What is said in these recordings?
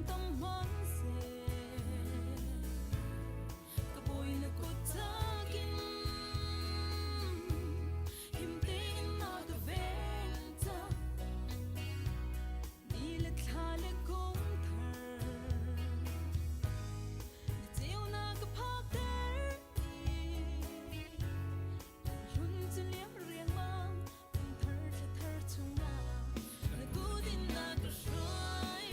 tam hmanhseh ka bawi na kut takin him tein na ka ven ta. Ni le thla le kum thar na ceunak ka phakter i hlun cu liam riangmang kum thar thla thar chungah na kut in na ka hruai.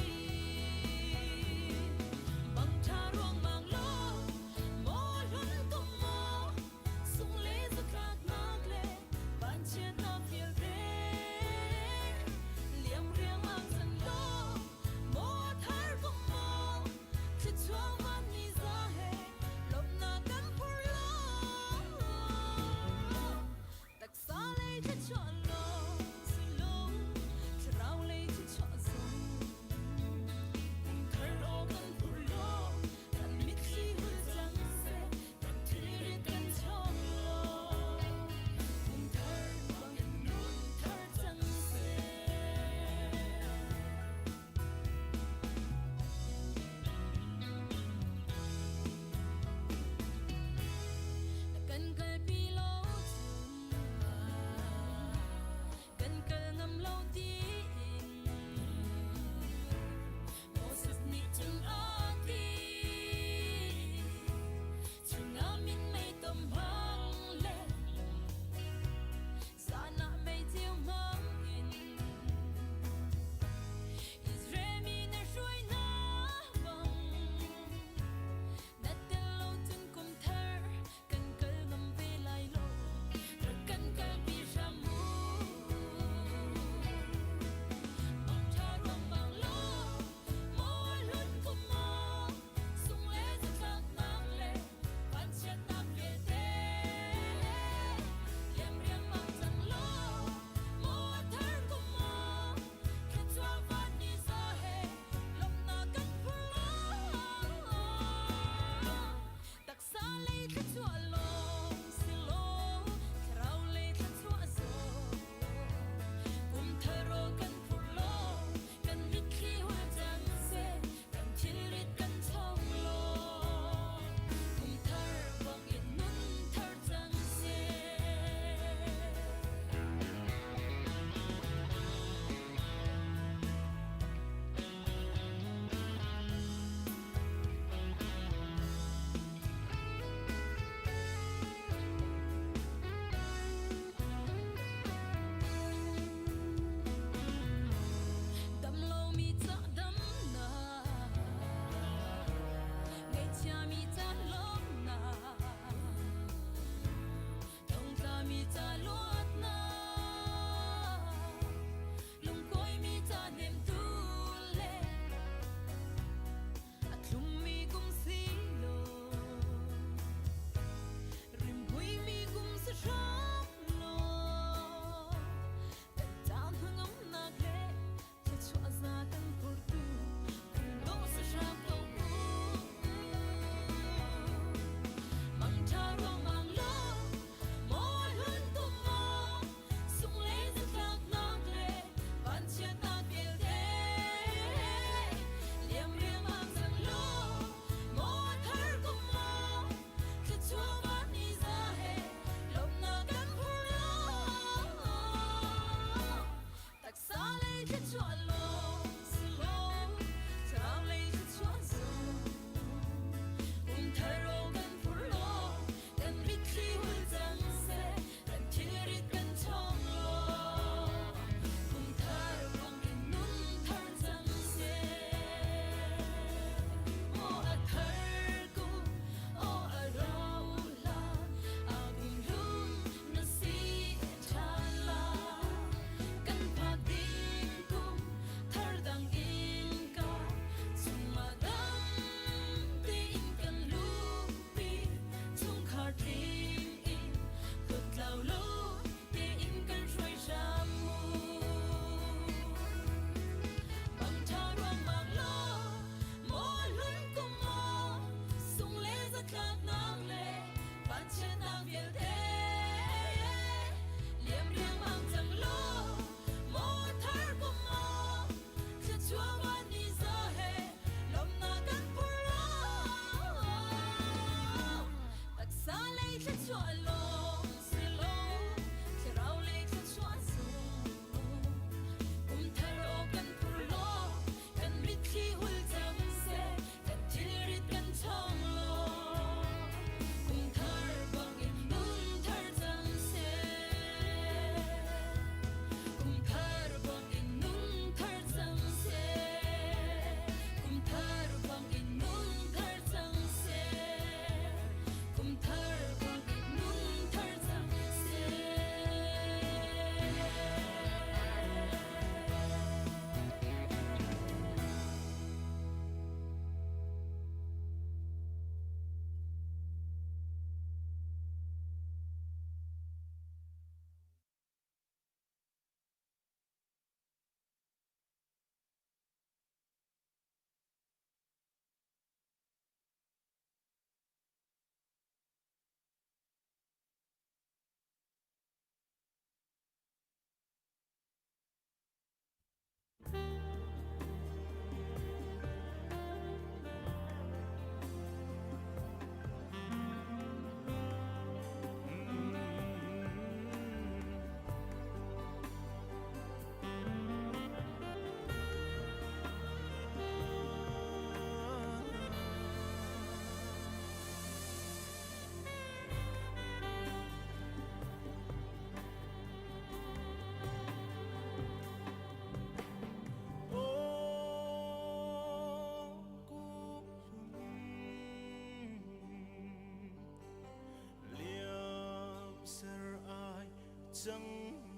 cang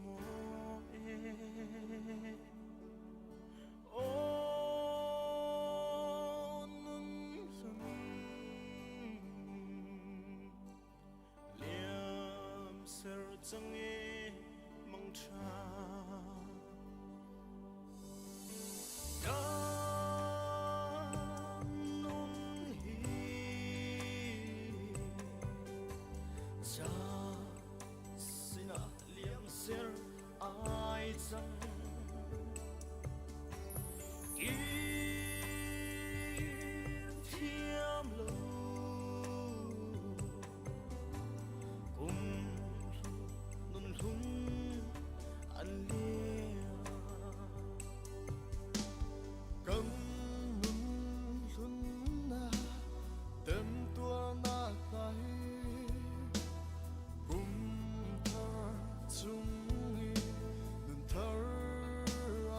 maw e? Aw nun hlun liam ser cang e mangṭha. Kan nun hi cha sinah liam ser ai cang. Kir thiam lo kum nun hlung an liam. Kan nun hlun na temtuarnak hna hi kum thar chung i nun thar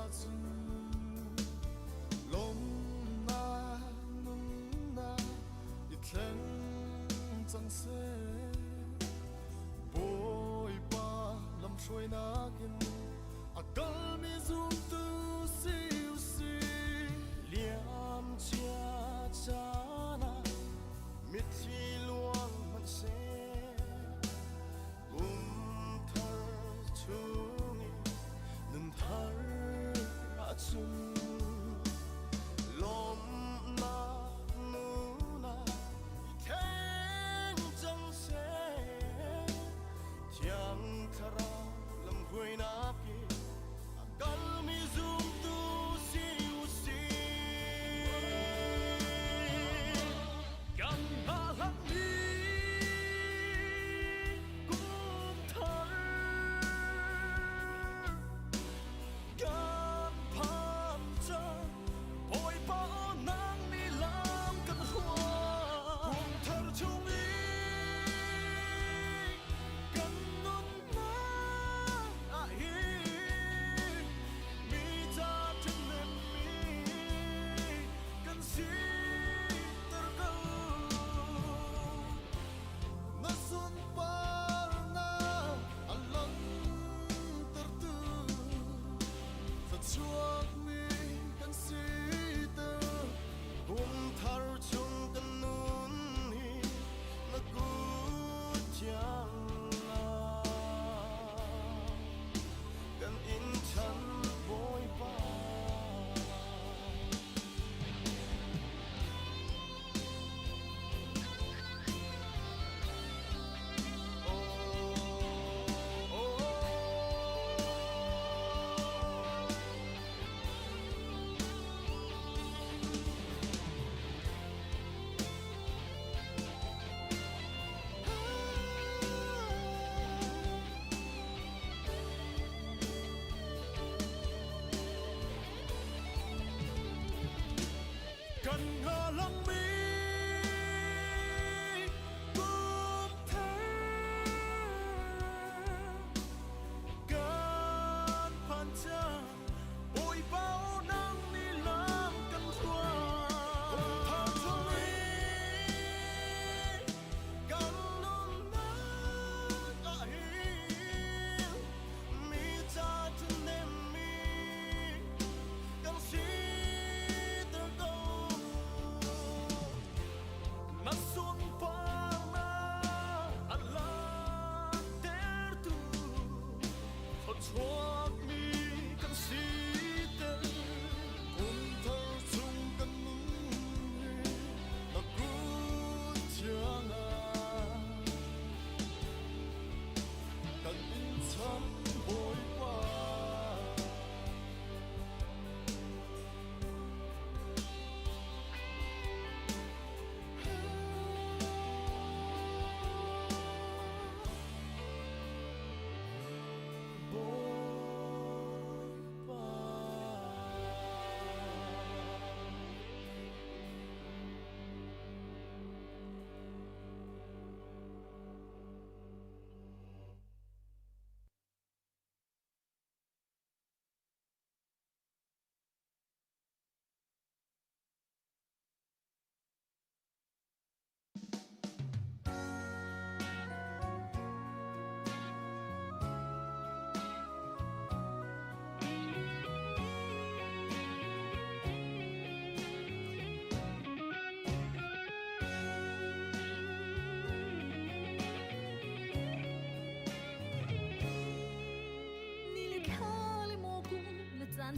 ahcun lawmnak nunnak i thleng cang seh. Bawipa lamhruainak in a kalmi zumtu si u sih. Liam cia caan ah mitthli luang hmanhseh, kum thar chung i nun thar ahcun lawmhnak nun ah i thleng cang seh. Thiang Thlarau lamhruainak i a kalmi zumtu si u sih. Kan hngahhlanmi kum thar kan phan cang, Bawipa nang nih lam kan hua. Kum thar chung i kan nunnak ah hin mi ca ṭhahnemmi kan siter ko. Na sunparnak a langhtertu thluachuakmi kan siter. Kum thar chung kan nun hi na kut thiang ah kan in chan, Bawipa. Oh, oh, oh.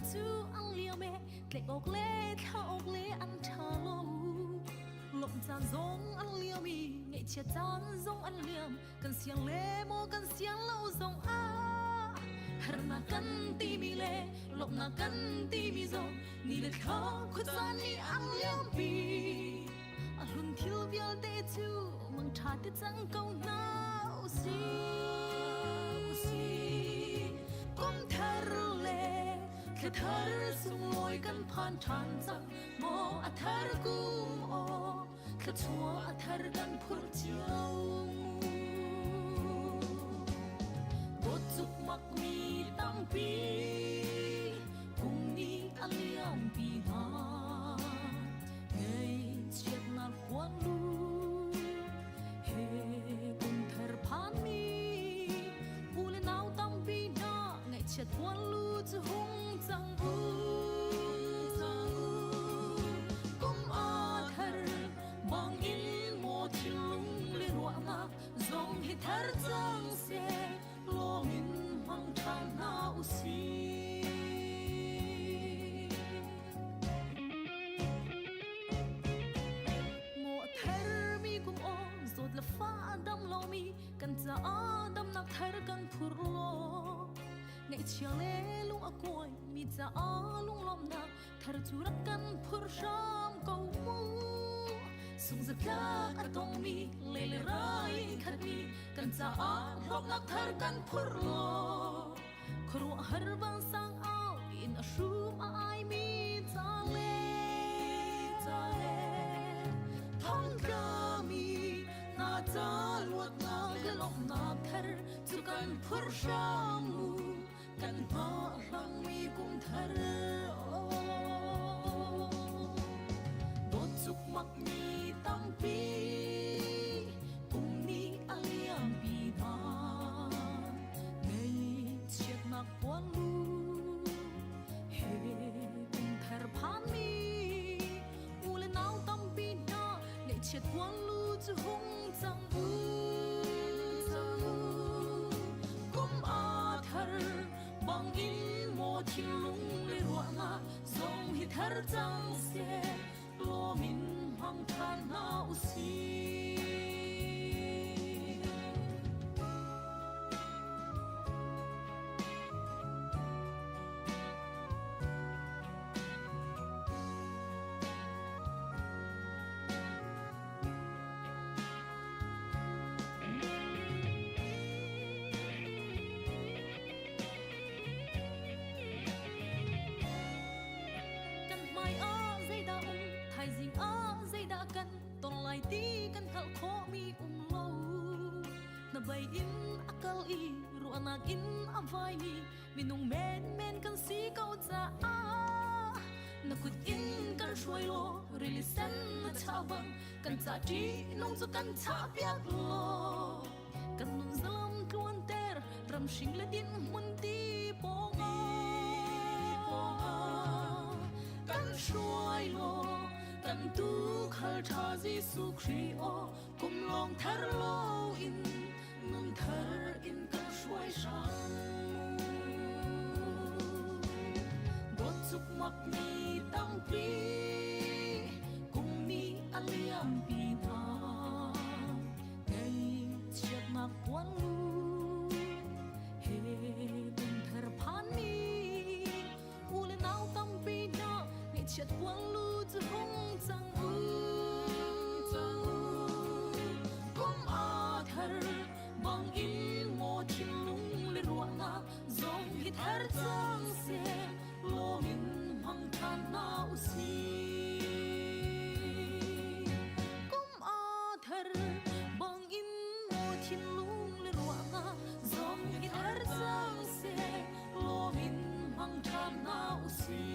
Caan cu an liam e, tlaih awk le thlah awk le an ṭha lo. Lawmh caan zong an liam i ngaihchiat caan zong an liam. Kan siang le maw kan siang lo zong ah harnak kan timi le lawmhnak kan timi zong ni le thla khuacaan nih an liampi. A hlun thil vialte cu mangṭha te cang ko hna usih. Kum thar le thla thar sunglawi kan phan ṭhan cang maw a thar kum aw thluachuah a thar kan phurh cio mu. Dawt cukmak mi tampi kum nih a liampi hna. Ngaihchiatnak huanlu he kum thar phanmi u le nau tampi hna ngaihchiat huanlu cu hung cang u. Kum aa thar bang in maw thinlung le ruahnak zong hi thar cang seh lawm in hmang ṭhan hna usih. Maw a thermi kum aw zawt le fa dam lomi kan caah damnak thar kan phur law ngaihchia le lung a kuai mi caah lunglawmhnak thar cu rak kan phur hram ko mu. Sungzatlak a tongmi le le rai in khatmi kan caah hlawknak thar kan phur law khuaruahhar vansang au in a hrum a aimi ca le ca le thongtlami hna ca luatnak le lawmhnak thar cu kan phur hram mu kan hngahhlangmi kum thar oh dawt cukmak mi tampi kum nih a liampi hna Ngaihchiatnak puanlu he kum thar phanmi u le nau tampi hna ngaihchiat puanlu cu hung cang u. Kum aa thar bangin maw thinlung le ruahnak zong hi thar cang seh lawm in hmang ṭhan hna usih. Kan hmai ah zeidah um, thaizing ah zeidah kan ton lai ti kan hngalh khawhmi um lo. Hnabei in a kal i ruahnak in a vaimi minung menmen kan si ko caah na kut in kan hruai law rili sen na chah bang kan ca ṭihnung cu kan chah piak law kan nun zalam tluanter ramhring le din hmun ti pawngah kan hruai law kan tu khal ṭha Jesuh Khrih aw kum lawng thar lo in nun thar in kan hruai hram dawt cukmak mi tampi kum nih a liampi hna Ngaihchiatnak puanlu he kum thar phanmi u le nau tampi hna ngaihchiat puanlu cu hung cang u. Kum aa thar bang in maw thinlung le ruahnak zong hi thar cang seh lawm in hmang ṭhan hna usih. Kum aa thar bang in maw thinlung le ruahnak zong hi thar cang seh lawm in hmang ṭhan hna usih.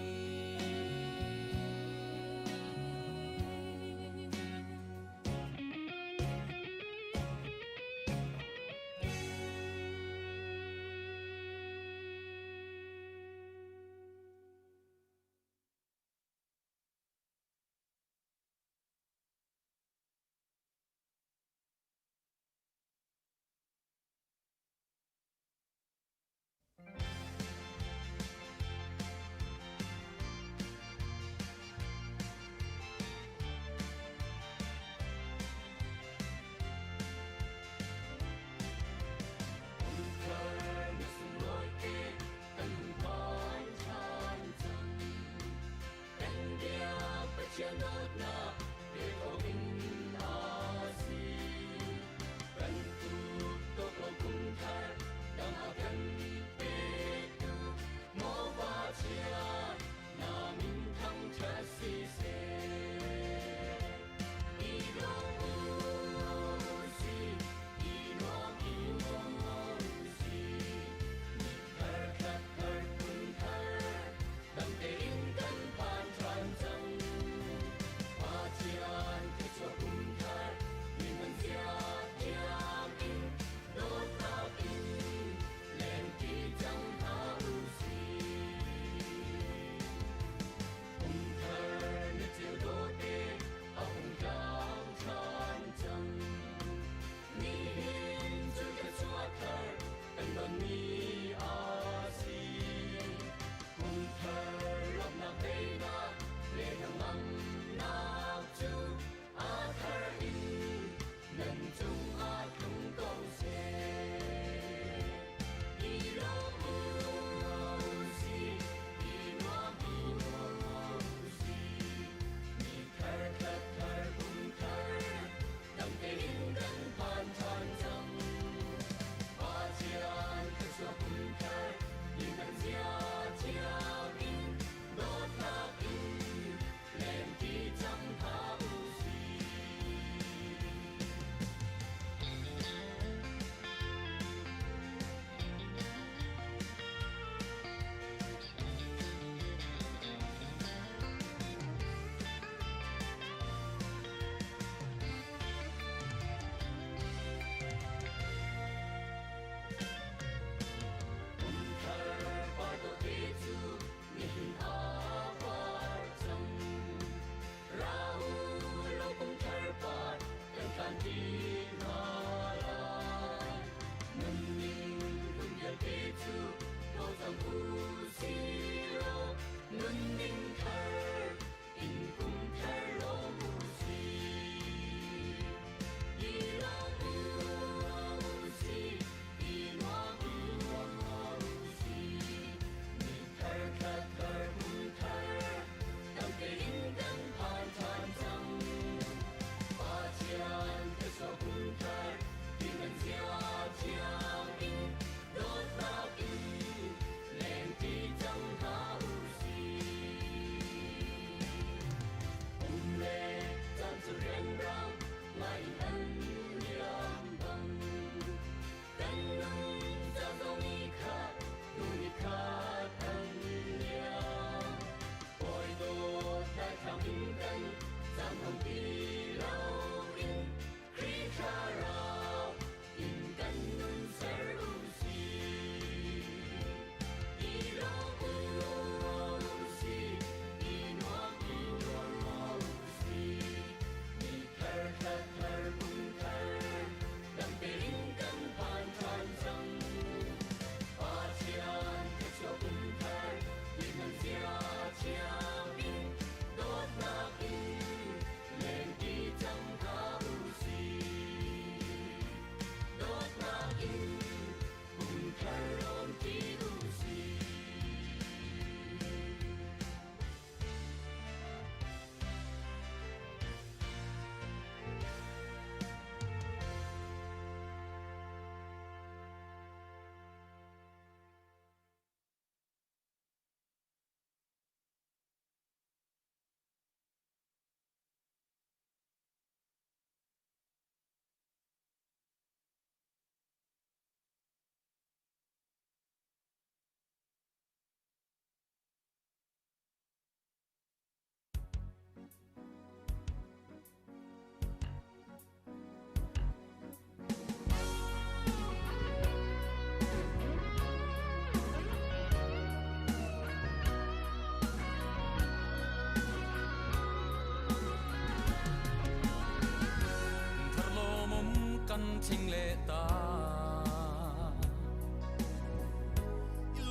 Kan thleng le ta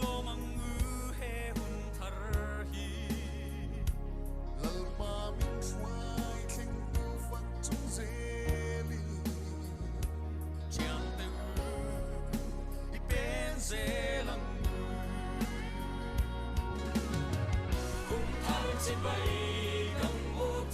lomang he hun thar hi Lalpa min hruai thleng tu fak chung zeli chiang te i pen zelang kum thar chi bai kan u.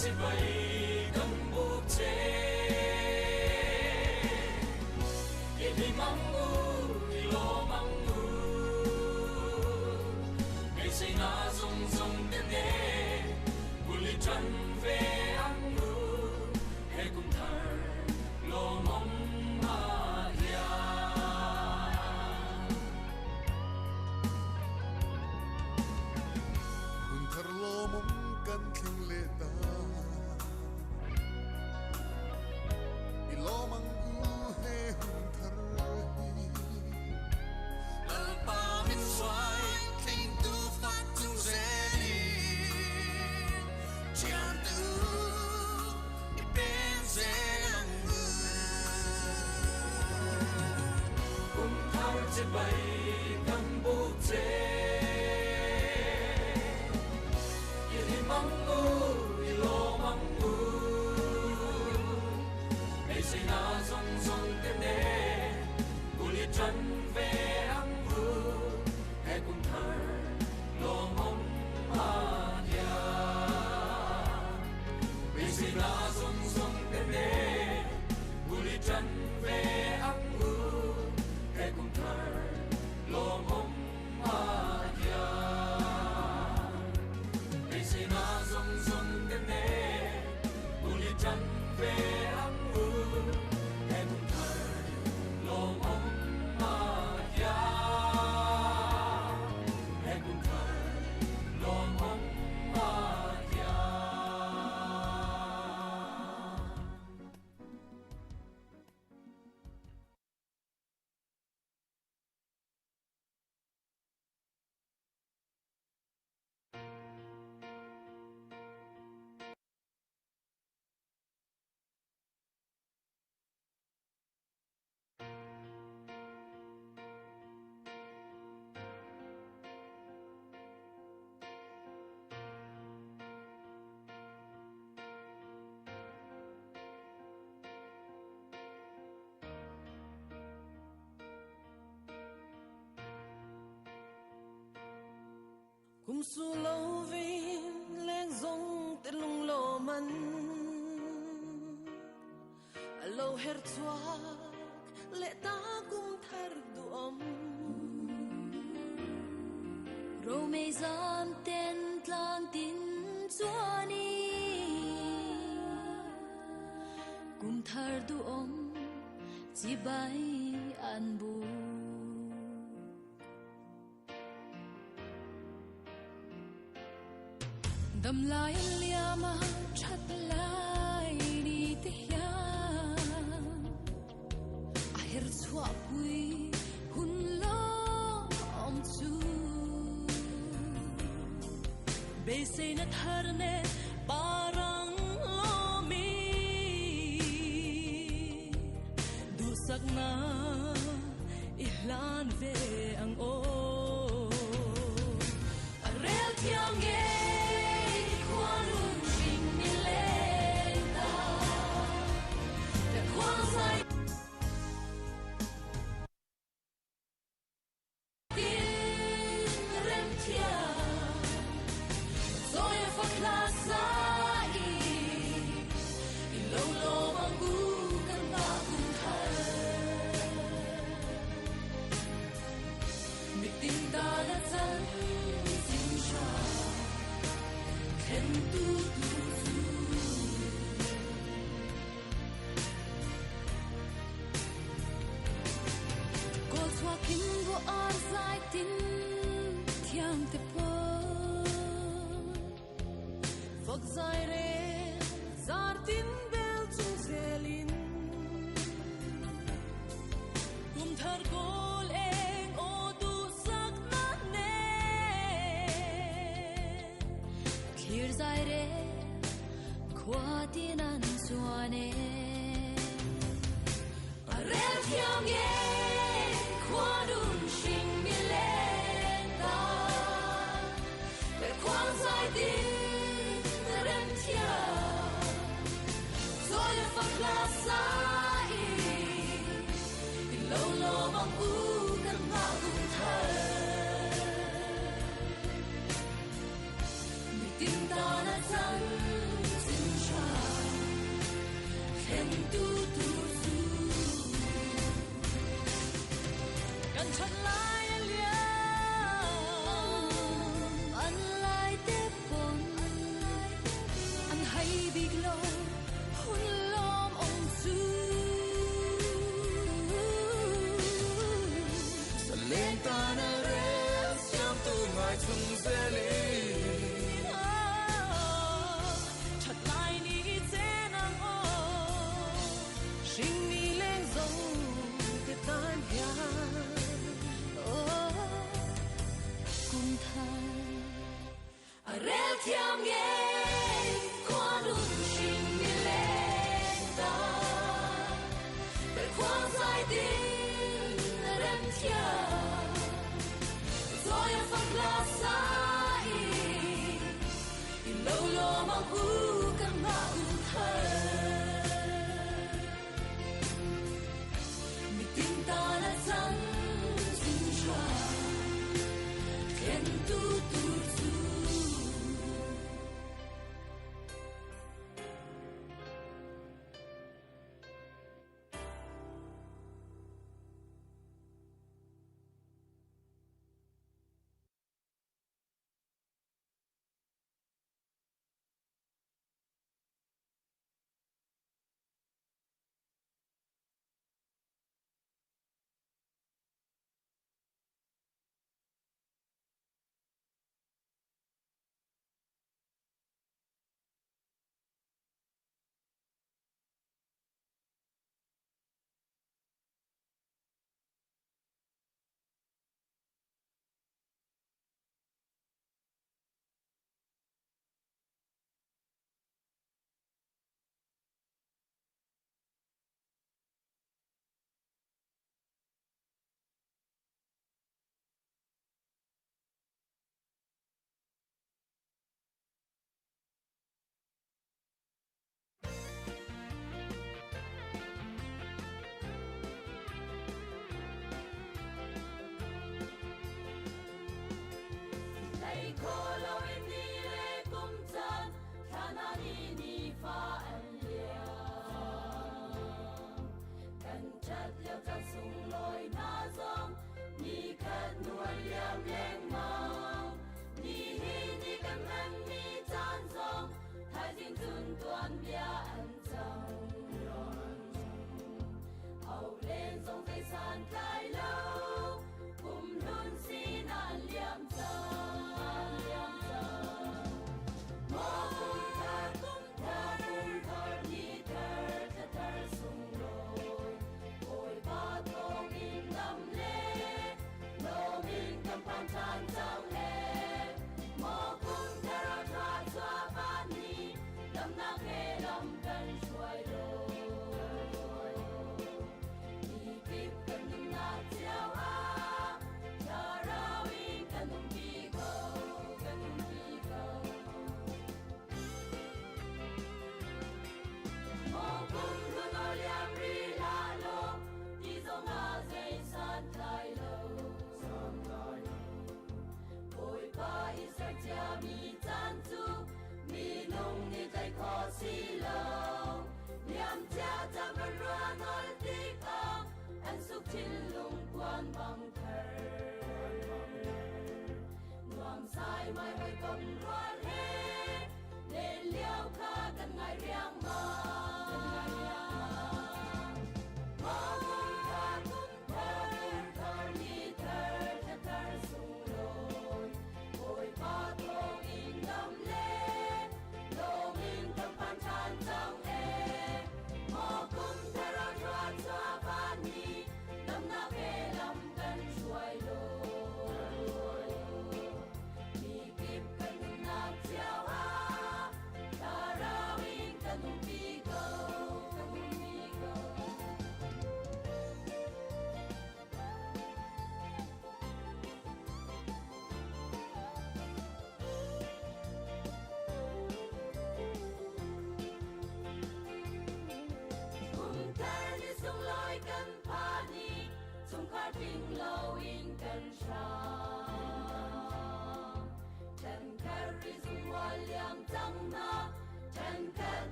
Chibai kan buk che. I hlim ang u, i lawm ang u. Beiseina zawng zawng te nen bul i tan ve ang u. He kum thar lawmawm ah hian. Hun thar lawmawm kan thleng leh ta. I lawm ang u he hun thar hi. Lalpa min hruai thlengtu fak chung zelin thian te u i pen zel ang u. Kum thar chibai kan buk che. I hlim ang u, i lawm ang u. Beiseina zawng zawng te nen bul i tan ve ang u. He kum thar lawmawm ah hian. Beiseina zawng zawng te nen bul i tan ve ang u. He kum thar lawmawm ah hian. Beiseina zawng zawng te nen bul i tan ve ang u. He kum thar lawmawm ah hian. He kum thar lawmawm ah hian. Kum su lo vin leng zong te lung lo man lo her chuak le ta kum thar du om. Ro mei zam ten tlang tin chuani kum thar du om chi bai an bu. Dam lai liama that lai ni te hian a her chua pui hun lo om chu be se na thar ne parang lo mi du sak na i hlan ve ang o. A rel thiang nge khuanun hring mi leng ta le khuang sai tin rem thiang rồi phật la sa i i lo lo mang u kan ba kum thar mi tin ta na chan chin sha khen tu tu chu. Kol chua kin ro ar zai tin thiam te po phật zai re zar tin bel chung zelin kum thar kol eng o du sak na ne thlir zai re khua tin an chuane a rel thiang nge khua dun hring mi len ta per khoang zai tin rem thiang rồi phật la sa i i lo lo mang u kan ma kum thar mi tin ta na chan chin Thlentu tu cu kan chan lai a liam. An lai te pon an hay bik lo hun lawm ong cu. Leng ta na rel siam tu ngai chung zeli. That lai ni che nang o. Sinh ni leng zong te tan hian. Oh, kum thar a rel thiam nge qua nun sinh ni leng ta bel khoang sai tin rem thiam rồi phật la sai lâu lo mang u kan ma u thar mi tin ta na chan chin cha thlen tu tu chu.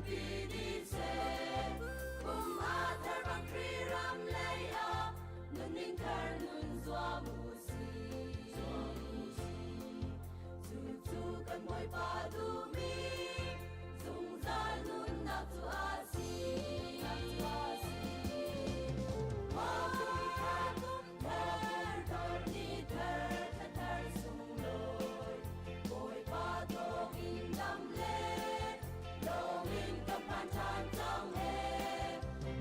ti dih seh. Kum a thar bang Khrih ram lei ah nunning thar nun zuam u sih. Cucu kan Bawipa duhmi zungzal nunnak cu a si. Maw kum thar, thar, thar, ni thar, thla thar sunglawi. Bawipa thawngin dam le lawngin ka phan ṭhan cang he.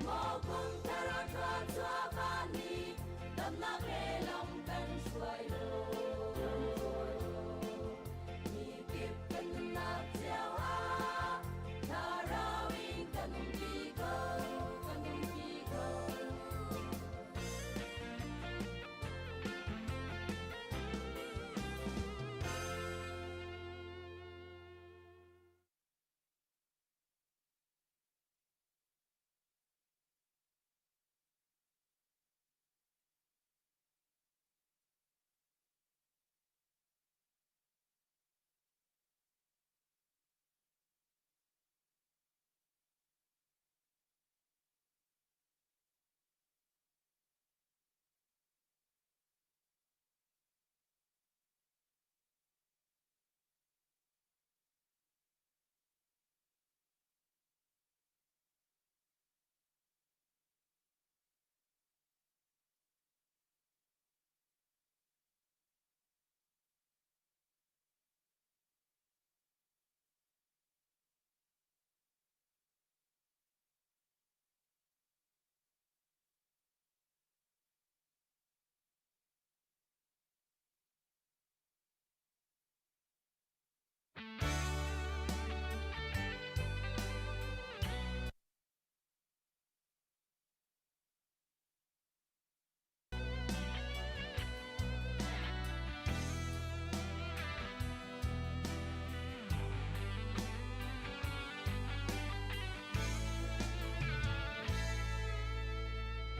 Maw kum thar ah thluachuah van ni damnak he lam kan hruai law. Mi kip kan nunnak cio ah thlarau in kan umpi ko, kan umpi ko.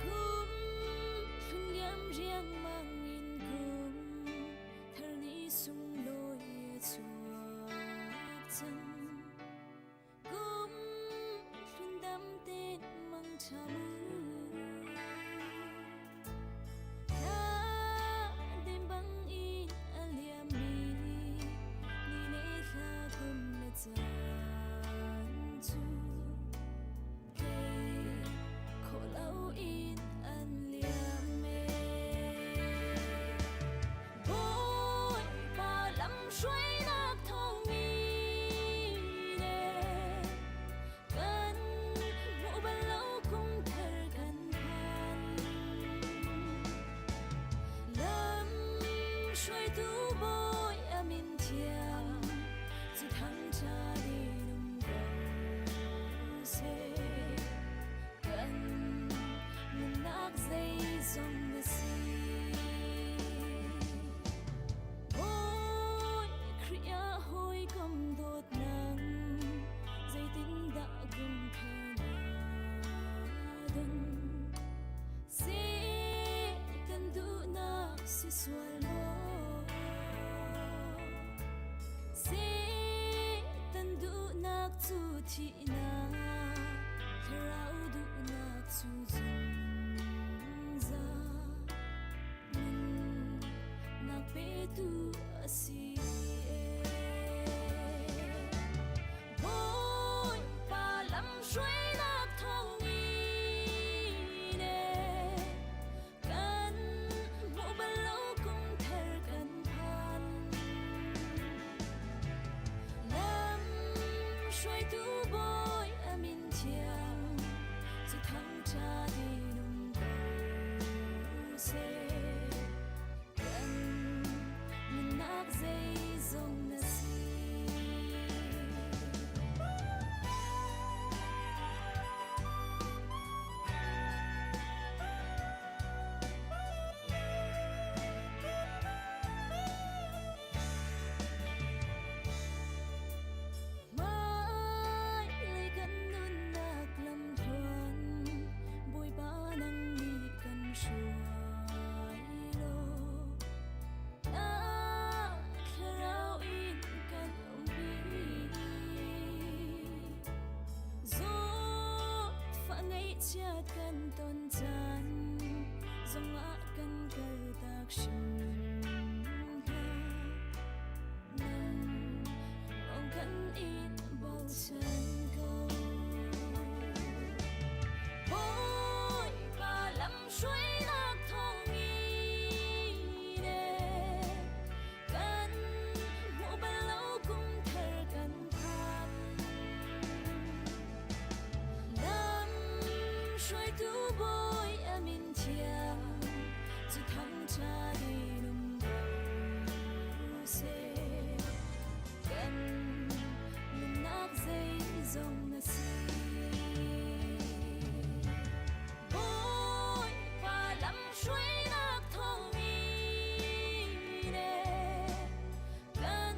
Kum hlun liam riangmang in kum thar ni sunglawi a chuak cang. Kum hlun dam tein mangṭha mu. Thla dem bang in a liammi ni le thla kum le caan cu tlei khawh loin an liam ee. Bawipa lamhruainak thawngin ee kan hmuh bal lo kum thar kan phan. Lam hruaitu Bawi a min thiang cu thangṭha din um ko seh. Kan nunnak zeizong na si. Bawi Khrih ah hawikom dawt nang zeitindah kum kha na don? Si kan duhnak si sual maw? Si kan duhnak cu thihnak, thlarau duhnak cu zungzal nunnak petu a si. Bawipa lamhruainak thawngin ee kan hmuh bal lo kum thar kan phan. Lam hruaitu Bawi a min thiang cu thangṭha din um ko seh. Kan nunnak zeizong na si. Ngaihchiat kan ton caan zongah kan kaltak hrim hlah. Nang lawng kan in bochan ko. Bawipa lamhruainak thawngin kan hmuh bal lo kum thar kan phan. Lam hruaitu bawi a min thiang cu thangṭha in um ko seh. Kan nunnak zeizong na si. Bawipa lamhruainak thawngin kan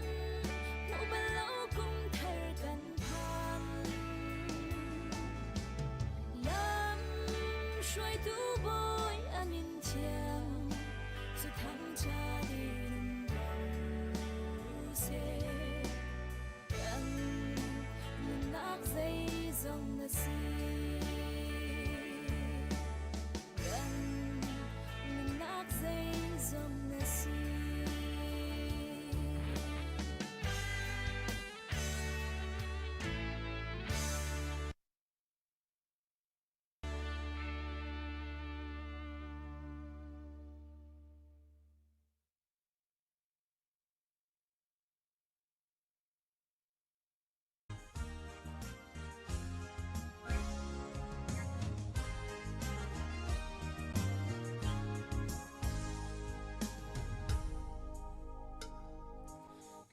hmuh bal lo kum thar kan phan. Lam hruaitu bawi a min thiang cu thangṭhat in um ko seh. Kan nunnak zeizong na si. Kan nunnak zeizong na si.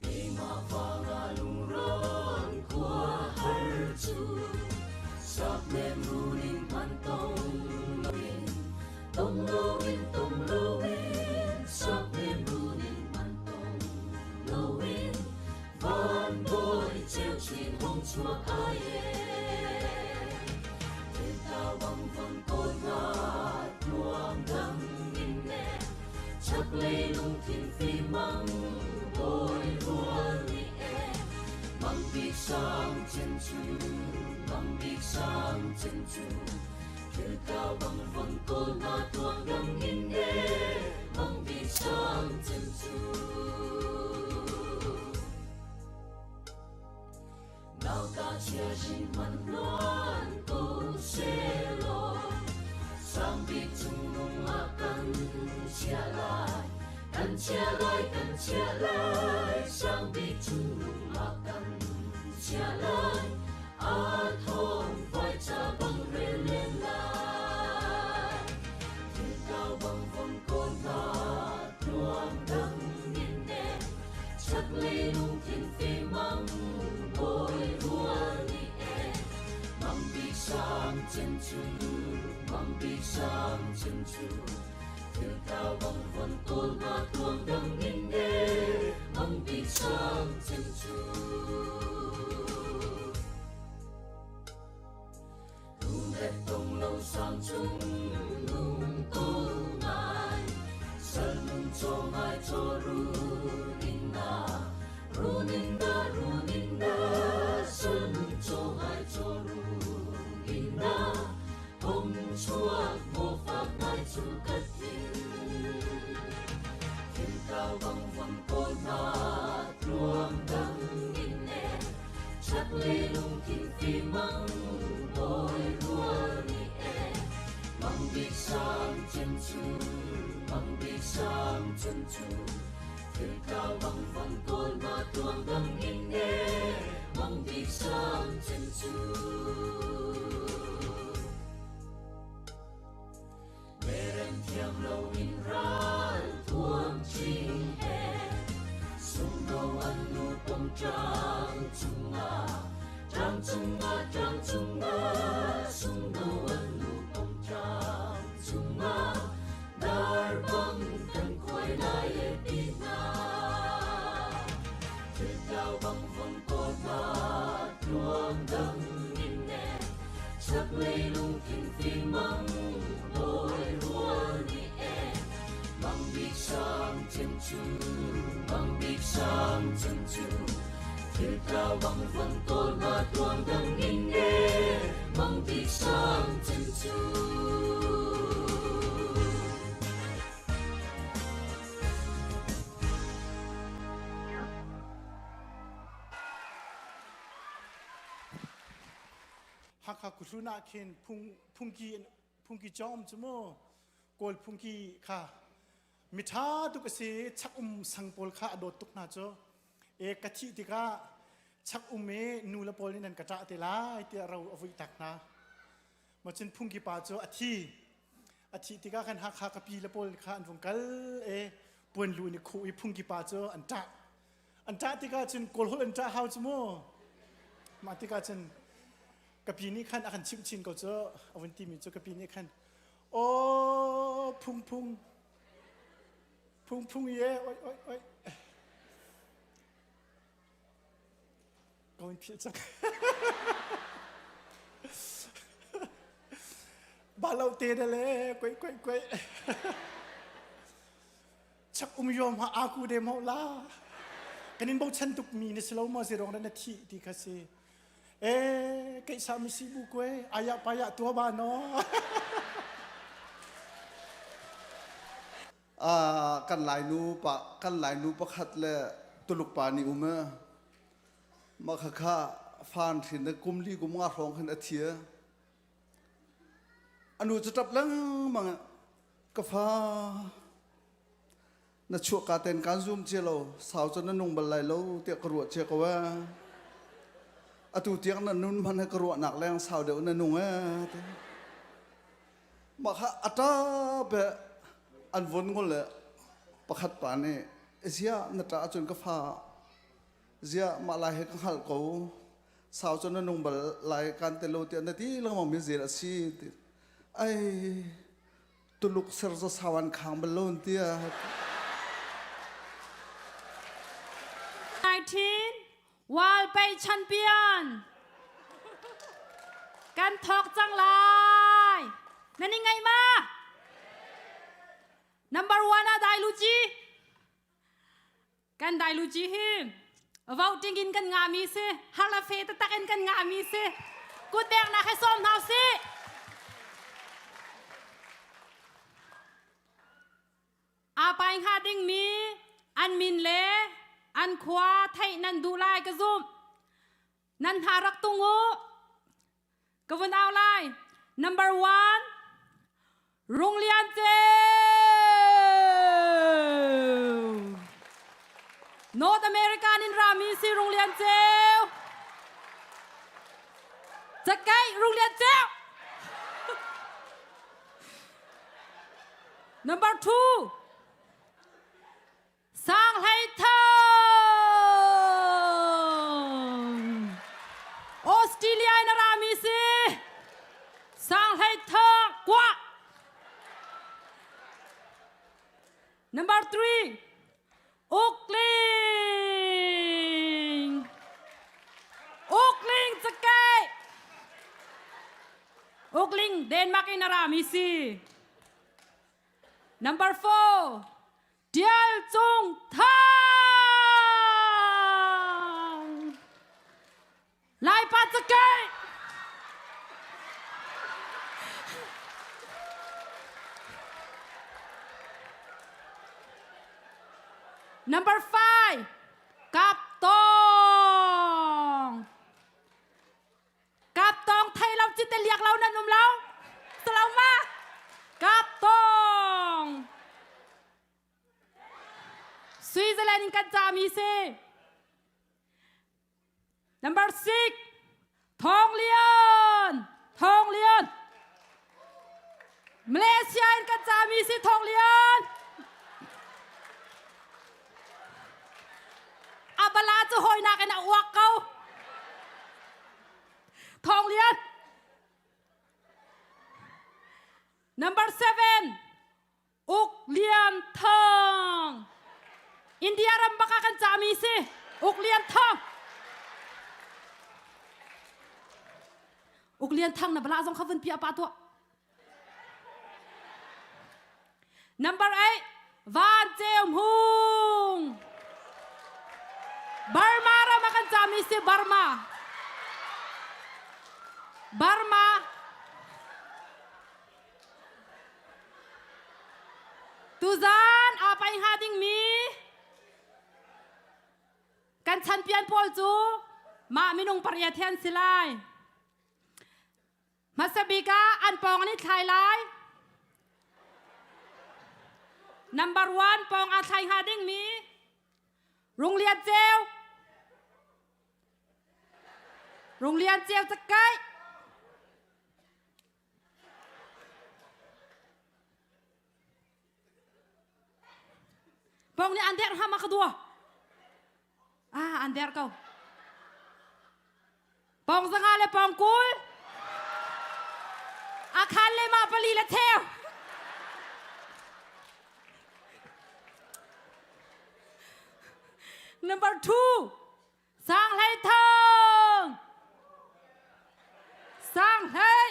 Keimah vangah lungrawn khua har cu saknem runing man tong loin tong loin tong loin saknem runing man tong loin van bawi ceu chin hong chuak ai e thil bang vang kawl na tluang dang in ne chaklei lungthin fimang bawi rual ni e mang bik sang chen chu mang bik sang chen chu thil cao bang vang kawl na tuang dang in ne mang bik sang chen chu nau ka chia jing man luan ko se lo sang bik chung nung a kan chia lai kan chia lai kan chia lai sang bik chung nung a kan chia lai a thong vai cha bang re lên lai thil cao bang vong côn na tuang dang in ne chaklei lungthin fimang bawi rual ni e mang bik sang chen chu mang bik sang chen chu thil cao bang von kawl na tuang dang in ne mang bik sang chen chu lung tong lo sang chung nung tu ngai sal nung cho ngai cho ru nin na ru nin na ru nin na sal nung cho ngai cho ru nin na hong chuak mo phak ngai chu cất hin thil cao bang vong kawl na tluang dang in ne chaklei lungthin fimang bawi rual ni e mang bik sang chen chu mang bik sang chen chu thil cao bang vong kawl na tuang dang in ne mang bik sang chen chu merem thiam lo in ral thuam ching he sung no an nu pom trang chunga trang chunga trang chunga sung no an nu pom trang chunga dar bang kan khoi lai e pi na thil cao bang vong kawl na tluang dang in ne chaklei lungthin fimang bawi rual ni e mang bik sang chen chu mang bik sang chen chu Thil tlau bang von tawl hna tuang dang in e mang bik sang cem cu. Hakha khuhlun ah khin phung phungki phungki cawm cu mu kawl phungki kha miṭha tuk a si chak um sang pawl kha a dawt tuk hna cu e ka thih tikah chak um e nu le pawl nih nan ka ṭah te lai tiah ro a vuih tak hna ma cun phungki pa cu a thi a thih tikah khan Hakha ka pi le pawl kha an vung kal e puanlu in i khuh i phungki pa cu an ṭah an ṭah tikah cun kawlholh an ṭah hau cu mu mah tikah cun ka pi nih khan a kan chimh chin ko cu a vun timi cu ka pi nih khan aw phung phung phung phung ye oi oi oi ka vun philh cang ba lo te de le koi koi koi Chak um yom ha aku de mo la. Kanin bochan tuk mi na si lo ma zirong na thi ti kha si. E kei sa mi si bu kwe aya paya tua ba no. Kan lai nu pa kan lai nu pakhat le tuluk pa nih um mah kha kha fan hrin kum li kum nga hrawng khan a thia Anu cu ṭap lengmang ah ka fa na chuahka ten kaan zum cia lo sau cu na nung bal lai lo tiah ka ruah cia ko ee. Atu tiang na nun hmanh he ka ruahnak leng sau deuh na nung ee. Mah kha a ṭap he an vun ngol le pakhat pa nih ziah na ṭah ahcun ka fa ziah mah lai he ka hngalh ko sau cu na nung bal lai kan te lo tiah na ti lengmang mi zel a si ti ai tuluk ser za sau an khang bal lo tia 19 World Pay Champion kan thok cang lai nan i ngaih ma number 1 ah dai lu ci Kan dailuci hi voting in kan ngahmi si, har le fe taktak in kan ngahmi si. Kutbeknak he sawm hna usih. Aa pai hnga dingmi an min le an khua theih nan duh lai ka zumh. Nan hna rak tung u. Ka vun au lai. Number one, Rung Lian Ceu. North America in rami si Rung Lian Ceu. Cakai Rung Lian Ceu. Number two, Sang Hlei Thang! Australia in a rami si. Sang Hlei Thang kwa. Number 3 Ukling. Ukling cakei. Ukling Denmark in a rami si. Number 4 Tial Cung Thang! Laipa cakei! Number 5 Kap Tong. Kap Tong thei lo cite liak lo nan um lo. Salo ma? Kap Tong. Switzerland in kan cami si. Number 6 Thong Lian. Thong Lian. Malaysia in kan cami si Thong Lian. Abala cu hawinak in a uak ko. Thong Lian. Number 7 Uk Lian Thawng. India ram bak ah kan cahmi si. Uk Lian Thawng. Uk Lian Thang na bala zong kha vun piah pa tuah. Number 8 Van Ceu Hmung. Burma ram ah kan cahmi. rami si Burma. Burma. Tuzan aa pai hnga dingmi kan champion pawl cu mah minung pariat hi an si lai. Hmasa bik ah an pawng an i thlai lai. Number one pawng aa thlai hnga dingmi Runglian Ceu. Runglian Ceu cakai. Pong nih an der hama ka dua. Ah, an der ko. Pong zanga le pong kul. Akhan le ma pali le cheu. Number two, Sang Hlei Thong. Sang Hlei.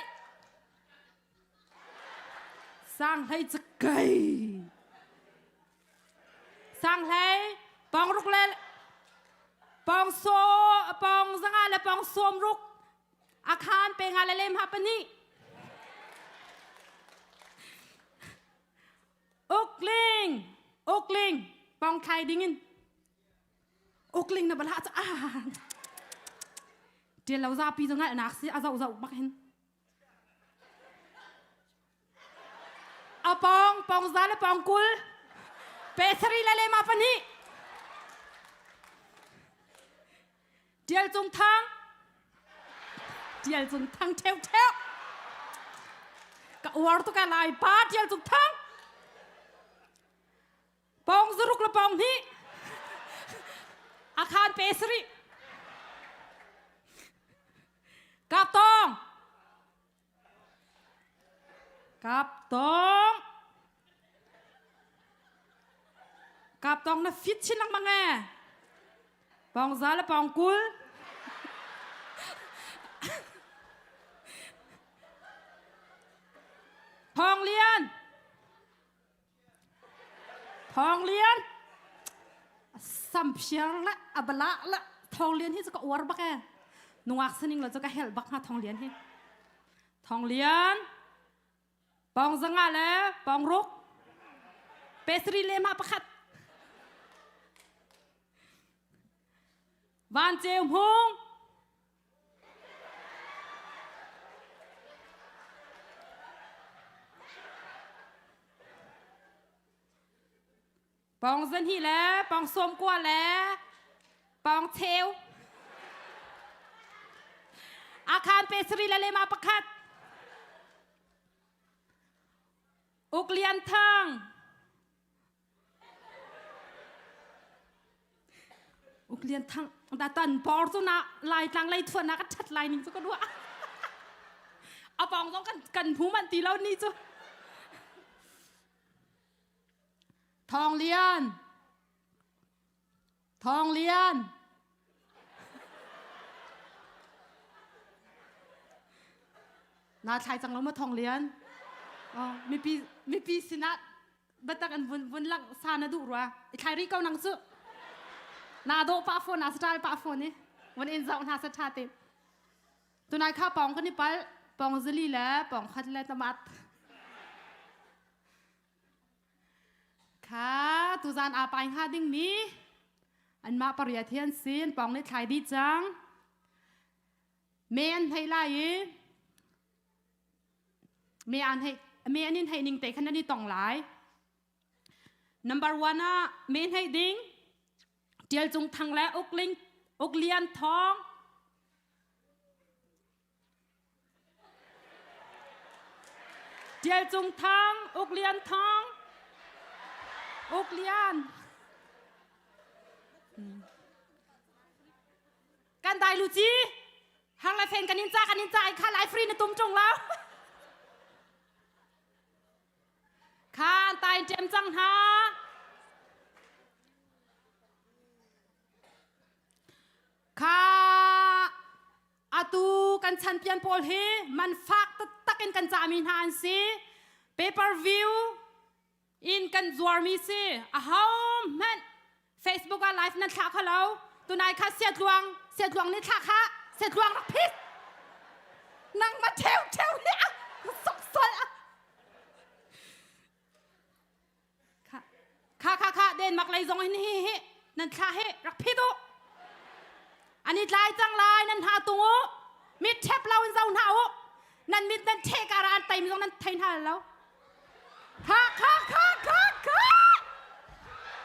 Sang Hlei cakei. Sang Hlei pong ruk le pong so pong zanga le pong sawm ruk a khan pe nga le lem ha pahnih. Ukling ukling pong thlai ding in ukling na bala cha ah tial lo zapi zo ngal nak si a zau zau bak hin A pawng pawng za le pawng 20 pe sari le lema pahnih. Tial Cung Thang Tial Cung Thang theu theu ka uar tu ka lai pa Tial Cung Thang Pawng zaruk le pawng hnih. A khan pe sarih. Kap tong. Kap tong. Kap tong na fit chin lengmang e. Pawng za le pawng 20. Thawng Lian. Thawng Lian samphiar le a bala le Thawng Lian hi cu ka uar bak ee. Nungak sining lo cu ka helh bak hnga Thawng Lian hi. Thawng Lian pawng zanga le pawng ruk pesri le mah pakhat Van Ceu Hmung Pawng zahnih le pawng sawmkua le pawng cheu. Akhan pe sari le lema pakhat. Uk Lian Thang. Uk Lian Thang da tan por cu na lai tlang lei thuan na ka that lai ning cu ka ruah. A pawng zong kan kan hmu man ti lo ni cu. Thawng Lian Thawng Lian Na thlai cang lo ma Thawng Lian? Oh, mipi mipi sinah batak an vun vun lang sa na duh rua. I thlai ri ko nang cu. Na dawh pah phone na style pah phone i. Vun in zoh hna sa tha te. Tunai kha pawng kan i pal pawng zali le pawng khat le tamat. Kha tuzan aa pai hnga dingmi anmah pariat hi an si an pawng nih thlai dih cang. Me an hei lai i me an hei me an in hei ning te khan an i tong lai. Number one ah me hei ding Tial Cung Thang le Ukling Uklian Thawng Tial Cung Thang, Uk Lian Thawng, Uk Lian. Kan dai lu ci. Hang le fen kan in ca kan in ca ai kha lai free na tum tung lo. Kha an tai ṭem cang hna. Kha atu kan champion pawl hi man fak taktak in kan cahmi hna an si. Pay-per view in kan zuarmi si. Aho hmanh Facebook ah live nan thlah kho lo. Tunai kha sia tluang, sia tluang ni thla kha, sia tluang rak phit. Nang ma theu theu hi a sok sol a. Kha kha kha kha Denmark lei zong hin hi hi nan thla hi rak phit u. Ani tlai cang lai nan ha tung u. Mit thep lo in zo hna u. Nan mit nan the kara an tai mi zong nan thei hna lo. Kha kha kha kha kha.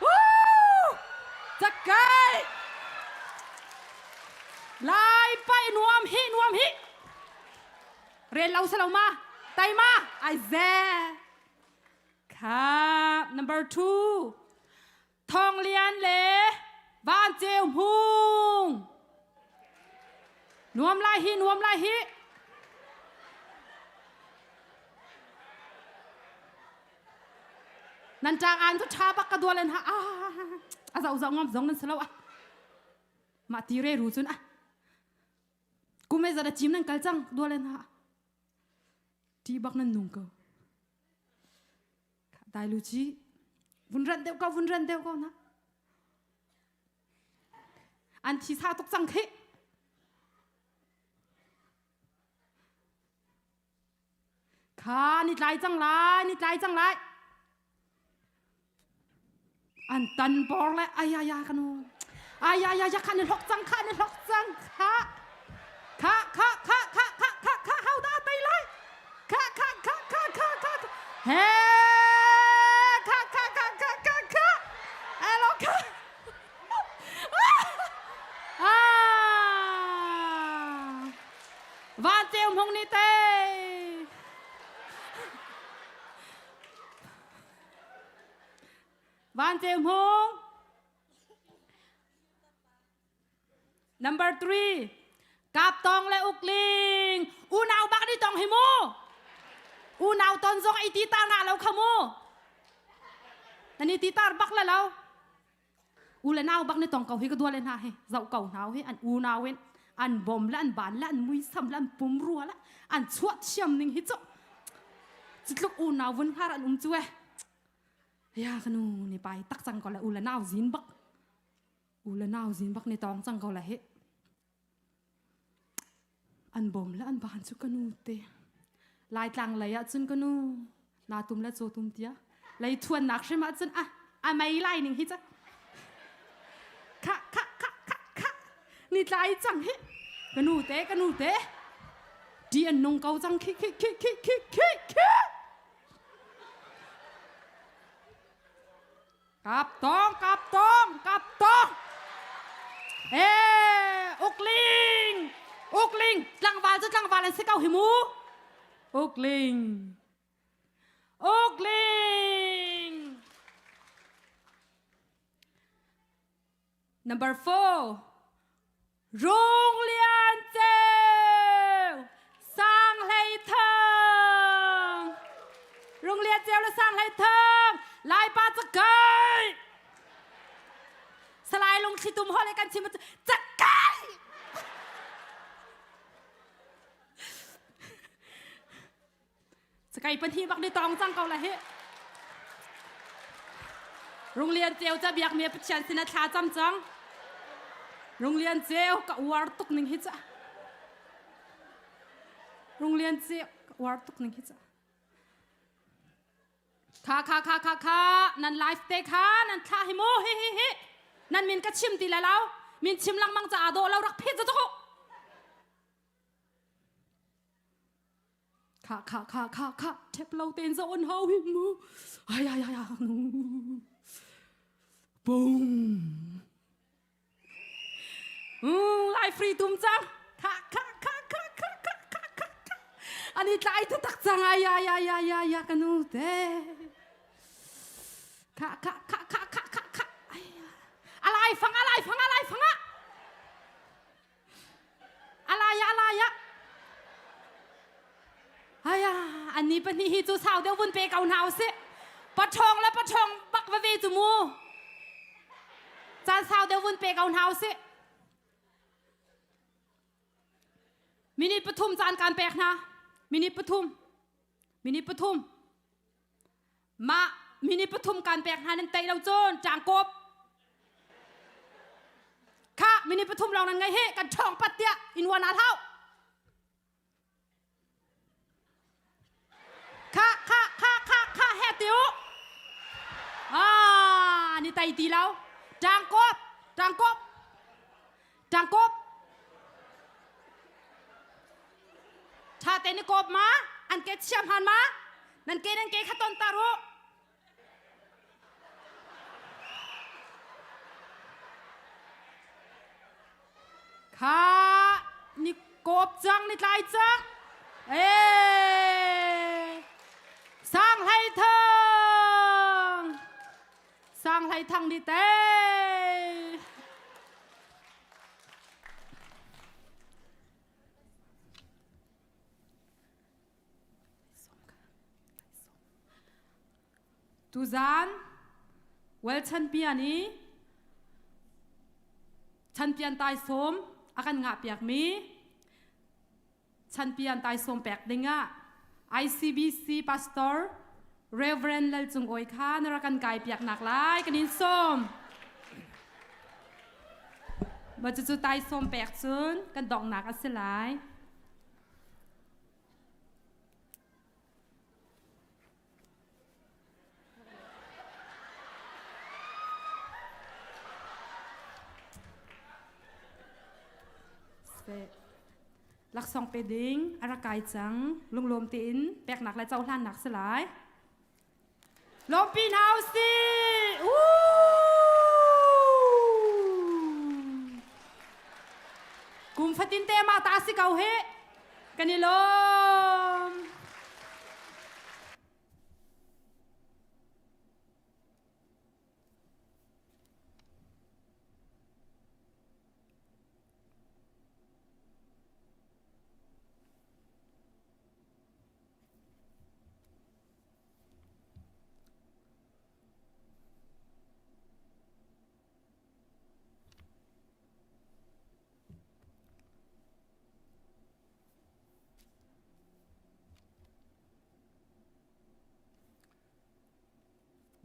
Woo! Cakai. Lai pai nuam hi nuam hi. Rel lo salo ma. Tai ma. Ai ze. Kha number 2. Thong Lian le Van Ceu Hmung. Nuam lai hi, nuam lai hi. Nan ṭang an cu ṭha bak ka dual an ha ah a zau zau ngam zong nan si lo ah mah ti re ru cun ah kum e zat a cim nan kal cang dual an ha ṭi bak nan nung ko Dai lu ci vun ran deuh ko vun ran deuh ko na an thi sa tuk cang khi kha ni tlai cang lai ni tlai cang lai an tan bor le ai ai ai kanu ai ai ai kha ni hlok cang kha ni hlok cang kha kha kha kha kha kha kha kha hau da tai lai kha kha kha kha kha kha he kha kha kha kha kha kha alo kha ah van ceu hmong ni te Van Ceu Hmung. Number 3. Kap Tong le Uk Ling. Unau bak ni tong hi mu. Unau ton zong i ti tar nga lo kha mu. Nani ti tar bak la lo. U le nau bak ni tong ko hi ka dua le hna hi. Zau ko nau hi an unau in an bom le an ban le an mui sam le an pum rua le an chuah thiam ning hi chu. Cutluk unau vun har an um chu e. Ya kanu ni pai tak cang ko la u le nau zin bak. U le nau zin bak ni tong cang ko la hi. An bom le an ban chu kanu te. Lai tlang lei ah cun kanu na tum le chaw tum tia. Lei thuan nak hrim ah cun a a mei lai ning hi cha. Kha kha kha kha kha ni tlai cang hi. Kanu te kanu te. Ti an nung ko cang khi khi khi khi khi khi khi. Kap tong, kap tong, kap tong. Eh, ukling, ukling, tlangval cu tlangval an si ko hi mu. Ukling, ukling. Number 4. Rung Lian Ceu Sang Hlei Thang Rung Lian Ceu le Sang Hlei Thang Laipa cakai Salai lungthli tum hole kan chim cakai Sakai pan hi bak ni tong cang ko la hi. Runglian ceu ca biak mi Pathian sin a thla cam cang. Runglian ceu ka uar tuk ning hi ca. Runglian ceu ka uar tuk ning hi ca. Kha kha kha kha kha nan live te kha nan thla hi mu hi hi hi nan min ka chim ti la lo min chim lengmang ca ado lo rak phet za tuk Kha kha kha kha kha thep lo ten zo on hau hi mu. Ai ai ai ai nu. Boom. Mm, lai free tum cang. Kha kha kha kha kha kha kha kha kha. Ani tlai ta tak cang ai ai ai ai ai ai kanu te. Kha kha kha kha kha kha kha. Ai alai fang alai fang alai fang ah. Alaya alaya. Aya ani pahnih hi cu sau deuh vun pe ko hna usih. Paṭhawng le paṭhawng bak va ve cu mu. Caan sau deuh vun pe ko hna usih. Minute pathum caan kan pek hna. Minute pathum. Minute pathum. Mah minute pathum kan pek hna nan tei lo cun ṭangkawp. Kha. Minute pathum lawng nan ngei he kan ṭhawng pat tiah in uan aa hlau. Kha kha kha kha kha he ti u. Ah, ni tai ti lo. Tangkop, tangkop, tangkop. Tha te ni kop ma, an ke chiam han ma, nan ke nan ke kha ton ta ru. Kha ni kop cang ni tlai cang. Ee Sang Hlei Thang Sang Hlei Thang ni te. Tuzaan Well Chanpian i Chanpian taisawm a kan ngahpiakmi Chanpian taisawm pek dingah ICBC Pastor Reverend Lal Cung Awi kha na rak kan kai piaknak lai kan in sawm. Ma cucu taisawm pek cun kan donghnak a si lai. Laksawng pe ding a rak kai cang. Lunglawm tein peknak le cohlannak si lai. Lawmpi hna usih! Kum fatin te mah ta si ko hi. Kan i lawm.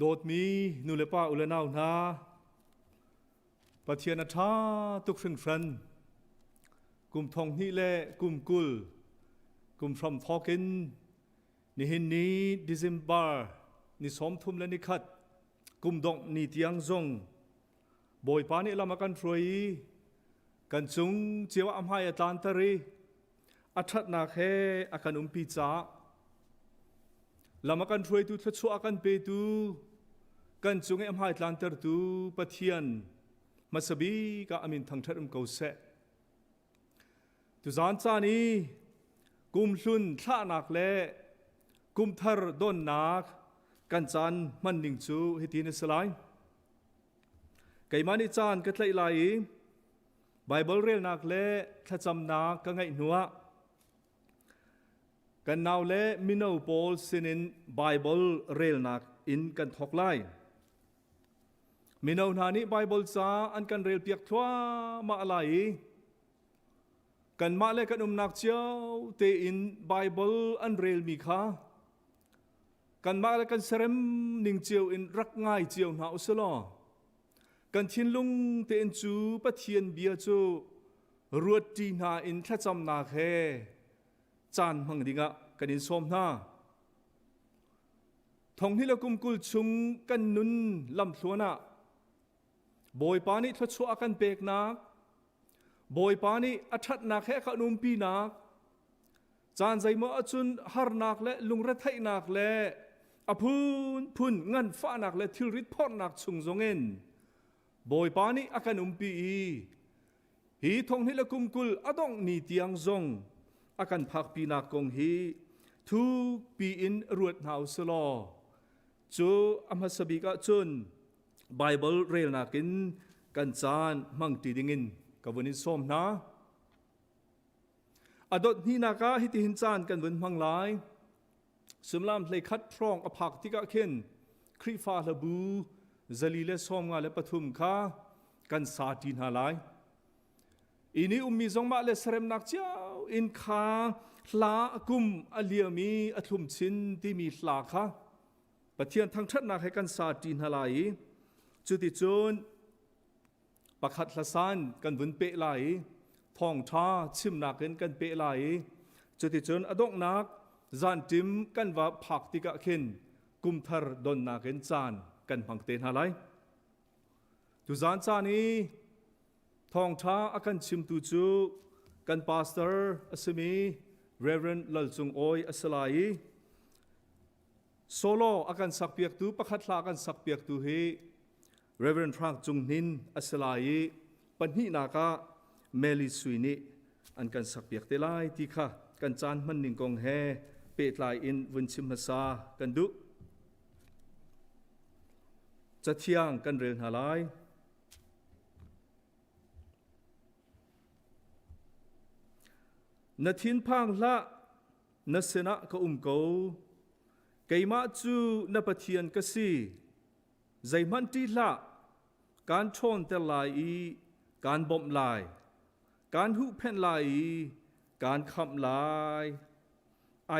Dawtmi nulepa u le nau hna, Pathian a ṭha tuk hringhran. Kum thong hnih le kum 20 kum hram thawk in Nihin ni December ni 31 kum dongh ni tiang zong Bawipa nih lam a kan hruai i kan cung cio ah a hmai a tlanter i a ṭhatnak he a kan umpi caah lam a kan hruaitu thluachuah a kan petu kan cung i a hmai tlantertu Pathian hmasa bik ah a min thangṭhat um ko seh. Tuzaan caan i kumhlun thlahnak le kumthar donnak kan caan hman ning cu hitin a si lai. Keimah nih caan ka tlaih lai i Baibal relnak le thlacamnak ka ngeih hnuah kan nau le mino pawl sinin Baibal relnak in kan thawk lai. Mino hna nih Baibal ca an kan relpiak thluahmah lai i kanmah le kan umnak cio tein Baibal an relmi kha kanmah le kan serem ning cio in rak ngai cio hna usih law kan thinlung tein cu Pathian bia cu ruatṭi hna in thlacamnak he caan hmang dingah kan in sawm hna. Thonghni le kum 20 chung kan nun lamthluan ah Bawipa nih thluachuah a kan peknak, Bawipa nih a ṭhatnak he a kan umpinak, caan zeimaw ahcun harnak le lungretheihnak le a phunphun nganfahnak le thilrit phorhnak chung zongin Bawipa nih a kan umpi i hi thonghni le kum 20 a dongh ni tiang zong a kan phakpinak kong hi thukpi in ruat hna u sih law cu a hmasa bik ahcun Baibal relnak in kan caan hmangṭi dingin ka vun in sawm hna. A dot hnihnak ah hitihin caan kan vun hmang lai. Sumlam 11 hrawng a phak tikah khin Khrihfa hlabu 153 kha kan sa ṭi hna lai. Inn i ummi zong mah le seremnak cio in kha hla kum a liam i a thlum chin timi hla kha Pathian thangṭhatnak he kan sa ṭi hna lai i cuticun. Pakhat hlasan kan vun peh lai i thawngṭha chimnak in kan peh lai i cuticun a donghnak zanṭim kan va phak tikah khin kumthar donnak in caan kan hmang te hna lai. Tuzan caan i thawngṭha a kan chimtu cu kan pastor a simi Reverend Lal Cung Awi a si lai i solo a kan sakpiaktu pakhat hla a kan sakpiaktu hi Reverend Frank Cung Hnin a si lai i pahnihnak ah Mary Sui nih an kan sakpiak te lai ti kha kan caan hman ning kong he pehtlai in vun chim hmasa kan duh. Cathiang kan rel hna lai. Na thinphang hlah, na sinah ka um ko. Keimah cu na Pathian ka si. Zeihmanh ṭih hlah, kaan ṭhawnter lai i kaan bawmh lai. Kaan huhphenh lai i kaan khamh lai.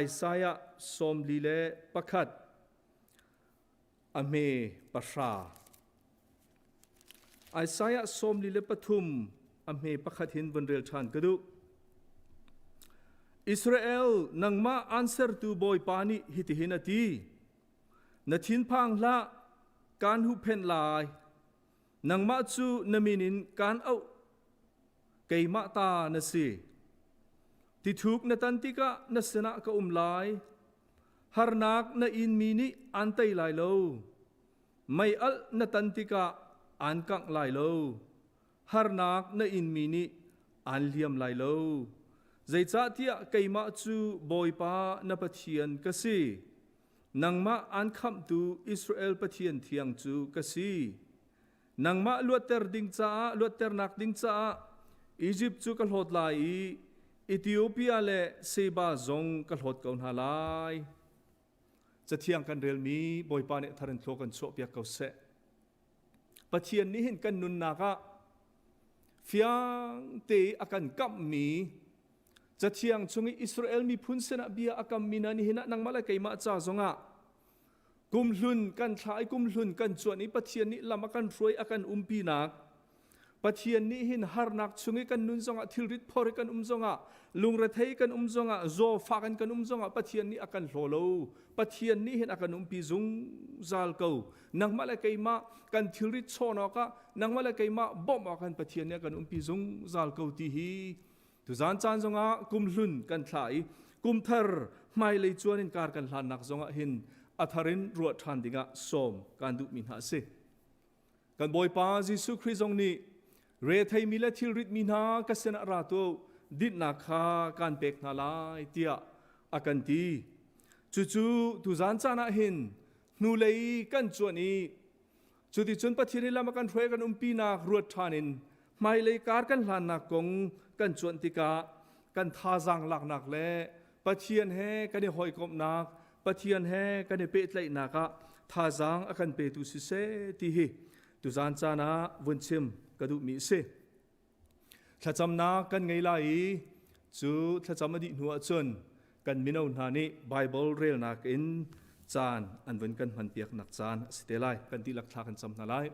Isaiah 41 a hme pahra. Isaiah 43 a hme pakhat hin vun rel ṭhan ka duh. Israel nangmah aan sertu Bawipa nih hitihin a ti. Na thinphang hlah, kaan huhphenh lai. Nangmah cu na min in kaan auh. Keimah ta na si. Tithuk na tan tikah na sinah ka um lai. Harnak na inmi nih aan tei lai lo. Mei alh na tan tikah aan kangh lai lo. Harnak na inmi nih aan liam lai lo. Zeicahtiah keimah cu Bawipa na Pathian ka si. Nangmah aan khamhtu Israel Pathian thiang cu ka si. Nangmah luatter ding caah luatternak ding caah Izipt cu ka hlawt lai i Ethiopia le Seba zong ka hlawt ko hna lai. Cathiang kan relmi Bawipa nih thar in thlua kan chuahpiak ko seh. Pathian nih hin kan nunnak ah fiang te a kan kamhmi Cathiang chung i Israel miphun sinah bia a kammi hna nihin ah nangmah le keimah ca zongah kumhlun kan thla i kumhlun kan cuan i Pathian nih lam a kan hruai a kan umpinak Pathian nih hin harnak chung i kan nun zongah thilrit phor i kan um zongah lungrethei kan um zongah zawfak in kan um zongah Pathian nih a kan hlaw lo Pathian nih hin a kan umpi zungzal ko nangmah le keimah kan thilrit chawn awkah nangmah le keimah bawmh awk kan Pathian nih a kan umpi zungzal ko ti hi Tuzaan caan zongah kumhlun kan thlah i kumthar hmailei cuan in kar kan hlannak zongah hin a thar in ruah ṭhan dingah sawm kan duhmi hna a si. Kan Bawipa Jesuh Khrih zong nih retheimi le thilritmi hna ka sinah ra tuah dinhnak kha kan pek hna lai tiah a kan ti. Cucu tuzaan caan ah hin hnulei kan cuan i Cuticun Pathian i lam a kan hruai kan umpinak ruat ṭhan in hmailei kar kan hlannak kong kan cuanh tikah kan thazaang laknak le Pathian he kan i hawikomhnak, Pathian he kan i pehtlaihnak ah thazaang a kan petu siseh ti hi tuzaan caan ah vun chim ka duhmi a si. Thlacamnak kan ngei lai i cu thlacam a dih hnu ahcun kan mino hna nih Baibal relnak in caan an vun kan hmanpiaknak caan a si te lai. Kan dihlak thla kan cam hna lai.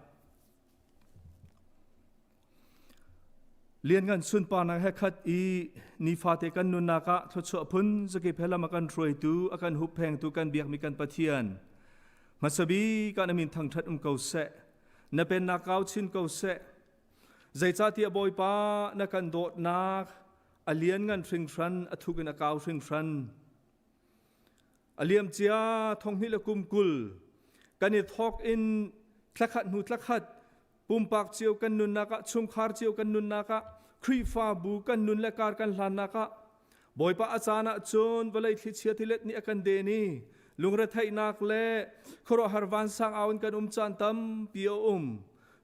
Lianngan sunparnak he khat i nifate kan nunnak ah thluachuah phun zakip he lam a kan hruaitu, a kan hupphengtu kan biakmi kan Pathian. Hmasabik ah na min thangṭhat um ko seh. Na pennak kau chin ko seh. Zeicahtiah Bawipa na kan dawtnak a lianngan hringhran, a thuk in a kau hringhran. A liamcia thonghnih le kum 20 kan i thawk in thlakhat hnu thlakhat pumpak cio kan nunnak ah chungkhar cio kan nunnak ah Khrihfabu kan nun le kar kan hlannak ah Bawipa a caan ah cun vawlei thlichia tilet nih a kan den i lungretheihnak le khuaruahhar vansang au in kan um caan tampi a um.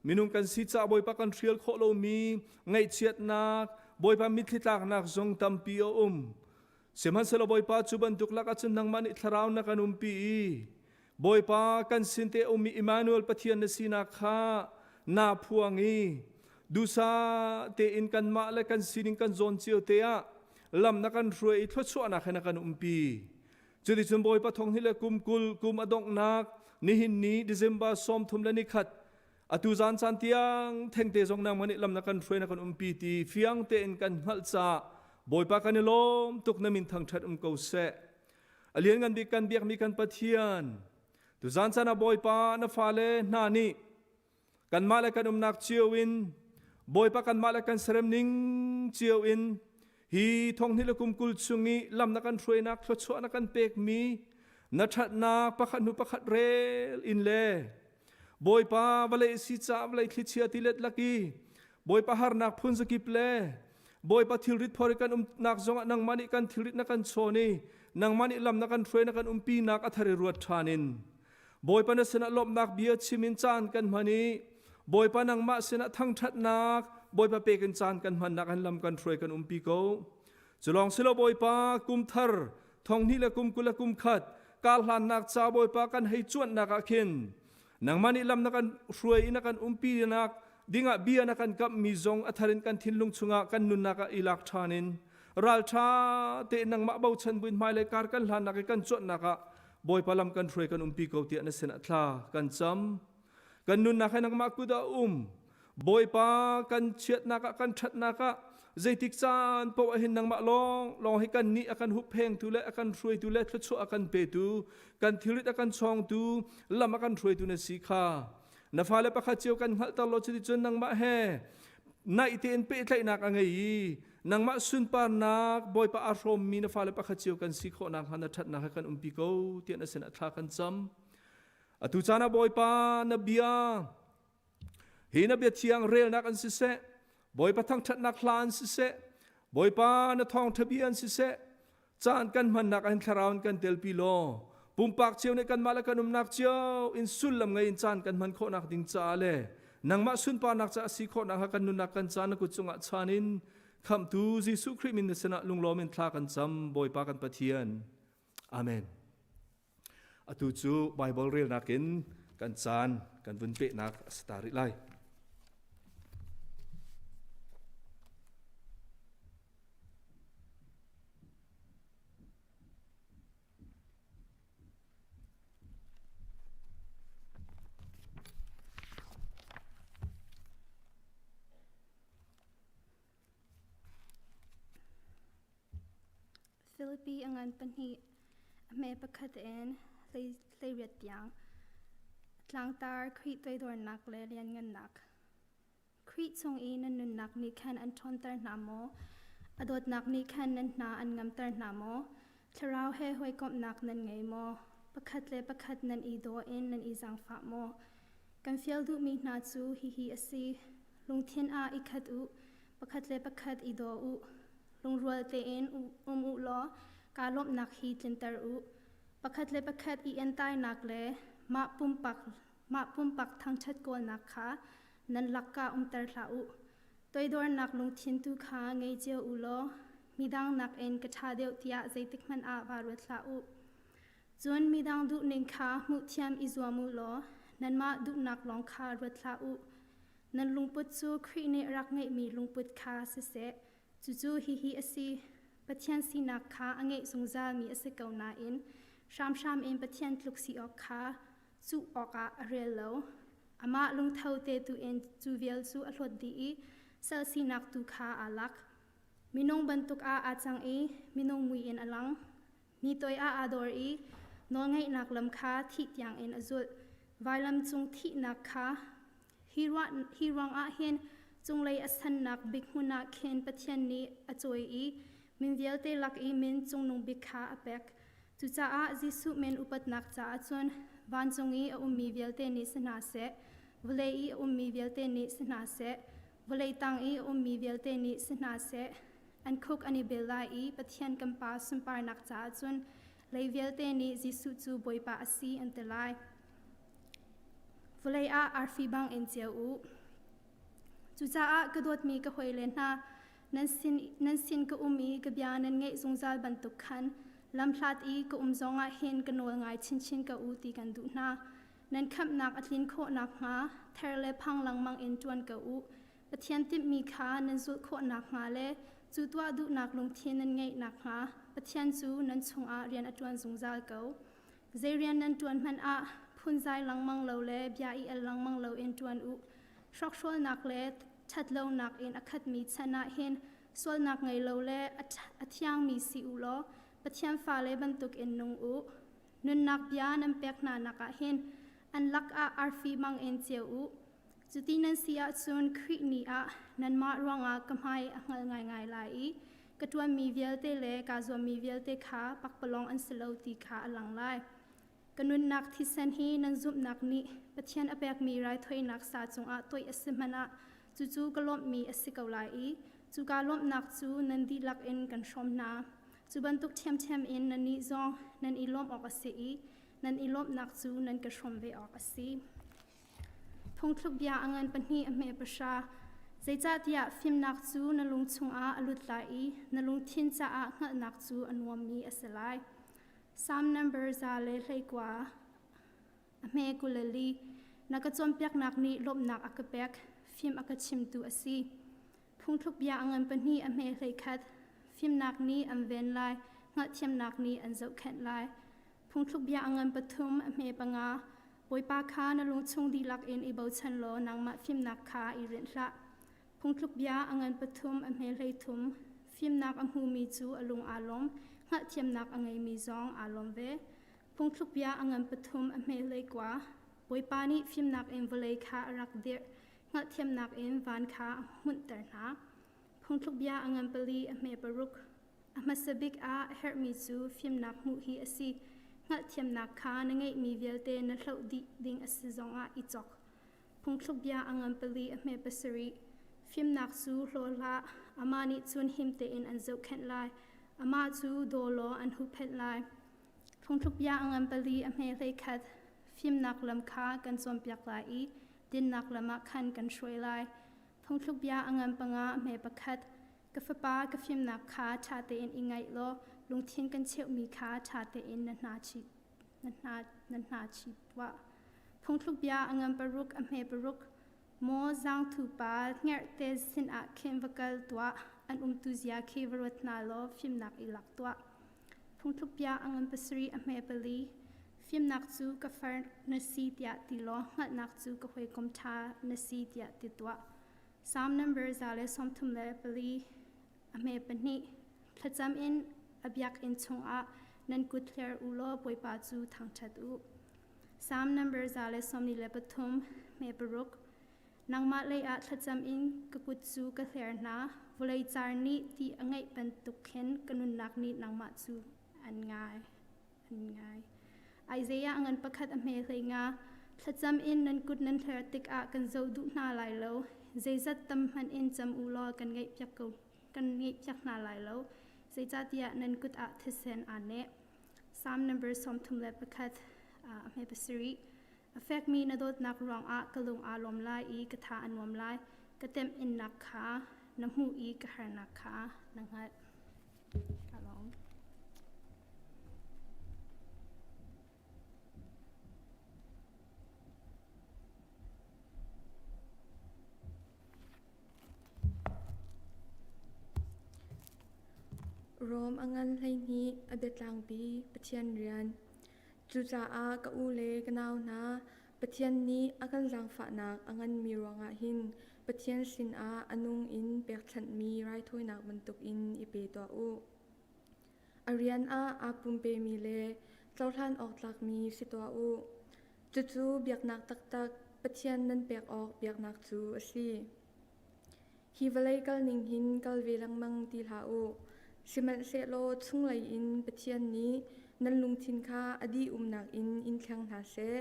Minung kan si caah Bawipa kan hrial khawh lomi ngaihchiatnak, Bawipa mitthli tlaknak zong tampi a um. Sihmanhsehlaw Bawipa cu bantuk lakah cun nangmah nih thlarau na kan umpi i Bawipa kan sin te ummi Immanuel Pathian na sinak kha naa phuang i dusa tein kanmah le kan sining kan zawn cio te ah lam na kan hruai i thluachuahnak he na kan umpi. Cuticun Bawipa thong hi le kum 20 kum a donghnak nihin ni December 31 ni khat. Atu zan caan tiang thengte zong nangmah nih lam na kan hruai na kan umpi ti fiang tein kan hngalh caah Bawipa kan i lawm tuk na min thangṭhat um ko seh. A lianngan bik kan biakmi kan Pathian, tuzan caan ah Bawipa na fale hna nih kanmah le kan umnak cio in Bawipa kanmah le kan serem ning cio in hi thonghnih le kum 20 chung i lam na kan hruainak thluachuah na kan pekmi na ṭhatnak pakhat hnu pakhat rel in le Bawipa vawlei si ca vawlei thlichia tilet laki Bawipa harnak phun zakip le Bawipa thilrit phor kan umnak zongah nangmah nih kan thilrit na kan chawn i nangmah nih lam na kan hruai na kan umpinak a thar i ruat ṭhan in Bawipa na sinah lawmhnak bia chim in caan kan hman i Bawipa nangmah sinah thangṭhatnak Bawipa pek in caan kan hmannak an lam kan hruai kan umpi ko. Culawng silo Bawipa kum thar thonghnih le kum 20 le kum khat karhlannak ca Bawipa kan hei cuanhnak ah khin nangmah nih lam na kan hruai i na kan umpi nak dingah bia na kan kamhmi zong a thar in kan thinlung chungah kan nunnak ah i lak ṭhan in ralṭha tein nangmah bochan buin hmailei kar kan hlannak i kan cuanhnak ah Bawipa lam kan hruai kan umpi ko tiah na sinah thla kan cam. Kan nunnak he nangmah kut ah um. Bawipa kan chiatnak ah kan ṭhatnak ah zeitik caan paoh ah hin nangmah lawng lawng hi kan nih a kan hupphengtu le a kan hruaitu le thluachuah a kan petu kan thilrit a kan chawngtu lam a kan hruaitu na si kha na fale pakhat cio kan hngalhter law cuticun nangmah he naih tein pehtlaihnak a ngei i nangmah sunparnak Bawipa aa hrawmmi na fale pakhat cio kan si khawh nakhnga na ṭhatnak he kan umpi ko tiah na sinah thla kan cam. Atu caan ah Bawipa na bia hi na bia thiang relnak an siseh, Bawipa thangṭhatnak hla an siseh, Bawipa na thawngṭha bia an siseh, caan kan hmannak ah hin thlarau in kan telpi law pumpak cio nih kanmah le kan umnak cio in sullam ngei in caan kan hman khawhnak ding caah le nangmah sunparnak caah si khawhnak ha kan nunnak kan caan na kut cungah chan in khamhtu Jesuh Khrih min na sinah lunglawm in thla kan cam Bawipa kan Pathian Amen Atu cu Baibal relnak in kan caan kan vun pehnak a si ta rih lai. Filipi a ngan pahnih, a hme pakhat in 18 tiang. Tlangtar Khrih toidornak le lianngannak. Khrih chung i nan nunnak nih khan an ṭhawnter hna maw? A dawtnak nih khan nan hna an ngamter hna maw? Thlarau he hawikomhnak nan ngei maw? Pakhat le pakhat nan i daw in nan i zaangfah maw? Kan fial duhmi hna cu hihi a si. Lungthin ah i khat u, pakhat le pakhat i daw u. Lungrual tein um u law kaa lawmhnak hi tlinter u. Pakhat le pakhat i entainak le mah pumpak mah pumpak thangṭhat kawlnak kha nan lakah umter hlah u. Toidornak lungthin tu kha ngei cio u law midang nakin ka ṭha deuh tiah zeitikhmanh ah vaa ruat hlah u. Cun midang duhning kha hmuhthiam i zuam u law nanmah duhnak lawng kha ruat hlah u. Nan lungput cu Khrih nih a rak ngeihmi lungput kha siseh, cucu hihi a si: Pathian sinak kha a ngeih zungzalmi a si ko nain hramhram in Pathian tluk si awk kha cuh awkah a rel lo. Amah lungtho te tu in cu vial cu a hlawt dih i sal sinak tu kha aa lak. Minung bantuk ah aa cang i minung mui in a lang. Mi toi ah aa dor i nawlngaihnak lam kha thih tiangin a zulh. Vailam cung thihnak kha hi, ruah, hi ruangah hin cunglei a sannak bik hmun ah khin Pathian nih a cawi i min vialte lak i min cungnung bik kha a pek. Cucaah Jesuh min upatnak caah cun vancung i a ummi vialte nih si hna seh, vawlei i a ummi vialte nih si hna seh, vawlei tang i a ummi vialte nih si hna seh, an khuk an i bil lai i Pathian kan Pa sunparnak caah cun lei vialte nih Jesuh cu Bawipa a si an ti lai. Vawlei ah arfi bang in ceu u. Cucaah ka dawtmi ka hawile hna, nan sin, nan sin ka um i ka bia nan ngaih zungzal bantuk khan lamhlat i ka um zongah hin ka nawl ngai chinchin ko u ti kan duh hna. Nan khamhnak a tlin khawh nakhnga ther le phang lengmang in ṭuan ko u. Pathian timhmi kha nan zulh khawh nakhnga le cu tuah duhnak lungthin nan ngeih nakhnga Pathian cu nan chungah rian a ṭuan zungzal ko. Zei rian nan ṭuan hmanh ah. Phunzai lengmang lo le bia i el lengmang loin ṭuan u. Hrokhrawlnak le ṭhatlonak in a khatmi chan ah hin sualnak ngei lo le a thiangmi si u law Pathian fale bantukin nung u. Nunnak bia nan pek hna nak ah hin an lakah arfi bangin ceu u. Cuti nan si ahcun Khrih ni ah nanmah ruangah ka hmai a hngal ngaingai lai i ka ṭuanmi vialte le kaa zuammi vialte kha pakpalawng an si lo ti kha a lang lai. Ka nunnak thisen hi nan zumhnak nih Pathian a pekmi raithawinak sa cungah toih a si hmanh ah cucu ka lawmhmi a si ko lai i cuka lawmhnak cu nan dihlak in kan hrawm hna. Cu bantuk ṭhiamṭhiam in nannih zong nan i lawmh awk a si i nan i lawmhnak cu nan ka hrawm ve awk a si. Phungthluk bia a ngan pahnih a hme pahra. Zeicahtiah fimnak cu na lung chungah a lut lai i na lungthin caah hngalhnak cu a nuammi a si lai. Psalm number 119 a hme 24 Na ka cawnpiaknak nih lawmhnak a ka pek, fim a ka chimtu a si. Phungthluk bia a ngan pahnih a hme 11 Fimnak nih an ven lai, hngalhthiamnak nih an zohkhenh lai. Phungthluk bia a ngan pathum a hme panga Bawipa kha na lungchung dihlak in i bochan law nangmah fimnak kha i rinh hlah. Phungthluk bia a ngan pathum a hme 13 Fimnak a hmumi cu a lung aa lawm, hngalhthiamnak a ngeimi zong aa lawm ve. Phungthluk bia a ngan pathum a hme 19 Bawipa nih fimnak in vawlei kha a rak dirh, hngalhthiamnak in van kha a hmunhter hna. Phungthluk bia a ngan pali a hme paruk. A hmasa bik ah a herhmi cu fimnak hmuh hi a si. Hngalhthiamnak kha na ngeihmi vialte na hloh dih ding a si zongah i cawk. Phungthluk bia a ngan pali a hme pasarih. Fimnak cu hlaw hlah, amah nih cun him tein an zohkhenh lai. Amah cu daw law an huhphenh lai. Phungthluk bia a ngan pali a hme 11. Fimnak lam kha kan cawnpiak lai i dinnak lam ah khan kan hruai lai. Phungthluk bia a ngan panga a hme pakhat. Ka fapa, ka fimnak kha ṭha tein i ngaih law lungthin kan cheuhmi kha ṭha tein na hna chih na hna na hna chih tuah. Phungthluk bia a ngan paruk a hme paruk. Maw zaangthu pa hngerhte sinah khin va kal tuah, an umtu zia khi va ruat hna law fimnak i lak tuah. Phungthluk bia a ngan pasarih a hme pali. Fimnak cu ka far na si tiah ti law hngalhnak cu ka hawikom ṭha na si tiah ti tuah. Psalm number 134 a hme pahnih. Thlacam in a biakinn chungah nan kut hler u law Bawipa cu thangṭhat u. Psalm number 123 hme paruk. Nangmah lei ah thlacam in ka kut cu ka hler hna. Vawlei car nih ti a ngeih bantuk khin ka nunnak nih nangmah cu an ngai. An ngai. Isaiah ngan pakhat a hme hlei nga. Thlacam in nan kut nan hler tikah kan zoh duh hna lai lo. Zeizat tam hmanh in cam u law kan ngaihpiak ko kan ngaihpiak hna lai lo. Zeicahtiah nan kut ah thisen aa neh. Psalm number 31 a hme pasarih. A fekmi na dawtnak ruangah ka lung aa lawm lai i ka tha a nuam lai. Ka temhinnak kha na hmuh i ka harnak kha na hngalh. Ka lawm. Rom a ngan 12 a biatlangpi Pathian rian. Cucaah ka u le ka nau hna, Pathian nih a kan zaangfahnak a nganmi ruangah hin Pathian sinah a nung in pekchanhmi raithawinak bantukin i pe tuah u. A rian ah aa pumpemi le cohlan awk tlakmi si tuah u. Cucu biaknak taktak Pathian nan pek awk biaknak cu a si. Hi vawlei kalning hin kal ve lengmang ti hlah u. Sihmanhsehlaw chunglei in Pathian nih nan lungthin kha a dih-umnak in in thleng hna seh.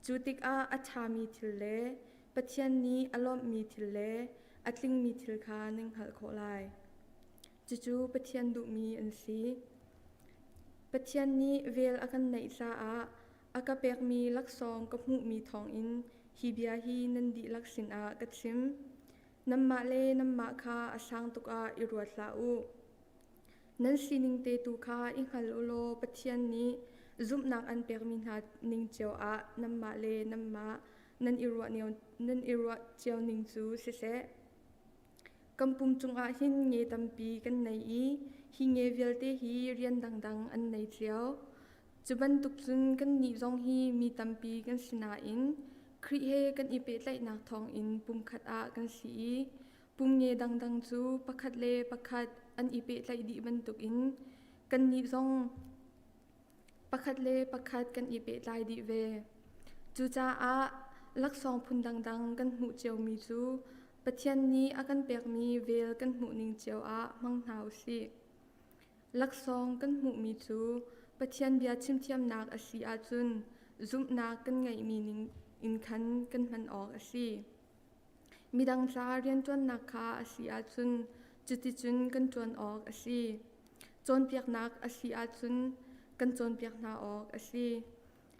Cu tikah a ṭhami thil le Pathian nih a lawmhmi thil le a tlingmi thil kha nan hngalh khawh lai. Cucu Pathian duhmi an si. Pathian nih vel a kan neih caah a ka pekmi laksawng ka hmuhmi thawngin hi bia hi nan dihlak sinah ka chim. Nanmah le nanmah kha a sang tuk ah i ruat hlah u. Nan sining te tu kha i hngal u law Pathian nih zumhnak an pekmi hna ning cio ah nanmah le nanmah nan i ruah, nan i ruah cio ning cu siseh. Kan pum cungah hin nge tampi kan nei i hi nge vialte hi rian dangdang an nei cio. Cu bantuk cun kannih zong hi mi tampi kan si nain Khrih he kan i pehtlaihnak thawngin pumkhat ah kan si i pumnge dangdang cu pakhat le pakhat an i pehtlaih dih bantukin kannih zong pakhat le pakhat kan i pehtlai dih ve. Cucaah laksawng phun dangdang kan hmuh ciomi cu Pathian nih a kan pekmi vel kan hmuhning cio ah hmang hna u sih. Laksawng kan hmuhmi cu Pathian bia chimthiamnak a si ahcun zumhnak kan ngeihmi ning in khan kan hman awk a si. Midang ca rianṭuannak kha a si ahcun cuticun kan ṭuan awk a si. Cawnpiaknak a si ahcun kan cawnpiak hna awk a si.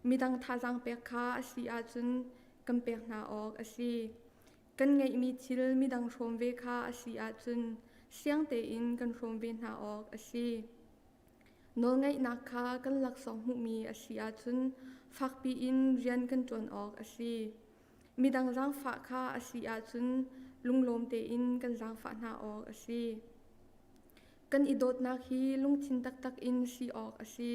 Midang thazaang pek kha a si ahcun kan pek hna awk a si. Kan ngeihmi thil midang hrawm ve kha a si ahcun siang tein kan hrawm ve hna awk a si. Nawlngeihnak kha kan laksawng hmuhmi a si ahcun fakpi in rian kan ṭuan awk a si. Midang zaangfah kha a si ahcun lunglawm tein kan zaangfah hna awk a si. Kan i dawtnak hi lungthin taktak in si awk a si.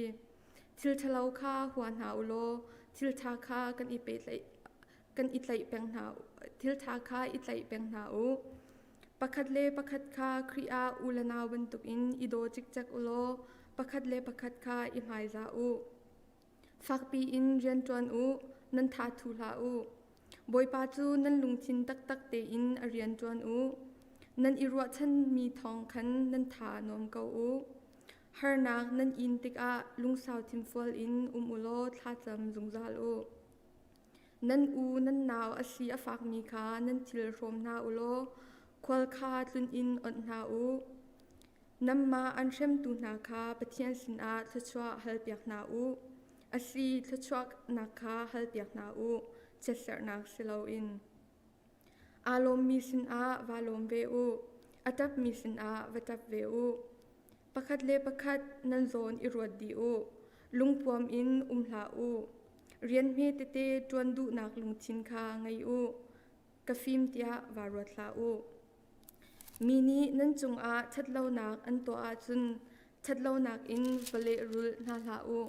Thil ṭhalo kha hua hna u law thil ṭha kha kan i pehtlaih kan i tlaih peng hna thil ṭha kha i tlaih peng hna u. Pakhat le pakhat kha Khrih ah u le nau bantukin i daw cikcek u law pakhat le pakhat kha i hmaizah u. Fakpi in rian ṭuan u, nan tha thu hlah u. Bawipa cu nan lungthin taktak tein a rian ṭuan u. Nan i ruahchanmi thawng khan nan tha nuam ko u. Harnak nan in tikah lungsau thinfual in um u law thlacam zungzal u. Nan u nan nau a si a fakmi kha nan thil hrawm hna u law khual kha tlun in onh hna u. Nanmah an hremtu hna kha Pathian sinah thluachuah halpiak hna u. A si, thluachuahnak kha halpiak hna u, chiatserhnak si loin. Aa lawmmi sinah vaa lawm ve u, a ṭapmi sinah va ṭap ve u. Pakhat le pakhat nan zawn i ruat dih u. Lungpuam in um hlah u. Rian hme tete ṭuan duhnak lungthin kha ngei u. Ka fim tiah vaa ruat hlah u. Mi nih nan cungah ṭhatlonak an tuah ahcun ṭhatlonak in va lehrulh hna hlah u.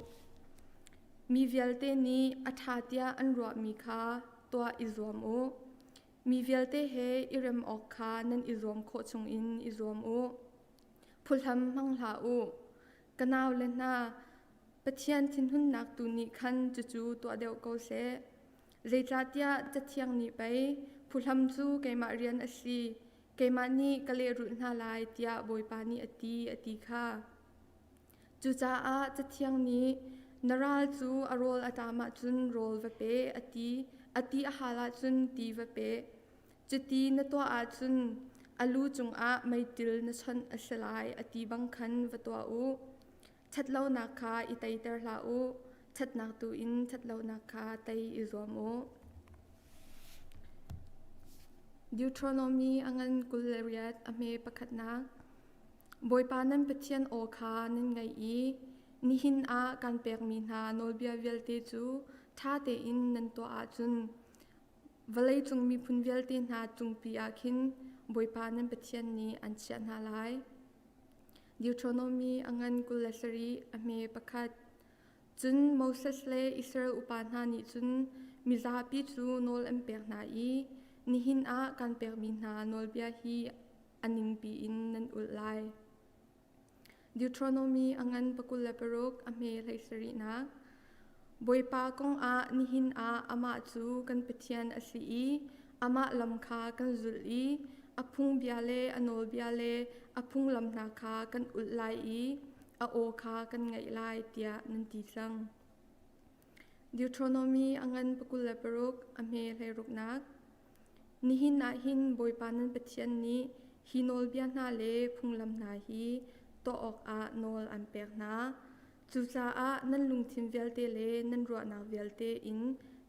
Mi vialte nih a ṭha tiah an ruahmi kha tuah i zuam u. Mi vialte he i rem awk kha nan i zuam khawh chungin i zuam u. Phuhlam hmang hlah u. Ka naule hna, Pathian thinhunnak tu nih khan cucu tuah deuh ko seh. Zeicahtiah Cathiang nih pei, phuhlam cu keimah rian a si, keimah nih ka lehrulh hna lai, tiah Bawipa nih a ti, a ti kha. Cucaah Cathiang nih, Na ral cu a rawl a ṭam ahcun rawl va pe, a ti, a ti a hal ahcun ti va pe. Cuti na tuah ahcun a lu cungah meiṭil na chonh a si lai, a ti bang khan va tuah u. Ṭhatlonak kha i teiter hlah u, ṭhatnak tu in ṭhatlonak kha tei i zuam u. Deuteronomy a ngan 28 a hme pakhatnak. Bawipa nan Pathian aw kha nan ngaih i nihin ah kan pekmi hna nawlbia vialte cu ṭha tein nan tuah ahcun vawleicung miphun vialte hna cungpi ah khin Bawipa nan Pathian nih an chiah hna lai. Deuteronomy a ngan 27 a hme pakhat. Cun Moses le Israel upa hna nih cun mizapi cu nawl an pek hna i nihin ah kan pekmi hna nawlbia hi a ningpi in nan ulh lai. Deuteronomy a ngan 26 a hme 17nak. Bawipa kong ah nihin ah amah cu kan Pathian a si i amah lam kha kan zulh i a phungbia le a nawlbia le a phunglam hna kha kan ulh lai i a aw kha kan ngaih lai tiah nan ti cang. Deuteronomy a ngan 26 a hme hleiruknak. Nihin ah hin Bawipa nan Pathian nih hi nawlbia hna le phunglam hna hi tuah awkah nawl an pek hna. Cucaah nan lungthin vialte le nan ruahnak vialte in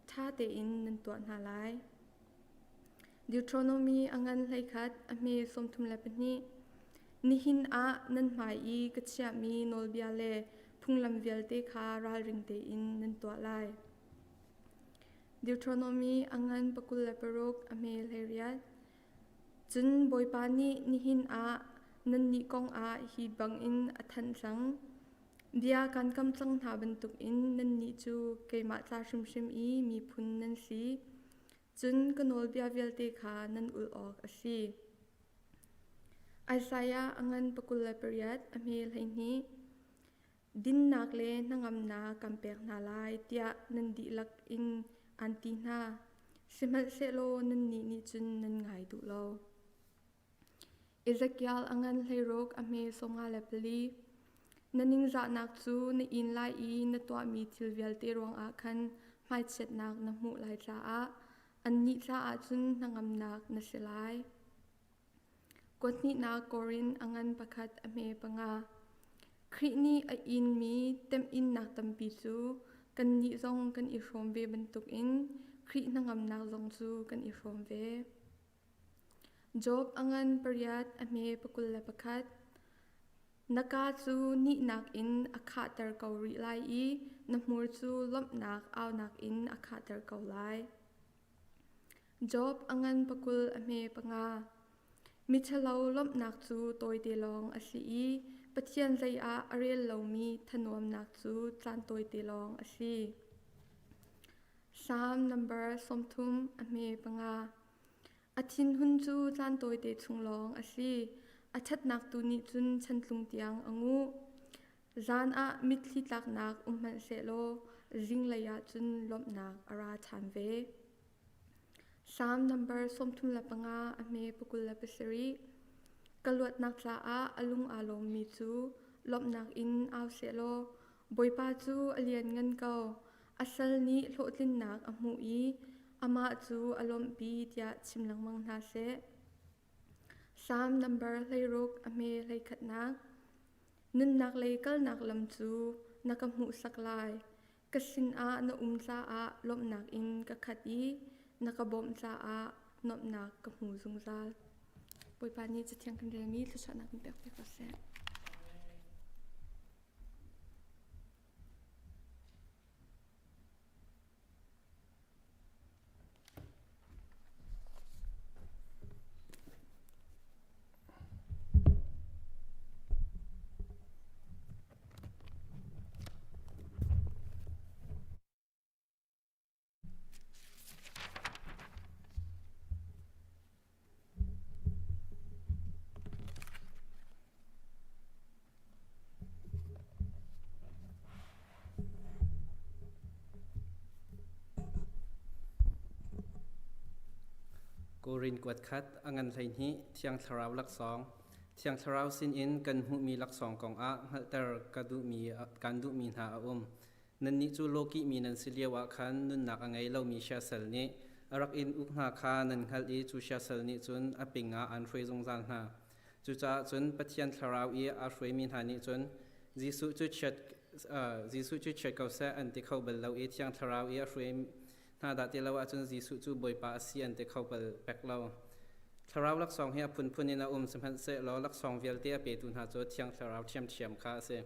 ṭha tein nan tuah hna lai. Deuteronomy a ngan 11 a hme 32. Nihin ah nan hmai i ka chiahmi nawlbia le phunglam vialte kha ralring tein nan tuah lai. Deuteronomy a ngan 26 a hme 18. Cun Bawipa nih nihin ah nannih kong ah hi bangin a thanh cang. Bia kan kam cang hna bantukin nannih cu keimah ca hrimhrim i miphun nan si. Cun ka nawlbia vialte kha nan ulh awk a si. Isaiah a ngan 28 a hme 12. Dinnak le hnangamnak kan pek hna lai tiah nan dihlak in aan ti hna. Sihmanhsehlaw nannih nih cun nan ngai duh lo. Ezekiel a ngan hleiruk a hme 54. Na ningzahnak cu na in lai i na tuahmi thil vialte ruangah khan hmaichiatnak na hmuh lai caah annih caah cun hnangamnak na si lai. Kuathnihnak Korin a ngan pakhat a hme panga. Khrih nih a inmi temhinnak tampi cu kannih zong kan i hrawm ve bantukin Khrih hnangamnak zong cu kan i hrawm ve. Job a ngan pariat a hme 21. Na kaa cu nihnak in a khahter ko rih lai i na hmur cu lawmhnak aunak in a khahter ko lai. Job a ngan pakul a hme panga. Miṭhalo lawmhnak cu tawite lawng a si i Pathian zei ah a rel lomi thanuamnak cu caan tawite lawng a si. Salm nambar 30 a hme panga. A thinhun cu caan tawite chung lawng a si. A ṭhatnak tu nih cun chantlung tiang a nguh. Zan ah mitthli tlaknak um hmanhsehlaw zinglei ah cun lawmhnak a ra ṭhan ve. Salm nambar 35 a hme 27. Ka luatnak caah a lung aa lawmmi cu lawmhnak in au sehlaw Bawipa cu a lianngan ko. A sal nih hlawhtlinnak a hmuh i amah cu a lawmhpi tiah chim lengmang hna seh. Salm nambar 16 a hme hleikhatnak. Nunnak lei kalnak lam cu na ka hmuhsak lai. Ka sinah na um caah lawmhnak in ka khat i na ka bawmh caah nuamhnak ka hmu zungzal. Bawipa nih Cathiang kan relmi thluachuahnak in pek ve ko seh. Korin kuat khat a ngan 12 Thiang Thlarau laksawng Thiang Thlarau sinin kan hmuhmi laksawng kongah hngalhter ka duhmi kan duhmi hna a um. Nannih cu lawkihmi nan si lioah khan nunnak a ngei lomi siasal nih a rak in uk hna kha nan hngalh i cu siasal nih cun a ping ah aan hruai zungzal hna. Cucaah cun Pathian Thlarau i aa hruaimi hna nih cun Jesuh cu chiat Jesuh cu chiat ko seh an ti kho bal lo i Thiang Thlarau i a hruai hna dah ti lo ahcun Jesuh cu Bawipa a si an ti kho bal pek lo. Thlarau laksawng hi a phunphun in a um sihmanhsehlaw laksawng vialte a petu hna cu Thiang Thlarau ṭhiamṭhiam kha a si.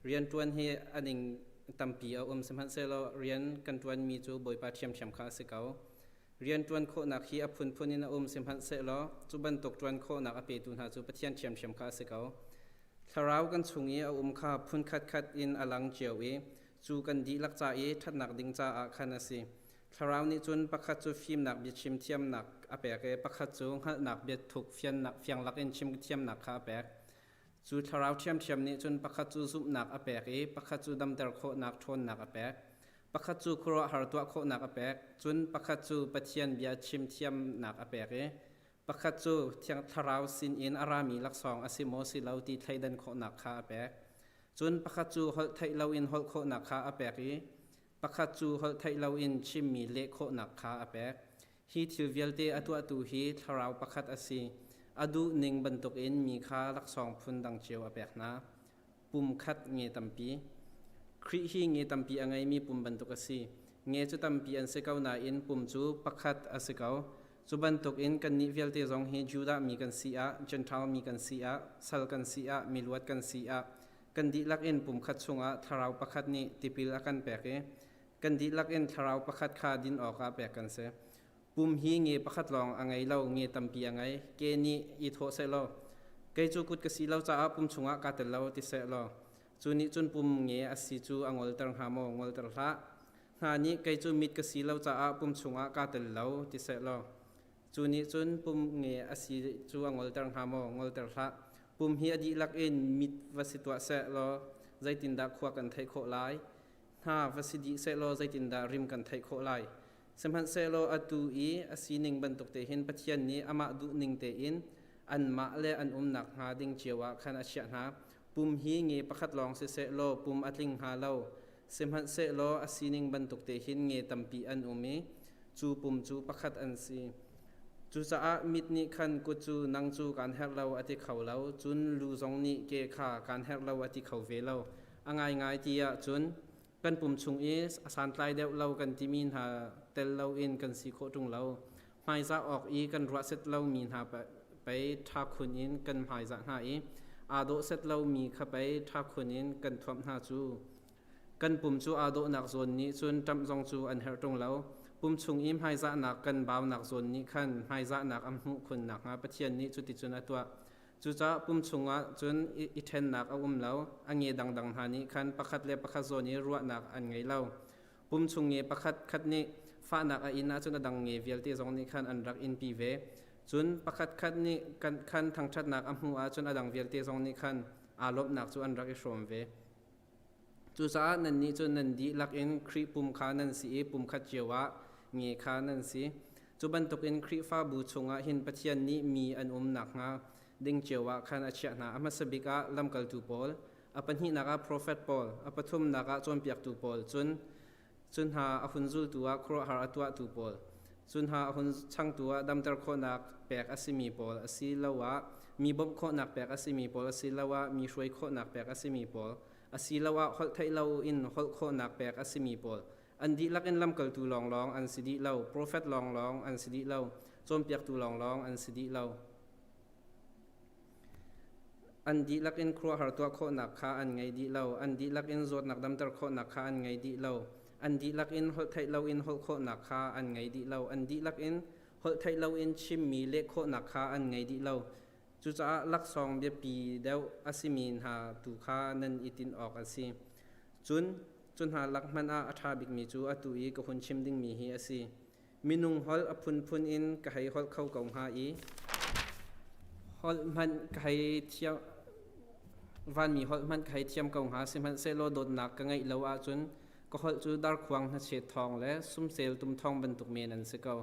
Rianṭuan hi a ning tampi a um sihmanhsehlaw rian kan ṭuanmi cu Bawipa ṭhiamṭhiam kha a si ko. Rian ṭuan khawhnak hi a phunphun in a um sihmanhsehlaw cu bantuk ṭuan khawhnak a petu hna cu Pathian ṭhiamṭhiam kha a si ko. Thlarau kan chung i a um kha phun khatkhat in a lang cio i cu kan dihlak ca i ṭhatnak ding caah khan a si. Thlarau nih cun pakhat cu fimnak biachim thiamnak a pek i pakhat cu hngalhnak biathuk fianglak in chim thiamnak kha a pek. Cu thlarau ṭhiamṭhiam nih cun pakhat cu zumhnak a pek i pakhat cu damter khawhnak ṭhawnnak a pek. Pakhat cu khuaruahhar tuah khawhnak a pek, cun pakhat cu Pathian bia chim thiamnak a pek i pakhat cu Thiang Thlarau sinin a rami laksawng a si maw si lo ti thleidan khawhnak kha a pek. Cun pakhat cu holh theih loin holh khawhnak kha a pek i pakhat cu holh theih loin chimmi leh khawhnak kha a pek. Hi thil vialte a tuahtu hi thlarau pakhat a si. A duh ning bantukin mi kha laksawng phun dang cio a pek hna. Pum khat nge tampi. Khrih hi nge tampi a ngeimi pum bantuk a si. Nge cu tampi an si ko nain pum cu pakhat a si ko. Cu bantukin kannih vialte zong hi Judah mi kan si ah, Jentail mi kan si ah, sal kan si ah, miluat kan si ah, kan dihlak in pum khat chungah thlarau pakhat nih tipil a kan pek i kan dihlak in thlarau pakhat kha din awkah pek kan si. Pum hi nge pakhat lawng a ngei lo, nge tampi a ngei. Ke nih i thawh seh law, kei cu kut ka si lo caah pum chungah kaa tel lo ti seh law, Cu nih cun pum nge a si cu a ngolter hnga maw? Ngolter hlah. Hna nih kei cu mit ka si lo caah pum chungah kaa tel lo, ti seh law. Cu nih cun pum nge a si cu a ngolter hnga maw? Ngolter hlah. Pum hi a dihlak in mit va si tuah seh law zeitindah khua kan theih khawh lai? Hna va si dih seh law zeitindah rim kan theih khawh lai? Sihmanhsehlaw atu i a sining bantuk te hin Pathian nih amah duhning tein anmah le an umnak hnga ding cio ah khan a chiah hna. Pum hi nge pakhat lawng siseh law pum a tling hnga lo. Sihmanhsehlaw a sining bantuk te hin nge tampi an um i cu pum cu pakhat an si. Cucaah mit nih khan kut cu nang cu kaan herh lo a ti kho lo, cun lu zong nih ke kha kaan herh lo a ti kho ve lo. A ngaingai ti ahcun kan pum chung i a santlai deuh lo kan timi hna tel loin kan si khawh ṭung lo. Hmaizah awk i kan ruah set lomi hna pei ṭha khun in kan hmaizah hna i aa dawh set lomi kha pei ṭha khun in kan thuamh hna cu. Kan pum cu aa dawhnak zawn nih cun ṭamh zong cu an herh ṭung lo. Pum chung i hmaizahnak kan baunak zawn nih khan hmaizahnak an hmuh khun nakhnga Pathian nih cuticun a tuah. Cucaah pum chungah cun i ṭhennak a um lo. A nge dangdang hna nih khan pakhat le pakhat zawn i ruahnak an ngei lo. Pum chung nge pakhat khat nih fahnak a in ahcun a dang nge vialte zong nih khan an rak inpi ve. Cun pakhat khat nih khan thangṭhatnak a hmuh ahcun a dang vialte zong nih khan aa lawmhnak cu an rak i hrawm ve. Cucaah nannih cu nan dihlak in Khrih pum kha nan si i pum khat cio ah nge kha nan si. Cu bantukin Khrihfabu chungah hin Pathian nih mi an um nakhnga ding cio ah khan a chiah hna. A hmasa bik ah lamkaltu pawl, a pahnihnak ah profet pawl, a pathumnak ah cawnpiaktu pawl, cun Cun hna a hun zultu ah khuaruahhar a tuahtu pawl, cun hna a hun changtu ah damter khawhnak pek a simi pawl asiloah mi bawmh khawhnak pek a simi pawl asiloah mi hruai khawhnak pek a simi pawl asiloah holh theih loin holh khawhnak pek a simi pawl an dihlak in lamkaltu lawnglawng an si dih lo, profet lawnglawng an si dih lo, cawnpiaktu lawnglawng an si dih lo. An dihlak in khuaruahhar tuah khawhnak kha an ngei dih lo. An dihlak in zawtnak damter khawhnak kha an ngei dih lo. An dihlak in holh theih loin holh khawhnak kha an ngei dih lo. An dihlak in holh theih loin chimmi leh khawhnak kha an ngei dih lo. Cucaah laksawng biapi deuh a simi hna tu kha nan i tinh awk a si. Cun cu hna lak hmanh ah a ṭha bikmi cu atu i ka hun chim dingmi hi a si. Minung holh a phunphun in ka hei holh kho ko hnga i holh hmanh ka hei thiam vanmi holh hmanh ka hei thiam ko hnga sihmanhsehlaw dawtnak ka ngeih lo ahcun ka holh cu darkhuang hnachet thawng le sumsel tum thawng bantuk men an si ko.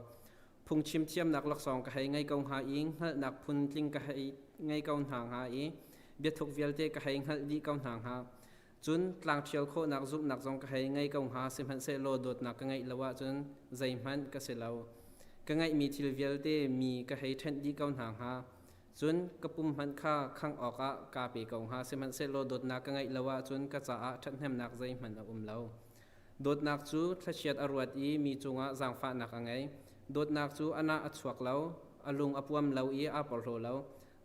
Phungchim thiamnak laksawng ka hei ngei ko hnga i hngalhnak phun tling ka hei ngei ko hna hnga i biathuk vialte ka hei hngalh dih ko hna hnga. Cun tlangṭhial khawhnak zumhnak zong ka hei ngei ko hnga, sihmanhsehlaw dawtnak ka ngeih lo ahcun zeihmanh ka si lo. Ka ngeihmi thil vialte mi ka hei ṭhenh dih ko hna hnga. Cun ka pum hmanh kha khangh awkah kaa pe ko hnga, sihmanhsehlaw dawtnak ka ngeih lo ahcun ka caah ṭhathnemnak zeihmanh a um lo. Dawtnak cu thlachiat a ruat i mi cungah zaangfahnak a ngei. Dawtnak cu a nah a chuak lo, a lung a puam lo i aa porhlaw lo.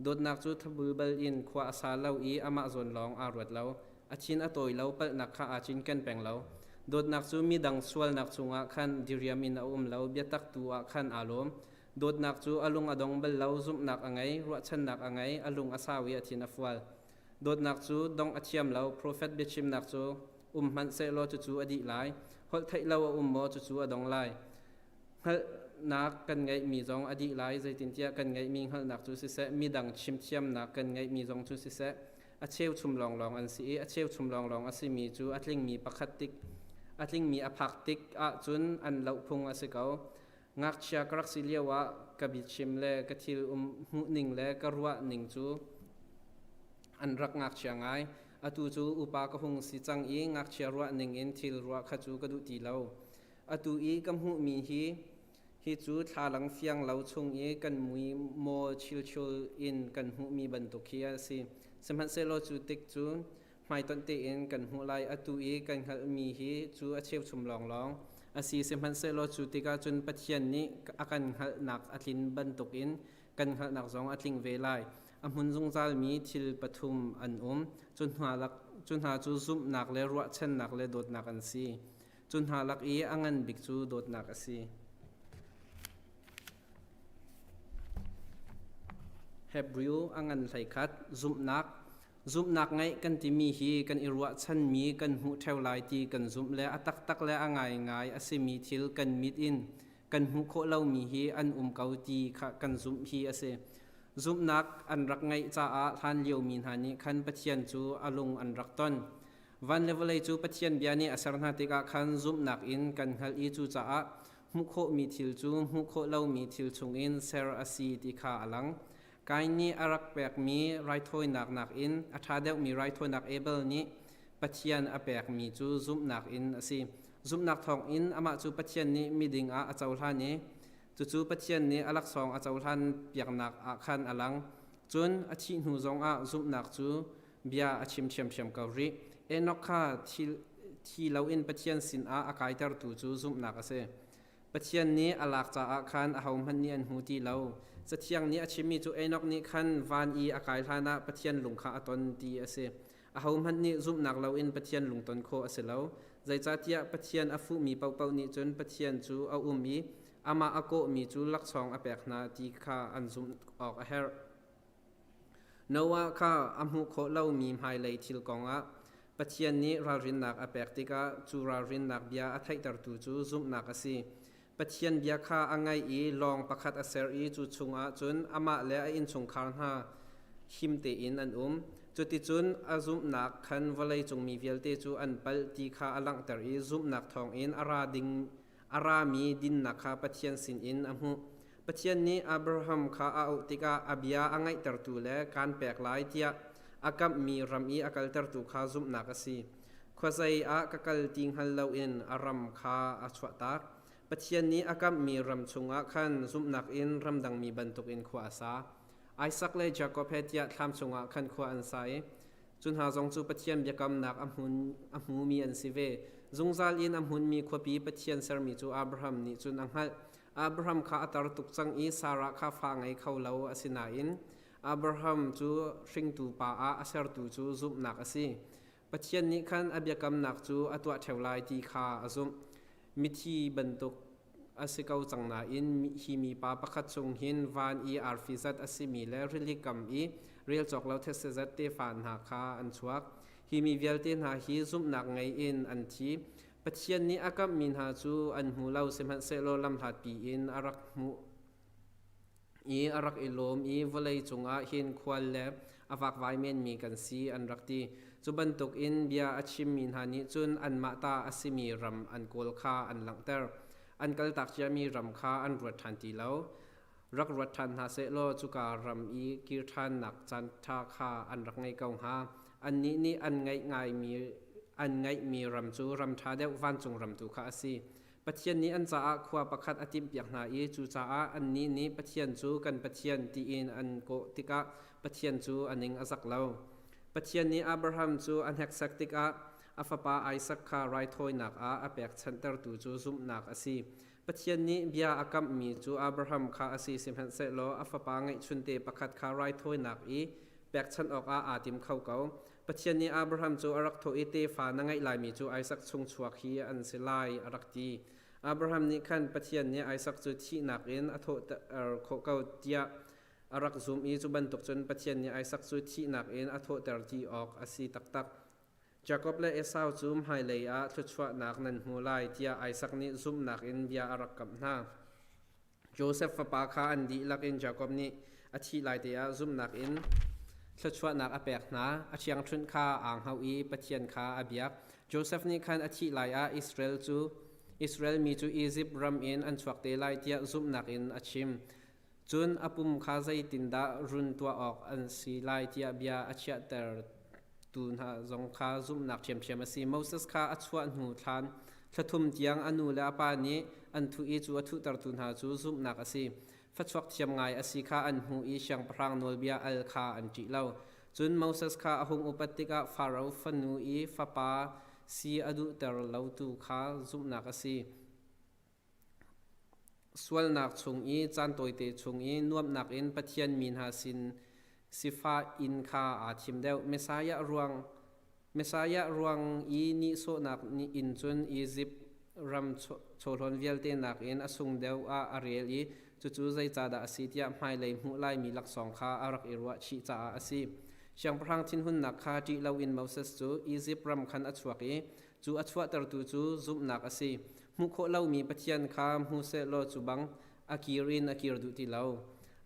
Dawtnak cu thlabulbal in khua a sa lo i amah zawn lawng aa ruat lo. A thin a tawi lo, palhnak kha aa cinken peng lo. Dawtnak cu midang sualnak cungah khan diriam in a um lo, biatak tu ah khan aa lawm. Dawtnak cu a lung a dong bal lo, zumhnak a ngei, ruahchannak a ngei, a lung a sau i a thin a fual. Dawtnak cu dongh a thiam lo, profet biachimnak cu um hmanh sehlaw cucu a dih lai. Holh theih lo a um maw cucu a dong lai. Hngalhnak kan ngeihmi zong a dih lai, zeitintiah kan ngeihmi hngalhnak cu siseh, midang chimthiamnak kan ngeihmi zong cu siseh, a cheuchum lawnglawng an si i a cheuchum lawnglawng a simi cu a tlingmi pakhat tik a tlingmi a phak tik ahcun an loh phung a si ko. Ngakchia ka rak si lioah ka biachim le ka thil um hmuhning le ka ruahning cu an rak ngakchia ngai. Atu cu upa ka hung si cang i ngakchia ruahning in thil ruah kha cu ka duh ti lo. Atu i ka hmuhmi hi hi cu thlalang fiang lo chung i kan mui maw chilchul in kan hmuhmi bantuk hi a si. Sihmanhsehlaw cu tik cu hmaitonh tein kan hmuh lai. Atu i kan hngalhmi hi cu a cheuchum lawnglawng a si. Sihmanhsehlaw cu tikah cun Pathian nih a kan hngalhnak a tlin bantukin kan hngalhnak zong a tling ve lai. A hmun zungzalmi thil pathum an um. Cu hna cu zumhnak le ruahchannak le dawtnak an si. Cu hna lak i a ngan bik cu dawtnak a si. Hebrew a ngan 11, zumhnak. Zumhnak ngeih kan timi hi kan i ruahchanmi kan hmuh ṭheo lai ti kan zumh le a taktak le a ngaingai a simi thil kan mit in kan hmuh khawh lomi hi an um ko ti kha kan zumh hi a si. Zumhnak an rak ngeih caah hlanlio mi hna nih khan Pathian cu a lung an rak ton. Van le vawlei cu Pathian bia nih a ser hna tikah khan zumhnak in kan hngalh i cucaah hmuh khawhmi thil cu hmuh khawh lomi thil chungin ser a si ti kha a lang. Kain nih a rak pekmi raithawinak nakin a ṭha deuhmi raithawinak Abel nih Pathian a pekmi cu zumhnak in a si. Zumhnak thawngin amah cu Pathian nih miding ah a cohlan i cucu Pathian nih a laksawng a cohlan piaknak ah khan a lang. Cun a thih hnu zongah zumhnak cu bia a chim ṭhiamṭhiam ko rih. Enoch kha thi loin Pathian sinah a kaitertu cu zumhnak a si. Pathian nih a lak caah khan ahohmanh nih an hmu ti lo. Cathiang nih a chimmi cu Enoch nih khan van i a kai hlanah Pathian lung kha a ton ti a si. Ahohmanh nih zumhnak loin Pathian lungton khawh a si lo. Zeicahtiah Pathian a fuhmi paohpaoh nih cun Pathian cu a um i amah a kawhmi cu laksawng a pek hna ti kha an zumh awk a herh. Noah kha a hmuh khawh lomi hmailei thil kongah Pathian nih ralrinnak a pek tikah cu ralrinnak bia a theihtertu cu zumhnak a si. Pathian bia kha a ngaih i lawng pakhat a ser i cu chungah cun amah le a innchungkhar hna him tein an um. Cuticun a zumhnak khan vawleicung mi vialte cu an palh ti kha a langhter i zumhnak thawngin a ra ding a rami dinnak kha Pathian sinin a hmuh. Pathian nih Abraham kha a auh tikah a bia a ngaihtertu le kaan pek lai tiah a kamhmi ram i a kaltertu kha zumhnak a si. Khuazei ah ka kal ti hngal loin a ram kha a chuahtak. Pathian nih a kamhmi ram chungah khan zumhnak in ramdangmi bantukin khua a sa. Isak le Jakob he tiah thlam chungah khan khua an sa i cu hna zong cu Pathian biakamnak a hmumi an si ve. Zungzal in a hmunmi khuapi Pathian sermi cu Abraham nih cun a hngalh. Abraham kha a tar tuk cang i Sarah kha fa ngei kho lo a si nain Abraham cu hringtu pa ah a sertu cu zumhnak a si. Pathian nih khan a biakamnak cu a tuah ṭheo lai ti kha a zumh. Mithi bantuk a si ko cang nain hi mipa pakhat chung hin van i arfi zat a simi le rili kam i rel cawk lo thetse zat tefa hna kha an chuak. Hi mi vialte hna hi zumhnak ngei in an thi. Pathian nih a kamhmi hna cu an hmu lo, sihmanhsehlaw lamhlatpi in a rak hmuh i a rak i lawm i vawlei cungah hin khual le a vakvai menmi kan si an rak ti. Cu bantukin bia a chimmi hna nih cun anmah ta a simi ram an kawl kha an langhter. An kaltak ciami ram kha an ruat ṭhan ti lo. Rak ruat ṭhan hna sehlaw cuka ram i kir ṭhannak caanṭha kha an rak ngei ko hnga. Annih nih an ngaih ngaimi an ngaihmi ram cu ram ṭha deuh vancung ram tu kha a si. Pathian nih an caah khua pakhat a timhpiak hna i cucaah annih nih Pathian cu kan Pathian tiin an kawh tikah Pathian cu a ning a zak lo. Pathian nih Abraham cu a hneksak tikah a fapa Isak kha raithawinak ah a pekchanhtertu cu zumhnak a si. Pathian nih bia a kamhmi cu Abraham kha a si sihmanhsehlaw a fapa ngeihchunte pakhat kha raithawinak i pekchanh awkah aa tim kho ko. Pathian nih Abraham cu a rak thawh i tefa na ngeih laimi cu Isak chung chuak hi an si lai a rak ti. Abraham nih khan Pathian nih Isak cu thihnak in a thawhter khawh ko tiah a rak zumh i cu bantuk cun Pathian nih Isak cu thihnak in a thawhter ti awk a si taktak. Jakob le Esau cu hmailei ah thluachuahnak nan hmu lai tiah Isak nih zumhnak in bia a rak kamh hna. Josef fapa kha an dihlak in Jakob nih a thih lai te ah zumhnak in thluachuahnak a pek hna. A ṭhiangṭhunh kha aa hngauh i Pathian kha a biak. Josef nih khan a thih lai ah Israel cu Israel mi cu Izipt ram in an chuak te lai tiah zumhnak in a chim. Cun a pum kha zeitindah run tuah awk an si lai tiah bia a chiahter tu hna zong kha zumhnak ṭhiamṭhiam a si. Moses kha a chuah hnu thlan thla thum tiang a nu le a pa nih an thuh i cu a thuhtertu hna cu zumhnak a si. Fachuak thiam ngai a si kha an hmuh i siangpahrang nawlbia al kha an ṭih lo. Cun Moses kha a hung upat tikah Faro fanu i fapa si a duhter lotu kha zumhnak a si. Sualnak chung i caan tawite chung i nuamhnak in Pathian mi hna sin sifah inn kha aa thim deuh. Messiah ruang i nihsawhnak inn cun Izipt ram chawhlawn vialte nakin a sung deuh ah a rel i cucu zeicahdah a si tiah hmailei hmuh laimi laksawng kha a rak i ruahchih caah a si. Siangpahrang thinhunnak kha ṭih loin Moses cu Izipt ram khan a chuak i cu a chuahtertu cu zumhnak a si. Hmuh khawh lomi Pathian kha hmu sehlaw cu bang a kir in a kir duh ti lo.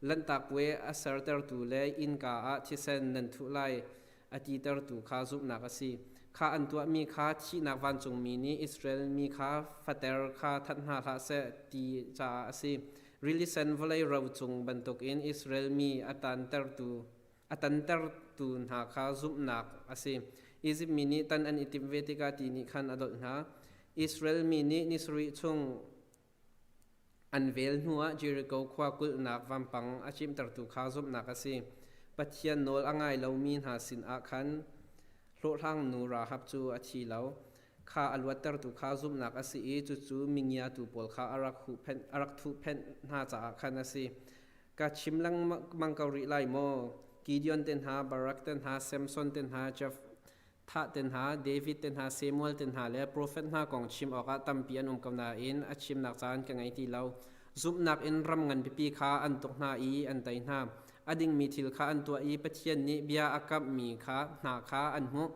Lanhtak puai a sertertu le innka ah thisen nan thuh lai a titertu kha zumhnak a si. Kha an tuahmi kha thihnak vancungmi nih Israel mi kha fater kha that hna hlah seh ti caah a si. Rili sen vawlei ro cung bantukin Israel mi a tantertu a tantertu hna kha zumhnak a si. Izipt mi nih tan an i timh ve tikah ti nih khan a dolh hna. Israel mi nih ni sarih chung an vel hnuah Jericho khua kulhnak vampang a cimtertu kha zumhnak a si. Pathian nawl a ngai lomi hna sinah khan hlawhhlangnu Rahab cu a thi lo. Kha a luattertu kha zumhnak a si i cucu mingiatu pawl kha a rak thuhphenh hna caah khan a si. Ka chim lengmang ko rih lai maw? Gideon te hna, Barak te hna, Samson te hna, Jeff Thah te hna, David te hna, Samuel te hna le profet hna kong chim awkah tampi an um ko nain a chimnak caan ka ngei ti lo. Zumhnak in ram ngan pipi kha an tuk hna i an tei hna. A dingmi thil kha an tuah i Pathian nih bia a kamhmi kha hna kha an hmuh.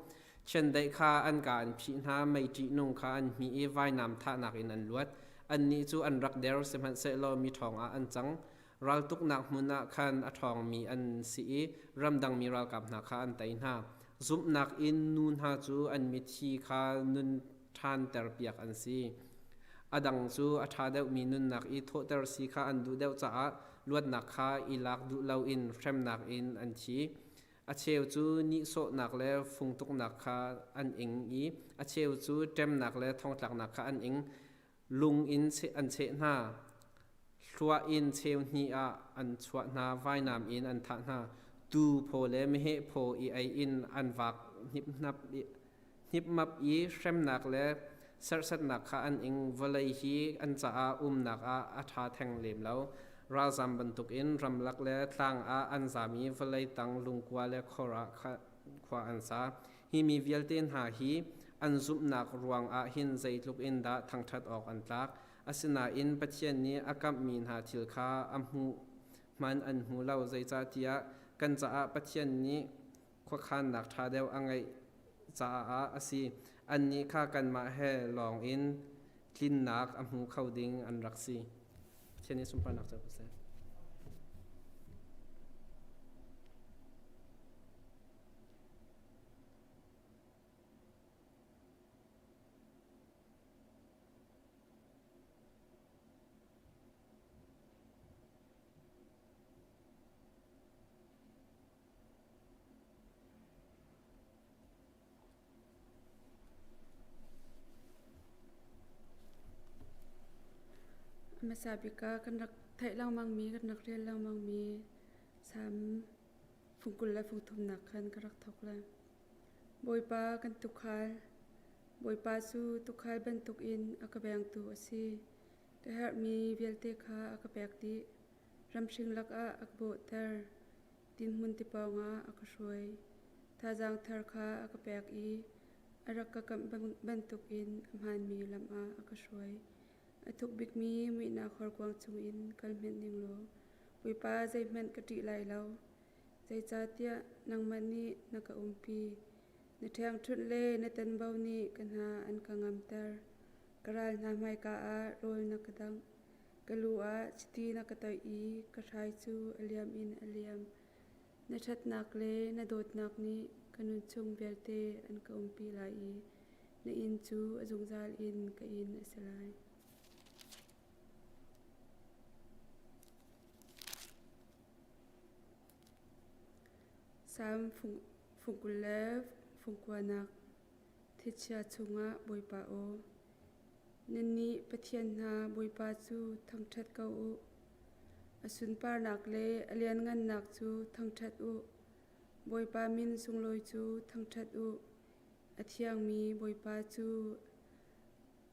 Chiandeih kha an ka an phih hna, mei ṭihnung kha an hmih i vainam thahnak in an luat. Annih cu an rak der, sihmanhsehlaw mi ṭhawng ah an cang. Raltuknak hmun ah khan a ṭhawngmi an si i ramdangmi ralkap hna kha an tei hna. Zumhnak in nu hna cu an mithi kha nun ṭhanterpiak an si. A dang cu a ṭha deuhmi nunnak i thawhter si kha an duh deuh caah luatnak kha i lak duh loin hremnak in an thi. A cheu cu nihsawhnak le fungtuknak kha an ing i a cheu cu ṭemnak le thongtlaknak kha an ing. Lung in an cheh hna. Hluah in cheu hnih ah an chuah hna, vainam in an thah hna. Tuu phaw le meheh phaw i ei in an vak hnipmap i hremnak le serhsatnak kha an ing. Vawlei hi an caah umnak ah a ṭha theng lem lo. Ralzam bantukin ramlak le tlang ah an zam i vawlei tang lungkua le khor ah khua an sa. Hi mi vialte hna hi an zumhnak ruangah hin zeitluk in dah thangṭhat awk an tlak. Asinain Pathian nih a kamhmi hna thil kha a hmuh hmanh an hmu lo, zeicahtiah kan caah Pathian nih khuakhannak ṭha deuh a ngeih caah a si. Annih kha kanmah he lawng in tlinnak a hmu kho ding an rak si. Pathian nih sunparnak co ko seh. Hmasa bik ah kan rak theih lengmangmi, kan rak rel lengmangmi Salm fungkul le fungthumnak khan ka rak thawk lai. Bawipa kan tuukhal, Bawipa cu tuukhal bantukin a ka vengtu a si. Ka herhmi vialte kha a ka pek dih. Ramhring lakah a ka bawhter. Tinhmun ti pawngah a ka hruai. Thazaang thar kha a ka pek i a rak ka kamh bantukin a hmaanmi lam ah a ka hruai. A thuk bikmi muihnak horkuang chungin kal hmenh ning law Bawipa zeihmanh ka ṭih lai lo. Zeicahtiah nangmah nih na ka umpi. Na ṭhiangṭhunh le na tanbo nih ka hna an ka ngamter. Ka ral hna hmaika ah rawl na ka dangh. Ka lu ah chiti na ka toih i ka hrai cu a liam in a liam. Na ṭhatnak le na dawtnak nih ka nun chung vialte an ka umpi lai i na inn cu a zungzal in ka inn a si lai. Salm fungkul le fungkuanak Thichia chungah Bawipa aw. Nannih Pathian hna Bawipa cu thangṭhat ko u. A sunparnak le a lianngannak cu thangṭhat u. Bawipa min sunglawi cu thangṭhat u. A thiangmi Bawipa cu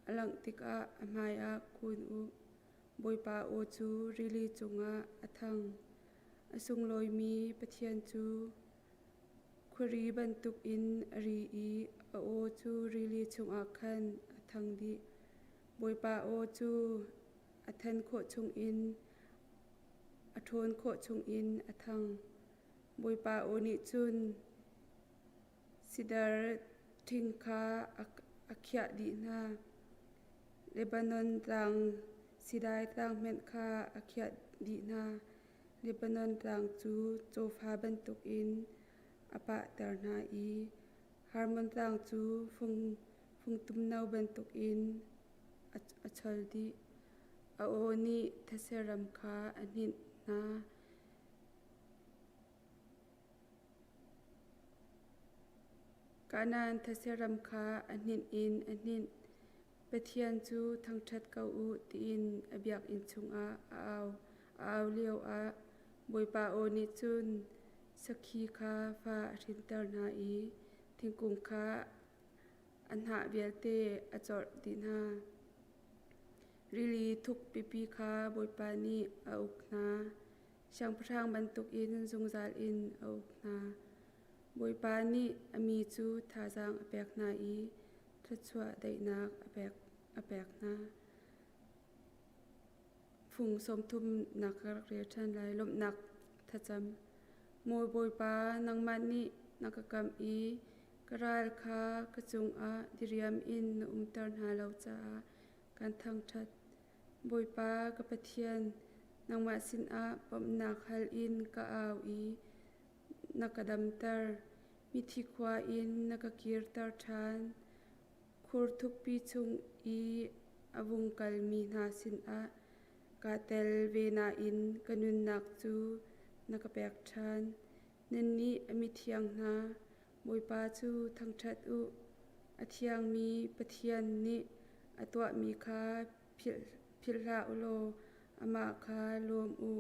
a langh tikah a hmaiah kun u. Bawipa aw cu rili cungah a thang. A sunglawimi Pathian cu khuari bantukin a ri i a aw cu rili chungah khan a thang dih. Bawipa aw cu a than khawh chungin a ṭhawn khawh chungin a thang. Bawipa aw nih cun sidar ṭhing kha a khiah dih hna. Lebanon tlang sidai tlang hmanh kha a khiah dih hna. Lebanon tlang cu cawfa bantukin a pahter hna i Hermon tlang cu fungtum no bantukin a chol dih. A aw nih thetse ram kha a hninh hna. Kanaan thetse ram kha a hninh in a hninh. Pathian cu thangṭhat ko u tiin a biakinn chungah a au. A au lioah Bawipa aw nih cun sakhi kha fa a hrinter hna i thingkung kha a hnah vialte a corh dih hna. Rili thuk pipi kha Bawipa nih a uk hna. Siangpahrang bantukin zungzal in a uk hna. Bawipa nih a mi cu thazaang a pek hna i thluachuah daihnak a pek hna. Fung 30 nak ka rak rel ṭhan lai. Lawmhnak thlacam. Maw Bawipa, nangmah nih na ka kamh i ka ral kha ka cungah diriam in na umter hna lo caah kan thangṭhat. Bawipa ka Pathian, nangmah sinah bawmhnak hal in ka au i na ka damter. Mithi khua in na ka kirter ṭhan. Khur thukpi chung i a vung kalmi hna sinah kaa tel ve nain ka nunnak cu na ka pek ṭhan. Nannih a mithiang hna, Bawipa cu thangṭhat u. A thiangmi Pathian nih a tuahmi kha philh hlah u law amah kha lawm u.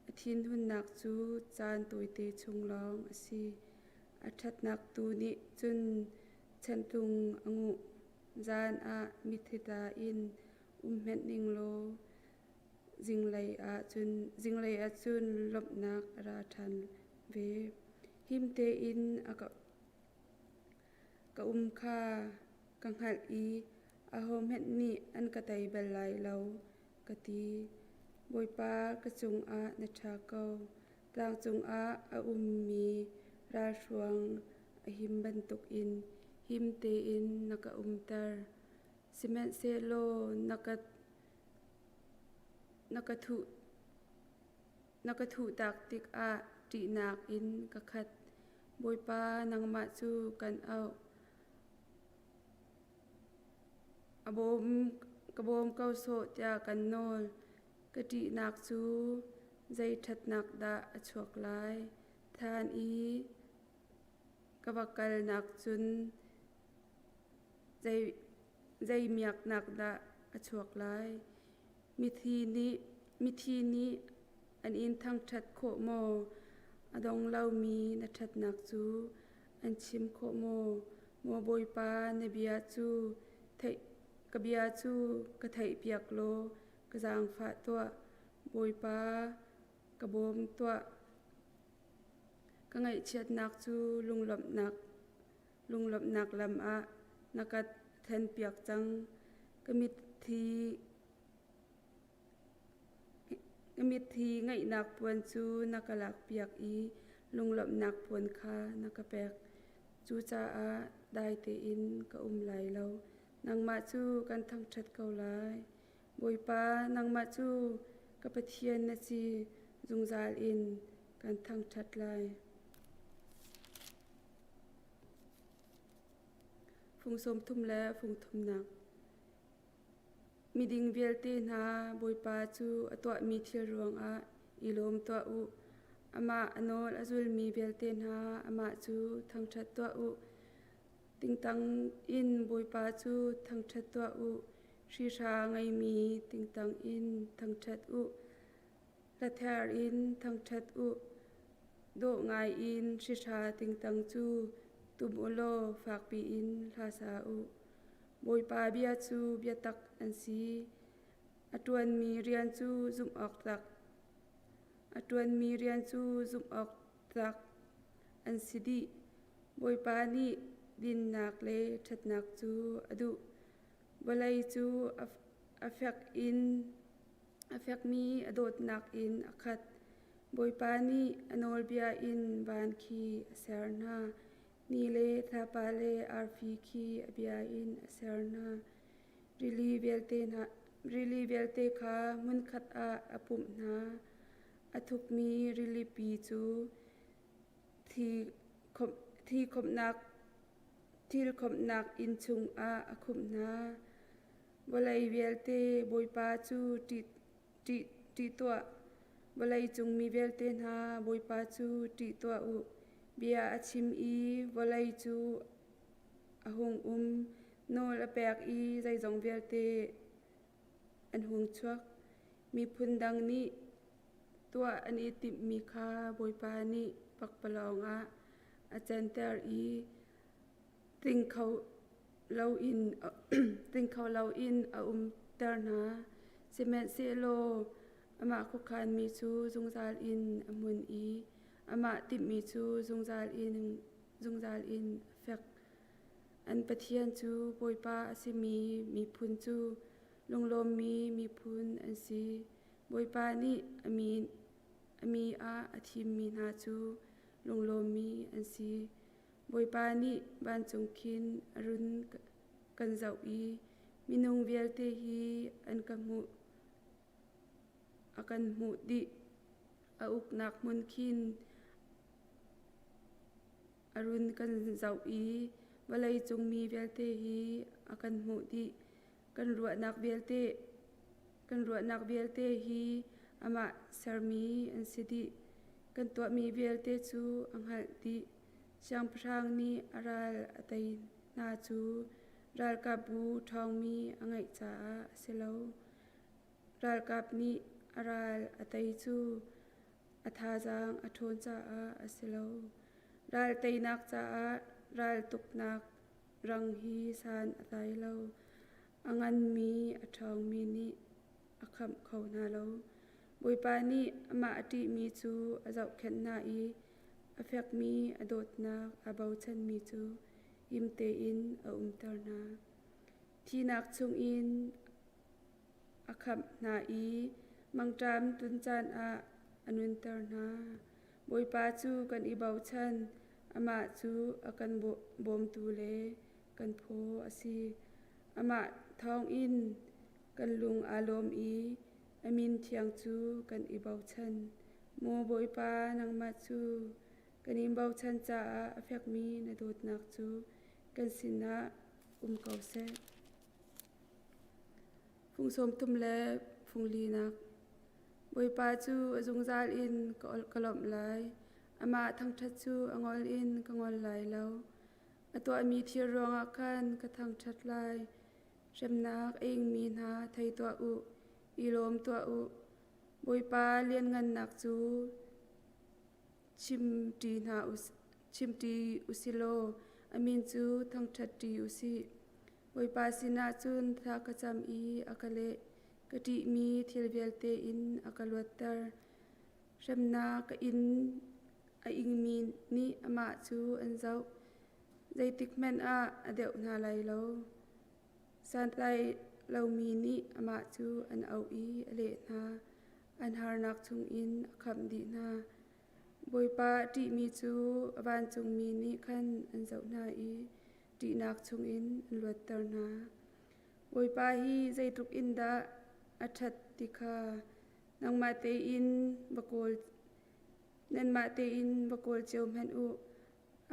A thinhunnak cu caan tawite chung lawng a si. A ṭhatnak tu nih cun chantlung a nguh. Zan ah mitthli tla in um hmenh ning law zinglei ah cun lawmhnak a ra ṭhan ve. Him tein ka um kha ka hngalh i ahohmanh nih an ka tei bal lai lo, ka ti. Bawipa ka cungah na ṭha ko. Tlang cungah a ummi ralhruang a him bantukin him tein na ka umter. Sihmanhsehlaw na ka thuhtak tikah ṭihnak in ka khat. Bawipa, nangmah cu kan auh. Ka bawm ko sawh tiah kan nawl. Ka ṭihnak cu zei ṭhatnak dah a chuak lai? Than i ka va kalnak cun zei miaknak dah a chuak lai? Mithi nih an in thangṭhat khawh maw? A dong lomi na ṭhatnak cu an chim khawh maw? Maw Bawipa, na bia cu theih ka bia cu ka theihpiak law ka zaangfah tuah. Bawipa, ka bawm tuah. Ka ngaihchiatnak cu lunglawmhnak lam ah na ka thlenpiak cang. Ka mitthli ngaihnak puan cu na ka lakpiak i lunglawmhnak puan kha na ka pek. Cucaah dai tein ka um lai lo. Nangmah cu kan thangṭhat ko lai. Bawipa, nangmah cu ka Pathian na si, zungzal in kan thangṭhat lai. Fung 30 le fung thumnak. Miding vialte hna, Bawipa cu a tuahmi thil ruangah i lawm tuah u. Amah a nawl a zulmi vialte hna, amah cu thangṭhat tuah u. Tingtang in Bawipa cu thangṭhat tuah u. Hrihra ngeimi tingtang in thangṭhat u. Hlather in thangṭhat u. Dawh ngai in hrihra tingtang cu tum u law fakpi in hla sa u. Bawipa bia cu biatak an si. A ṭuanmi rian cu zumh awk tlak. A ṭuanmi rian cu zumh awk tlak an si dih. Bawipa nih dinnak le ṭhatnak cu a duh. Vawlei cu a fek in a fekmi a dawtnak in a khat. Bawipa nih a nawlbia in van khi a ser hna. Ni le thlapa le arfi khi a bia in a ser hna. Rili vialte hna rili vialte kha hmunkhat ah a pumh hna. A thukmi rilipi cu thi thi khawmhnak thil khawmhnak inn chungah a khumh hna. Vawlei vialte Bawipa cu ṭih ṭih ṭih tuah. Vawleicung mi vialte hna Bawipa cu ṭih tuah u. Bia a chim i vawlei cu a hung um. Nawl a pek i zeizong vialte an hung chuak. Miphun dang nih tuah an i timhmi kha Bawipa nih pakpalawng ah a canter i tling kho loin tling kho loin a umter hna. Sihmanhsehlaw amah khuakhanmi cu zungzal in a hmun i amah timhmi cu zungzal in zungzal in a fek. An Pathian cu Bawipa a simi miphun cu lunglawmmi miphun an si. Bawipa nih a mi a mi ah a thimmi hna cu lunglawmmi an si. Bawipa nih vancung khin a run kan zoh i minung vialte hi an ka hmuh a kan hmuh dih. A uknak hmun khin a run kan zoh i vawleicung mi vialte hi a kan hmuh dih. Kan ruahnak vialte kan ruahnak vialte hi amah sermi an si dih. Kan tuahmi vialte cu a hngalh dih. Siangpahrang nih a ral a tei hna cu ralkapbu ṭhawngmi a ngeih caah a si lo. Ralkap nih a ral a tei cu a thazaang a ṭhawn caah a si lo. Ral teinak caah raltuknak rang hi san a tlai lo. A nganmi a ṭhawngmi nih a khamh kho hna lo. Bawipa nih amah a ṭihmi cu a zohkhenh hna i a fekmi a dawtnak aa bochanmi cu him tein a umter hna. Thihnak chungin a khamh hna i mangṭam tun caan ah a nunter hna. Bawipa cu kan i bochan, amah cu a kan bawmtu le kan phaw a si. Amah thawngin kan lung aa lawm i a min thiang cu kan i bochan. Maw Bawipa, nangmah cu kan in bochan caah a fekmi na dawtnak cu kan sinah um ko seh. Fung sawm thum le fung linak. Bawipa cu a zungzal in ka lawmh lai. Amah thangṭhat cu a ngol in ka ngol lai lo. A tuahmi thil ruangah khan ka thangṭhat lai. Hremnak a ingmi hna thei tuah u, i lawm tuah u. Bawipa lianngannak cu chimṭi hna u, chimṭi u si law a min cu thangṭhatṭi u sih. Bawipa sinah cun thla ka cam i a ka leh. Ka ṭihmi thil vialte in a ka luatter. Hremnak ka in a ingmi nih amah cu an zoh. Zeitikhmanh ah a deuh hna lai lo. Santlai lomi nih amah cu an auh i a leh hna. An harnak chungin a khamh dih hna. Bawipa a ṭihmi cu a vancungmi nih khan an zoh hna i ṭihnak chungin an luatter hna. Bawipa hi zeitluk in dah a ṭhat ti kha nangmah tein va kawl nanmah tein va kawl cio hmanh u.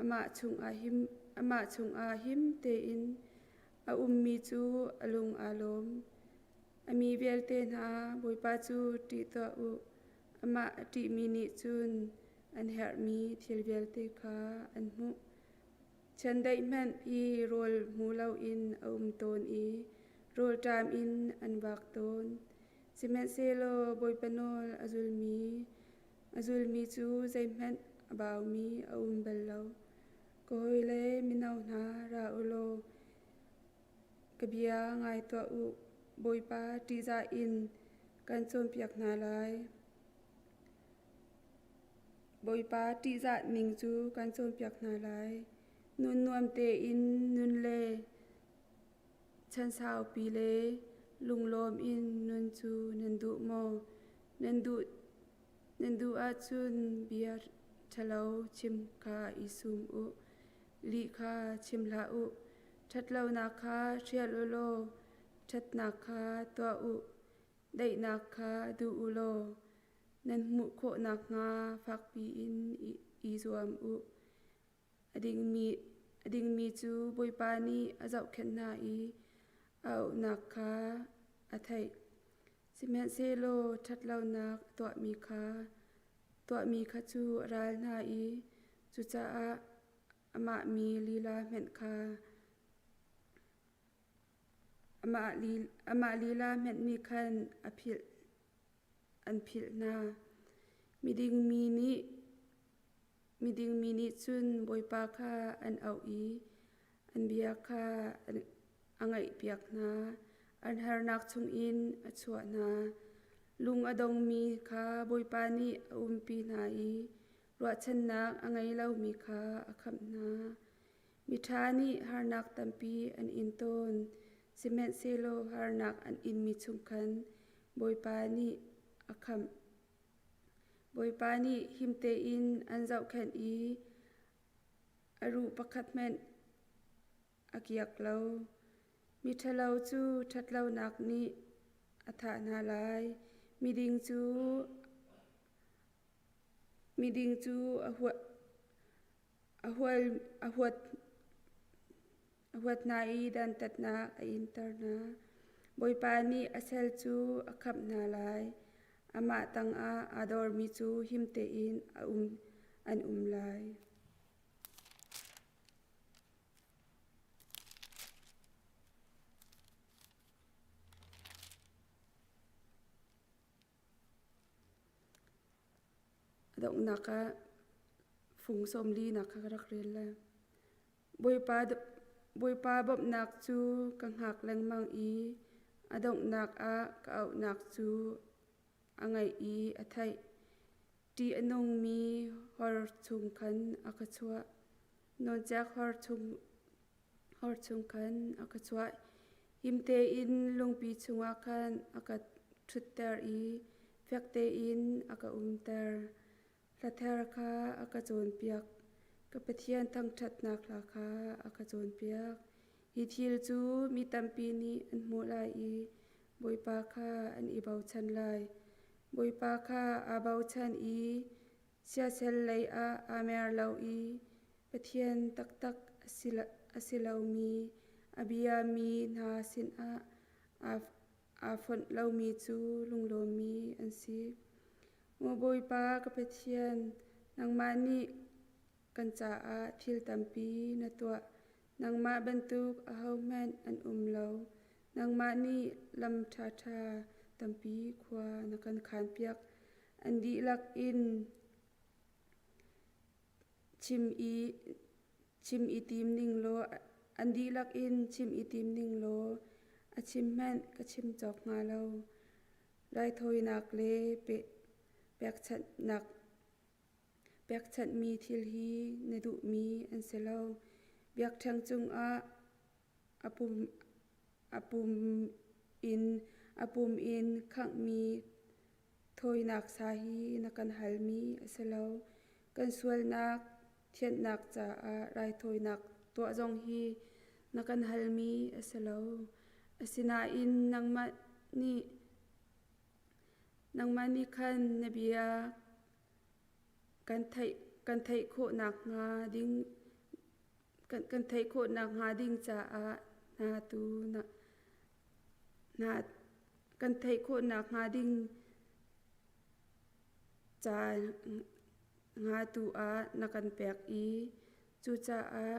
Amah chungah him amah chungah him tein a ummi cu a lung aa lawm. A mi vialte hna Bawipa cu ṭih tuah u. Amah a ṭihmi nih cun an herhmi thil vialte kha an hmuh. Chiandeih hmanh hi rawl hmu loin a um tawn i rawlṭam in an vak tawn. Sihmanhsehlaw Bawipa nawl a zulmi a zulmi cu zeihmanh a baumi a um bal lo. Ka hawile mino hna ra u law ka bia ngai tuah u. Bawipa ṭihzah in kan cawnpiak hna lai. Bawipa ṭihzah ning cu kan cawnpiak hna lai. Nun nuam tein nun le chan saupi le lunglawm in nun cu nan duh maw? Nan duh. Nan duh ahcun bia ṭhalo chim kha i sum u. Lih kha chim hlah u. Ṭhatlonak kha hrial u law ṭhatnak kha tuah u. Daihnak kha duh u law nan hmuh khawh nakhnga fakpi in i zuam u. A dingmi cu Bawipa nih a zohkhenh hna i a auhnak kha a theih. Sihmanhsehlaw ṭhatlonak a tuahmi kha cu a ral hna i cucaah amah mi lila hmanh kha amah lila hmanh nih khan an philh hna. Miding mi nih cun Bawipa kha an auh i an bia kha a ngaihpiak hna. An harnak chungin a chuah hna. Lung a dongmi kha Bawipa nih a umpi hna i ruahchannak a ngei lomi kha a khamh hna. Miṭha nih harnak tampi an in tawn, sihmanhsehlaw harnak an inmi chung khan Bawipa nih a khamh. Bawipa nih him tein an zohkhenh i a ruh pakhat hmanh a kiak lo. Miṭhalo cu ṭhatlonak nih a thah hna lai. Miding cu a huat hna i dantatnak a inter hna. Bawipa nih a sal cu a khamh hna lai. Amah tangah aa dormi cu him tein an um lai. A donghnak ah fung 40 nak kha ka rak rel lai. Bawipa bawmhnak cu ka hngak lengmang i a donghnak ah ka auhnak cu a ngaih i a theih. Ṭih a nungmi hor chung khan a ka chuah. Nawncek hor chung khan a ka chuah. Him tein lungpi chungah khan a ka ṭhutter i fek tein a ka umter. Hlather kha a ka cawnpiak. Ka Pathian thangṭhatnak hla kha a ka cawnpiak. Hi thil cu mi tampi nih an hmuh lai i Bawipa kha an i bochan lai. Bawipa kha aa bochan i siasal lei ah aa mer lo i Pathian taktak a si lomi a biami hna sinah aa fonh lomi cu lunglawmmi an si. Maw Bawipa ka Pathian, nangmah nih kan caah thil tampi na tuah. Nangmah bantuk ahohmanh an um lo. Nangmah nih lam ṭhaṭha tampi khua na kan khanpiak. An dihlak in chim i tim ning law an dihlak in chim i tim ning law a chim hmanh ka chim cawk hnga lo. Raithawinak le pekchanhmi thil hi na duhmi an si lo. Biakṭheng cungah a pum in khanghmi thawinak sa hi na kan halmi a si lo. Kan sualnak thianhnak caah raithawinak tuah zong hi na kan halmi a si lo. Asinain nangmah nih khan na bia kan theih khawh nakhnga ding caah kan theih khawh nakhnga ding ca hnga tu ah na kan pek i cucaah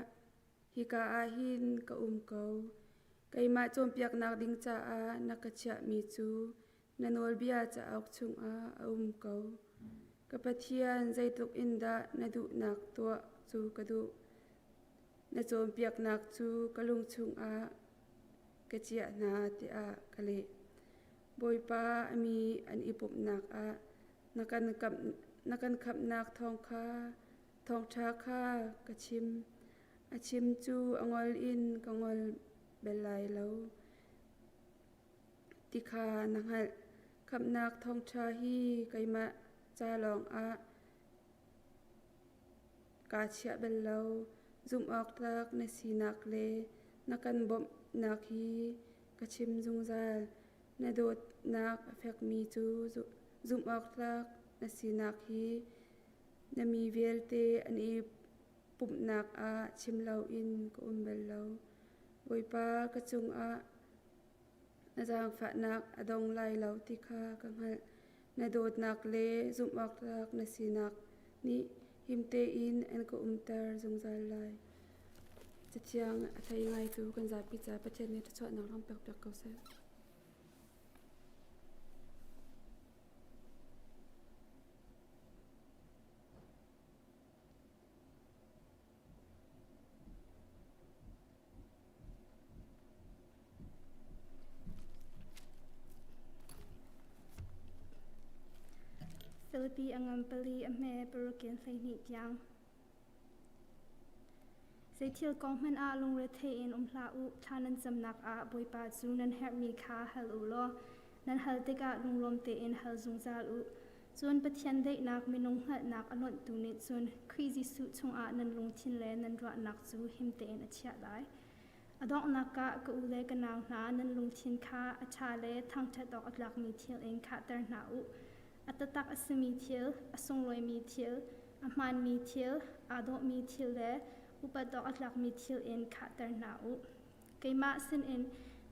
hika ah hin ka um ko. Keimah cawnpiaknak ding caah na ka chiahmi cu na nawlbia cauk chungah a um ko. Ka Pathian, zeitluk in dah na duhnak tuah cu ka duh. Na cawnpiaknak cu ka lung chungah ka chiah hna tiah ka leh. Bawipa a mi an i pumhnak ah na kan khamhnak thawngṭha kha ka chim. A chim cu a ngol in ka ngol bal lai lo ti kha na hngalh. Khamhnak thawngṭha hi keimah ca lawngah kaa chiah bal lo. Zumhawktlak na sinak le na kan bawmhnak hi ka chim zungzal. Na dawtnak a fekmi cu zumhawktlak na sinak hi na mi vialte an i pumhnak ah chim loin ka um bal lo. Bawipa ka cungah na zaangfahnak a dong lai lo ti kha ka hngalh. Na dawtnak le zumhawktlak na sinak nih him tein an ka umter zungzal lai. Cathiang a thei ngaitu kan zapi ca Pathian nih thluachuahnak ram pekpiak ko seh. Filipi a ngan pali a hme paruk in 12 tiang. Zeithil kong hmanh ah lungrethei in um hlah u, thla nan camnak ah Bawipa cu nan herhmi kha hal u law nan hal tikah lunglawm tein hal zungzal u. Cun Pathian daihnak minung hngalhnak a lonhtu nih cun Khrih Jesuh chungah nan lungthin le nan ruahnak cu him tein a chiah lai. A donghnak ah ka u le ka nau hna, nan lungthin kha a ṭha le thangṭhat awk a tlakmi thil in khahter hna u. A taktak a simi thil, a sunglawimi thil, a hmaanmi thil, aa dawhmi thil le upat awk a tlakmi thil in khahter hna u. Keimah sinin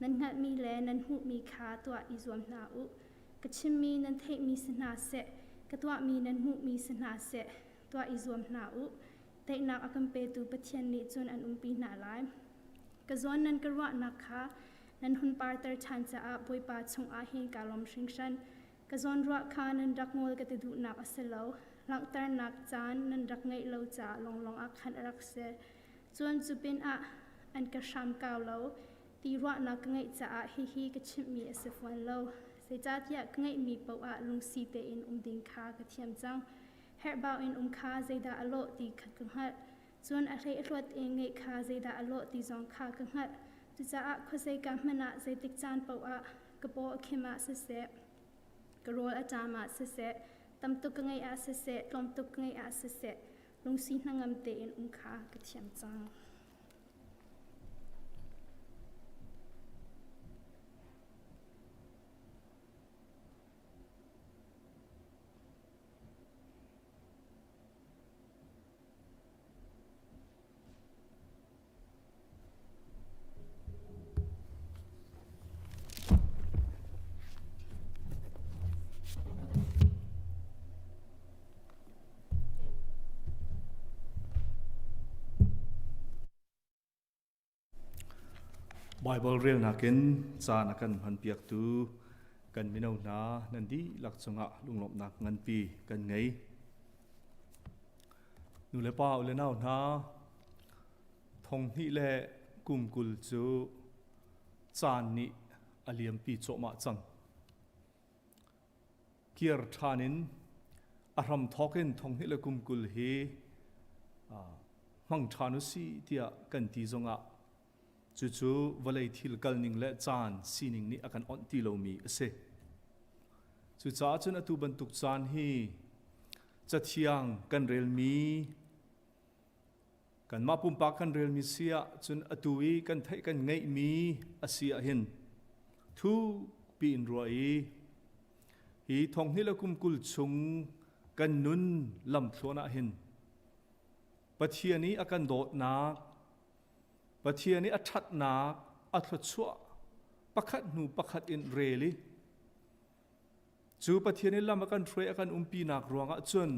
nan hngalhmi le nan hmuhmi kha tuah i zuam hna u. Ka chimmi nan theihmi si hna seh, ka tuahmi nan hmuhmi si hna seh, tuah i zuam hna u. Daihnak a kan petu Pathian nih cun an umpi hna lai. Ka zawn nan ka ruahnak kha nan hun parter ṭhan caah Bawipa chungah hin kaa lawm hringhran. Ka zawnruah kha nan rak ngawl ka ti duhnak a si lo. Langhternak caan nan rak ngeih lo caah lawnglawng ah khan a rak si. Cun cu pinah an ka hram kau lo ti ruahnak ka ngeih caah hihi ka chimhmi a si fawn lo. Zeicahtiah ka ngeihmi paoh ah lungsi tein um ding kha ka thiam cang. Herhbau in um kha zeidah a lawh ti kha ka hngalh. Cun a hlei a hluat in ngeih kha zeidah a lawh ti zong kha ka hngalh. Cucaah khuazeika hmanh ah zeitik caan paoh ah ka paw a khim ah siseh, ka rawl a ṭam ah siseh, tam tuk ka ngeih ah siseh, tlawm tuk ka ngeih ah siseh, lungsi hnangam tein um kha ka thiam cang. Baibal relnak in caan a kan hmanpiaktu kan mino hna nan dihlak cungah lunglawmhnak nganpi kan ngei. Nu le pa u le nau hna, thong hnih le kum 20 cu caan nih a liampi cawhmah cang. Kir ṭhan in a hram thawk in thong hnih le kum 20 hi hmang ṭhan u si tiah kan ti zongah cucu vawlei thil kalning le caan sining nih a kan onh ti lomi a si. Cucaah cun atu bantuk caan hi cathiang kan relmi kanmah pumpak kan relmi si ah cun atu i kan theih kan ngeihmi a si ah hin thukpi in ruah i hi thonghnih le kum 20 chung kan nun lamthluan ah hin Pathian i a kan dawtnak Pathian i a ṭhatnak a thluachuah pakhat hnu pakhat in rel i cu Pathian i lam a kan hruai a kan umpinak ruangah cun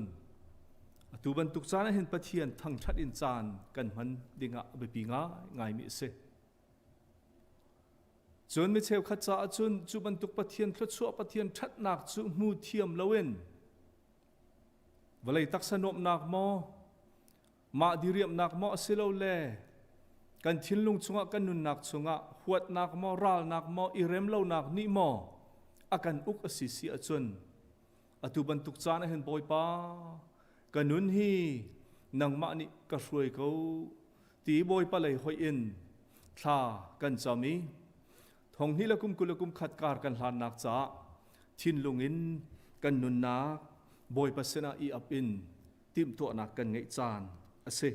atu bantuk caan ah hin Pathian thangṭhat in caan kan hman dingah a biapi ngaingaimi a si. Cun mi cheukhat caah cun cu bantuk Pathian thluachuah Pathian ṭhatnak cu hmu thiam loin vawlei taksa nuamhnak maw mah diriamhnak maw a si lo le kan thinlung chungah kan nunnak chungah huatnak maw ralnak maw i remlonak nih maw a kan uk a si si ahcun atu bantuk caan ah hin Bawipa ka nun hi nangmah nih ka hruai ko ti Bawipa lei hoih in thla kan cam i thong hnih le kum 21 kar kan hlannak caah thinlung in kan nunnak. Bawipa sinah i ap in timhtuahnak kan ngeih caan a si.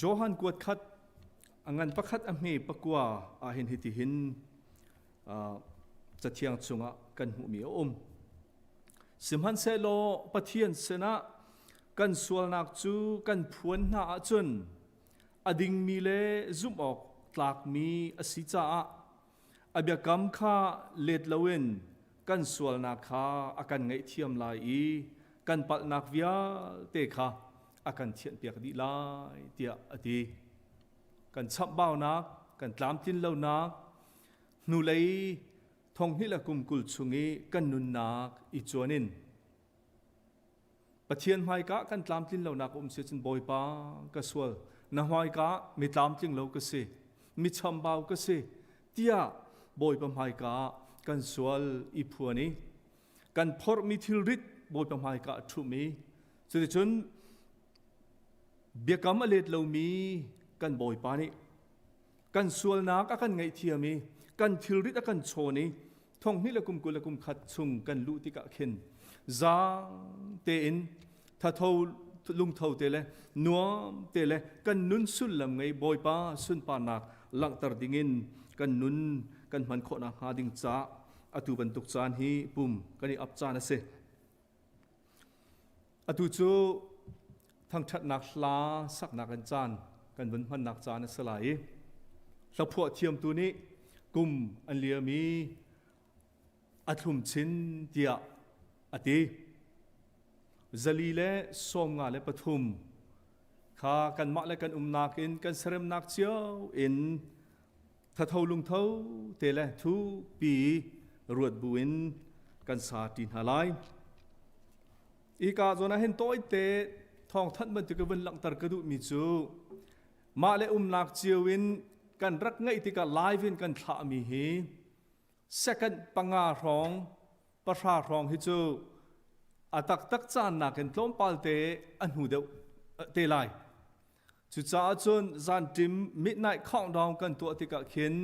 Johan kuat khat a ngan pakhat a hme pakua ah hin hitihin cathiang chungah kan hmuhmi a um. Sihmanhsehlaw Pathian sinah kan sualnak cu kan phuan hna ahcun a dingmi le zumh awk tlakmi a si caah a biakam kha let loin kan sualnak kha a kan ngaihthiam lai i kan palhnak vialte kha a kan thianhpiak dih lai tiah a ti. Kan chamhbaunak, kan tlamtlin lonak, hnulei thonghnih le kum 20 chung i kan nunnak i cuan in Pathian hmaika kan tlamtlin lonak um si cun Bawipa ka sual na hmaika mi tlamtling lo ka si mi chambau ka si tiah Bawipa hmaika kan sual i phuan i kan phorhmi thilrit Bawipa hmaika a ṭhumi cuticun biakam a let lomi kan Bawipa nih kan sualnak a kan ngaihthiam i kan thilrit a kan chawn i thonghnih le kum 20 le kum khat chung kan luh tikah khin zaang tein thatho lungtho te le nuam te le kan nun sullam ngei Bawipa sunparnak langhter dingin kan nun kan hman khawhnak hnga ding ca atu bantuk caan hi pum kan i ap caan a si. Atu cu thangṭhatnak hla saknak in caan kan vun hmannak caan a si lai i hlaphuah thiamtu nih kum an liam i a thlum chin tiah a ti. 453 kha kanmah le kan umnak in kan seremnak cio in thatho lungtho te le thupi ruat bu in kan sa ṭi hna lai. Ika zawn ah hin tawite thawngthanh bantuk in vun langhter ka duhmi cu mah le umnak cio in kan rak ngeih tikah live in kan thlahmi hi second 5 hrawng 10 hrawng hi cu a taktak caan nakin tlawmpal te a hnu deuh te lai. Cucaah cun zanṭim midnight countdown kan tuah tikah khin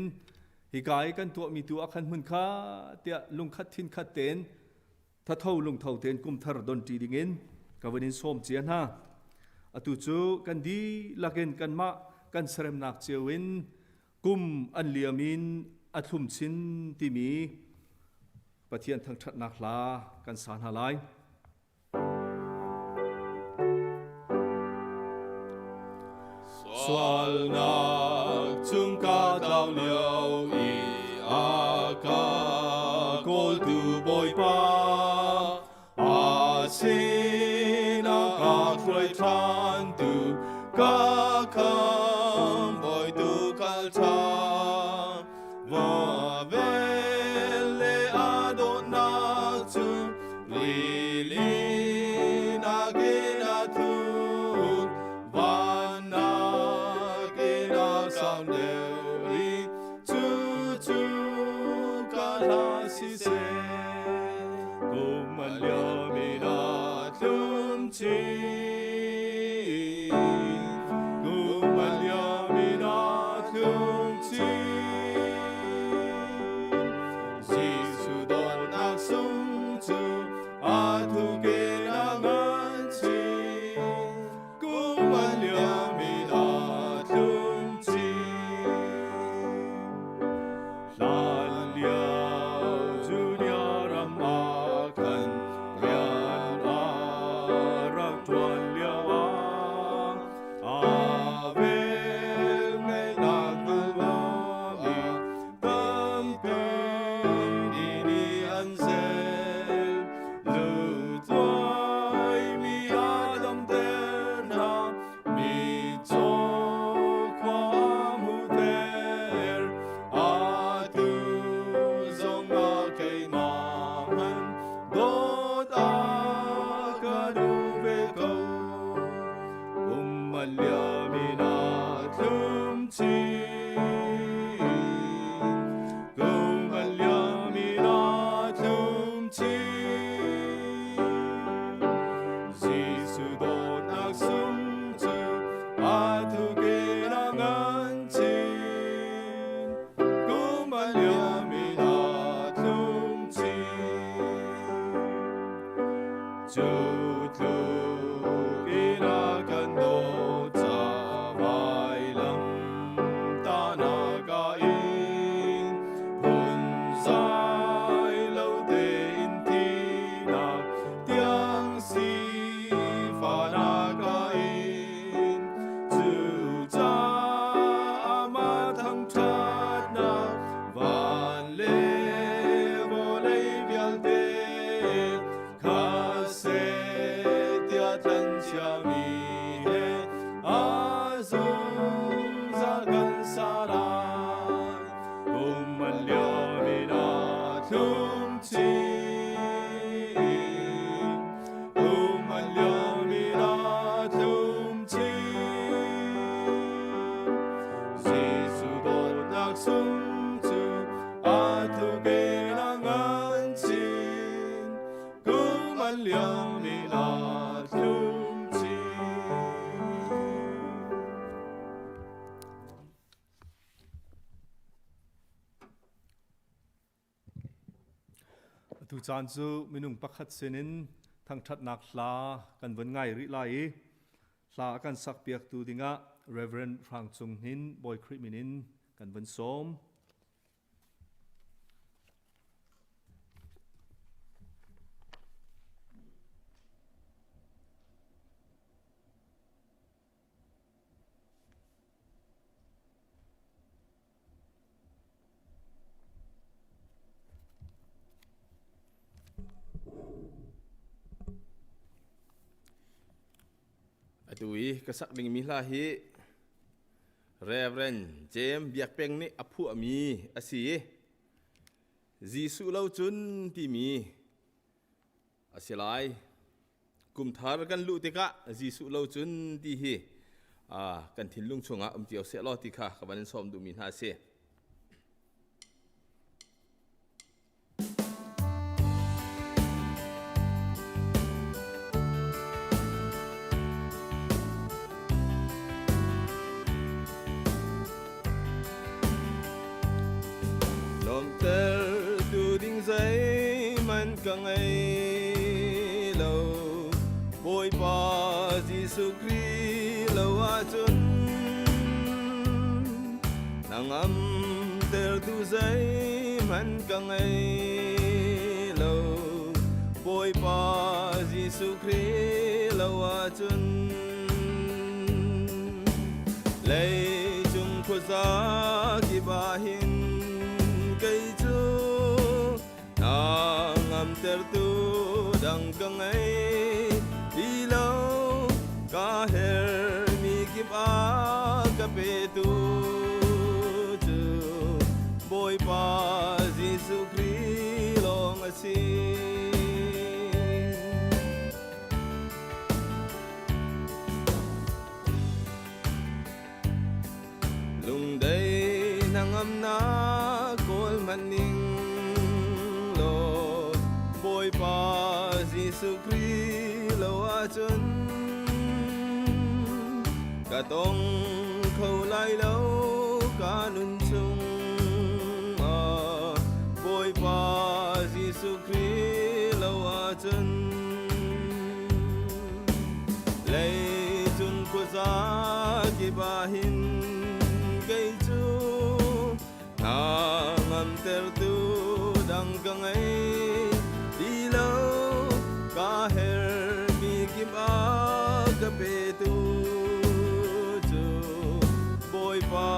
hika i kan tuahmi tu ah khan hmun kha tiah lungkhat thinkhat tein thatho lungtho tein kumthar donṭi dingin ka vun in sawm cia hna. Atu cu kan dihlak in kanmah kan seremnak cio in kum an liam in a thlum chin timi Pathian thangṭhatnak hla kan sa hna lai. Sualnak chung ka tlau lio i a ka kawltu Bawipa a sinah ka hruai ṭhan tu ka kham bawi tu kal ṭha va vel le a dawtnak cu rili nakin a thuk van nakin a sang deuh i cucu ka hla siseh kum a liam in a tlum chin kum a liam in a tlum chin Jesuh dawtnak sung cu a thukin a ngan chin kum a liam in a tlum chin hlan lio Judea ram ah khan rian a rak ṭuan lio ah a vel ngeihnak hngalh tampi ni an zel lutuaimi a damter hna mi caw khua hmuhter atu zong ah keimah hmanh dawt a ka duh ve ko. tluk in a kan dawt ca vailam tahnak ah in phunzai lo tein thihnak tiang sifahnak ah in cucaah mah thangṭhatnak van le vawlei vialte kha seh tiah tlanchiami he a zungzal kan sa lai. Kum an liam in a thlum chin. Kum an liam in a thlum chin. Jesuh dawtnak sung cu a tluk in a ngan chin. Kum an liam in a thlum chin. Atu caan cu minung pakhat sinin thangṭhatnak hla kan vun ngai rih lai i hla a kan sakpiaktu dingah Reverend Hrang Cung Hnin Bawi Khrih min in kan vun sawm. Atu i ka sak dingmi hla hi Reverend James Biak Peng nih a phuahmi a si i Jesuh lo cun timi a si lai. Kum thar kan luh tikah Jesuh lo cun ti hi kan thinlung chungah um cio seh law ti kha ka van in sawm duhmi hna a si. Lawmter tu ding zeihmanh ka ngei lo Bawipa Jesuh Khrih lo ahcun nangam tertu zeihmanh ka ngei lo Bawipa Jesuh Khrih lo ahcun Leicung khuaza kip ah hin kei cu hna ngamtertu dang ka ngei ti lo ka hermi kip ah ka petu cu Bawipa Jesuh Khrih lawng a si. Lungdei hnangamnak kawl hmanh ning law Bawipa Jesuh Khrih lo ahcun ka tong kho lai lo ka nun chung ah Bawipa Jesuh Khrih lo ahcun Leicung khuaza kip ah hin kei cu hna ngamtertu dang ka ngei ti lo ka hermi kip ah ka petu cu Bawipa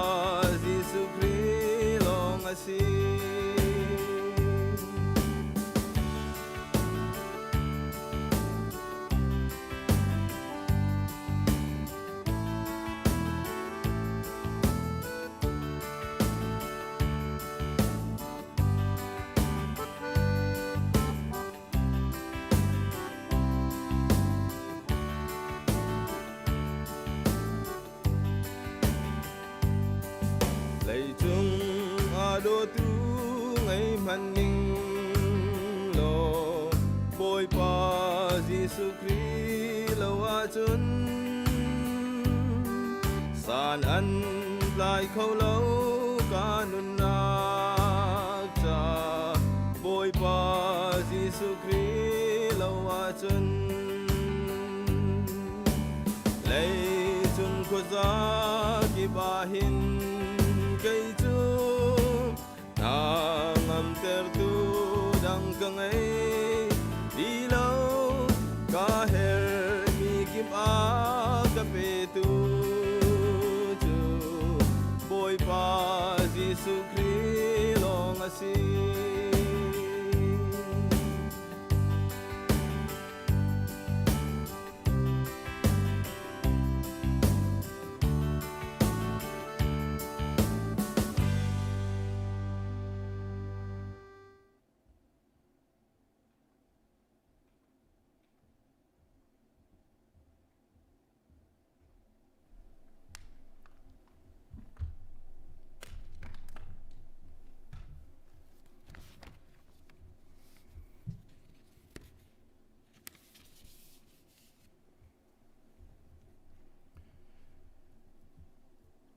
Jesuh Khrih lawng a si. Leicung a dawtu ngei hmanh ning law Bawipa Jesuh Khrih lo ahcun san an tlai kho lo ka nunnak ca Bawipa Jesuh Khrih lo ahcun. Khuaza kip ah hin kei cu hna ngamtertu dang ka ngei ti lo. Ka herhmi kip ah ka petu cu Bawipa Jesuh Khrih lawng a si.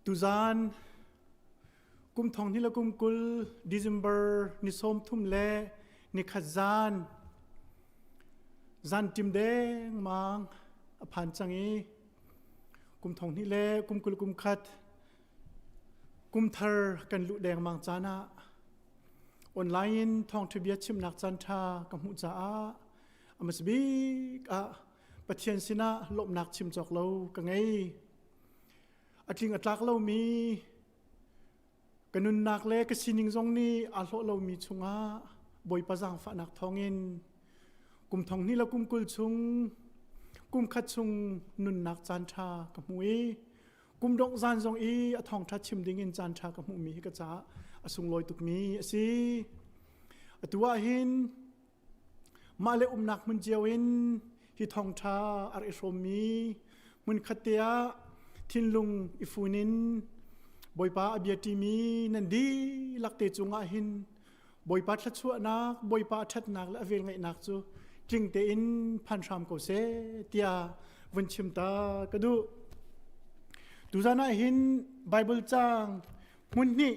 Tuzaan kum thong hnih le kum 20 December ni 30 le ni khat zan zan tim dengmang a phan cang i kum thong hnih le kum 20 kum khat kum thar kan luh dengmang caan ah online in thawngṭha bia chimnak caan ṭha ka hmuh caah a hmasa bik ah Pathian sinah lawmhnak chim cawk lo ka ngei. A tling a tlak lomi ka nunnak le ka sining zong nih aa hlawh lomi chungah Bawipa zaangfahnak thawngin kum thong hnih le kum 20 chung kum khat chung nunnak caan ṭha ka hmu i kum dongh zan zong i a thawngṭha chim dingin caan ṭha ka hmuhmi hi ka caah a sunglawi tukmi a si. Atu ah hin mah le umnak hmun cio in hi thawngṭha a rak i hrawmmi hmunkhat te ah thinlung i fun in Bawipa a bia ṭimi nan dihlak te cungah hin Bawipa thluachuahnak, Bawipa a ṭhatnak le a velngeihnak cu tling tein phan hram ko seh tiah vun chim ta ka duh. Tuzan ah hin Bible caang hmun hnih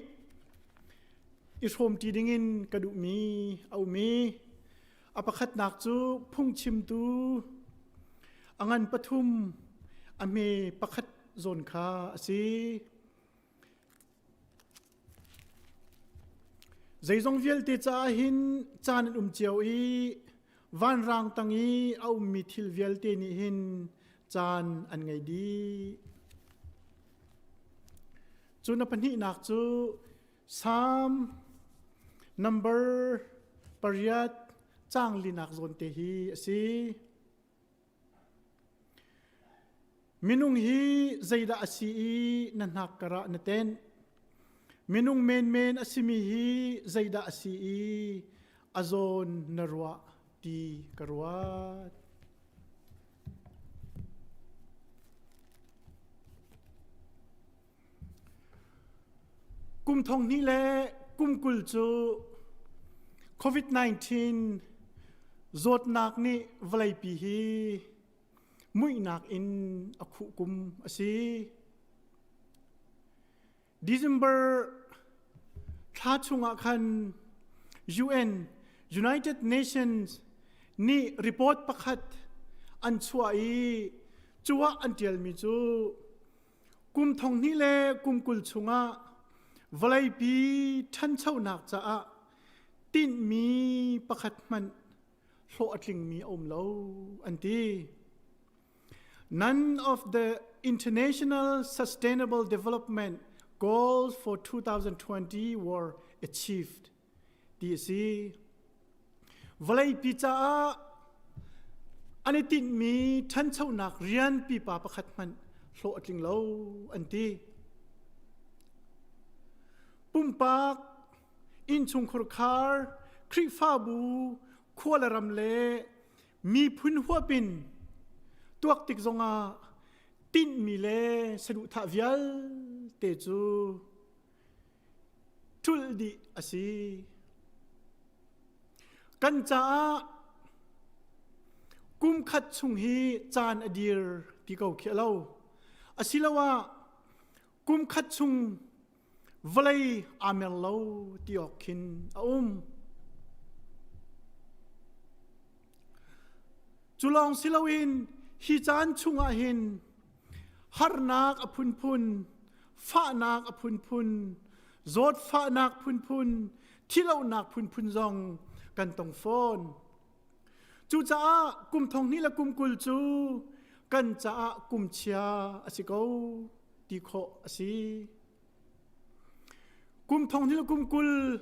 i hrawmṭi dingin ka duhmi a um i a pakhatnak cu phungchimtu a ngan pathum a hme pakhat zawn kha a si. Zeizong vialte caah hin caan an um cio i vanrang tang i a ummi thil vialte nih hin caan an ngei dih. Cun a pahnihnak cu Psalm number pariat caang linak zawn te hi a si. Minung hi zeidah a si i na hnak karah na tenh? Minung menmen a simi hi zeidah a si i a zawn na ruah ti ka ruat. Kum thong hnih le kum 20 cu COVID-19 zawtnak nih vawleipi hi muihnak in a khuh kum a si. December thla chungah khan UN United Nations nih report pakhat an chuah i cu ah an ṭialmi cu Kum thong hnih le kum 20 chungah vawleipi ṭhanchonak caah tinhmi pakhat hmanh hlawh a tlingmi a um lo an ti. None of the international sustainable development goals for 2020 were achieved ti a si. Vawleipi caah an i tinhmi ṭhanchonak rian pipa pakhat hmanh hlawh a tling lo an ti. Pumpak, innchungkhur khar, Khrihfabu, khua le ram le miphun huap in tuak tik zongah tinhmi le saduhthah vialte cu ṭulh dih a si. Kan caah kum khat chung hi caan a dir ti ko khi a lo. Asiloah kum khat chung vawlei aa mer lo ti awk khin a um. Cu lawng si loin hi caan chungah hin. Harnak a phunphun, fahnak a phunphun, zawtfahnak phunphun, thilohnak phunphun zong kan tong fawn. Cucaah kum thong hnih le kum 20 cu kan caah kum chia a si ko ti khawh a si. Kum thong hnih le kum 20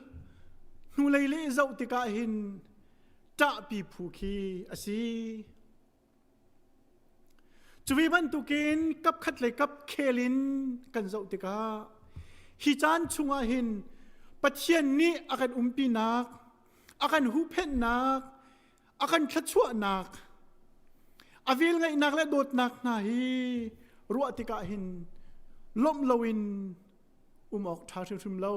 hnulei le zoh tikah hin ṭahpi phu khi a si. Cuvi bantukin kapkhat le kap khel in kan zoh tikah hi caan chungah hin Pathian nih a kan umpinak, a kan huhphenhnak, a kan thluachuahnak, a velngeihnak le dawtnak hna hi ruah tikah hin lawmh loin um awk ṭha hrimhrim lo.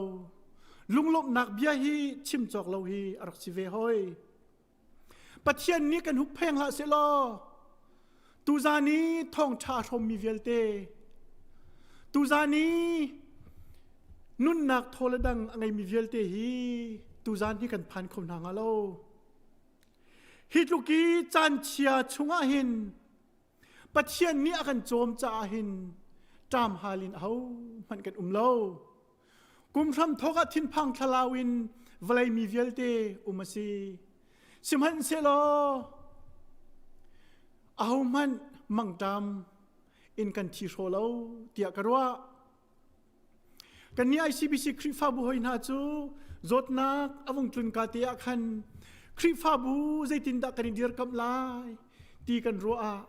Lunglawmhnak bia hi chim cawk lo hi a rak si ve hoi. Pathian nih kan huppheng hlah sehlaw tuzan i thawngṭha a hrawmmi vialte tuzan i nunnak thaw le dang a ngeimi vialte hi tuzan hi kan phan kho hna hnga lo. Hi tluk i caan chia chungah hin Pathian nih a kan cawm caah hin ṭam hal in ahohmanh kan um lo. Kum hram thawk ah thinphang thlalau in vawlei mi vialte um a si. Sihmanhsehlaw ahohmanh mangṭam in kan thi hraw lo tiah ka ruah. Kannih ICBC Khrihfabu hoi hna cu zawtnak a vung tlun ka te ah khan Khrihfabu zeitindah kan i dirkamh lai ti kan ruah ah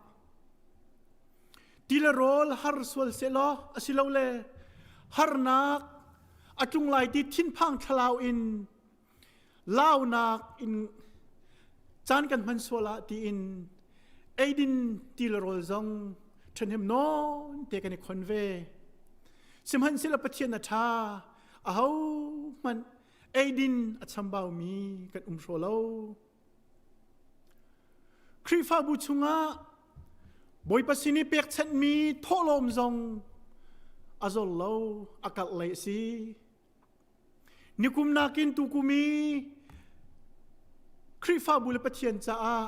ti le rawl har sual sehlaw asilole harnak a tlung lai ti thinphang thlalau in launak in caan kan hman sual ah tiin eidin ti le rawl zong ṭhahnem nawn te kan i khon ve. Sihmanhsehlaw Pathian a ṭha, ahohmanh eidin a chambaumi kan um hraw lo. Khrihfabu chungah Bawipa sin i pekchanhmi thawhlawm zong a zor lo, a karh lei a si. Nikum nakin tukum i Khrihfabu le Pathian caah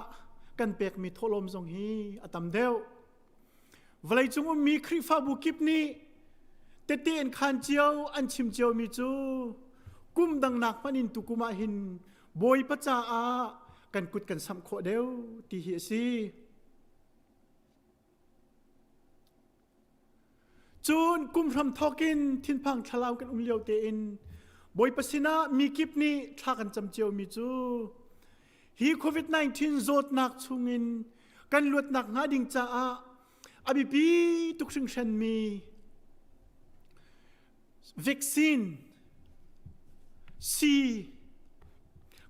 kan pekmi thawhlawm zong hi a tam deuh. Vawleicung ummi Khrihfabu kip nih tete in khan cio an chim ciomi cu kum dang nak hmanh in tukum ah hin Bawipa caah kan kut kan samh khawh deuh ti hi a si. Cun kum hram thawkin thinphang thlalau kan um lio tein Bawipa sinah mi kip nih thla kan cam ciomi cu hi COVID-19 zawtnak chungin kan luatnak hnga ding caah a biapi tuk hringhranmi vaccine sii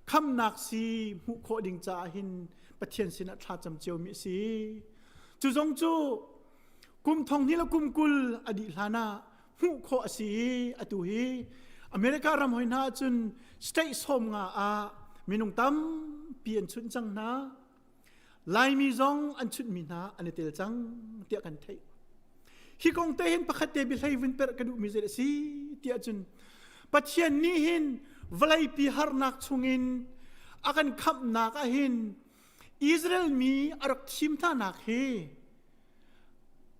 khamnak sii hmuh khawh ding caah hin Pathian sinah thla cam ciomi a si. Cu zong cu kum thong hnih le kum 20 a dih hlan ah hmuh khawh a si i atu hi America ram hoi hna ahcun state 50 ah minung tampi an chunh cang hna. Laimi zong an chunhmi hna an i tel cang tiah kan theih. Hi kong te hin pakhat te biahlei vun perh ka duhmi zei a si tiah cun Pathian nih hin vawleipi harnak chungin a kan khamhnak ah hin Israel mi a rak thim hna nak hi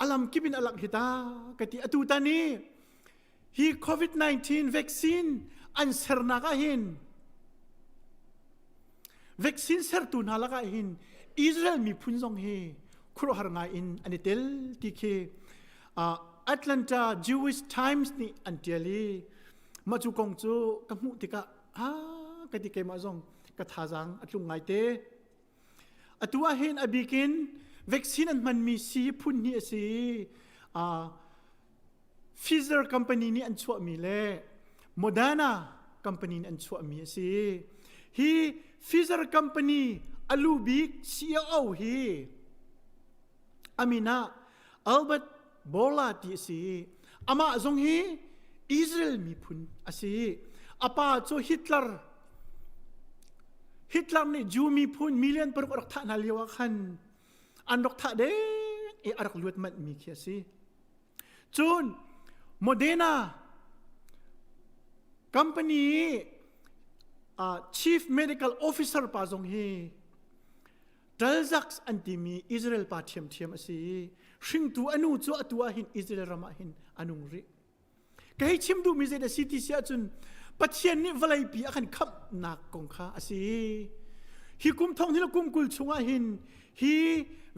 a lamkip in a langh hi ta ka ti atu tan i hi COVID-19 vaccine an sernak ah hin vaccine sertu hna lakah hin Israel miphun zong hi khuaruahhar ngai in an i tel ti khi Atlanta Jewish Times nih an ṭial i mah cu kong cu ka hmuh tikah ah ka ti keimah zong ka thazaang a tlung ngai te. Atu ah hin a bikin vaccine an hmanmi sii phun hnih a si. Pfizer company nih an chuahmi le Moderna company nih an chuahmi a si. Hi Pfizer company a lu bik CEO hi amin ah Albert Bourla ti a si. Amah zong hi Israel miphun a si. A pa cu Hitler Hitler nih Jew miphun million paruk a rak thah hna lio ah khan an rak thah deng i a rak luat manh mi khi a si. Cun Moderna company uh, chief medical officer pa zong hi Talzaks an timi Israel pa ṭhiamṭhiam a si i hringtu a nu cu atu ah hin Israel ram ah hin a nung rih. Ka hei chim duhmi zei dah si ti si ahcun Pathian nih vawleipi a kan khamhnak kong kha a si. Hi kum thong hin kum 20 chungah hin hi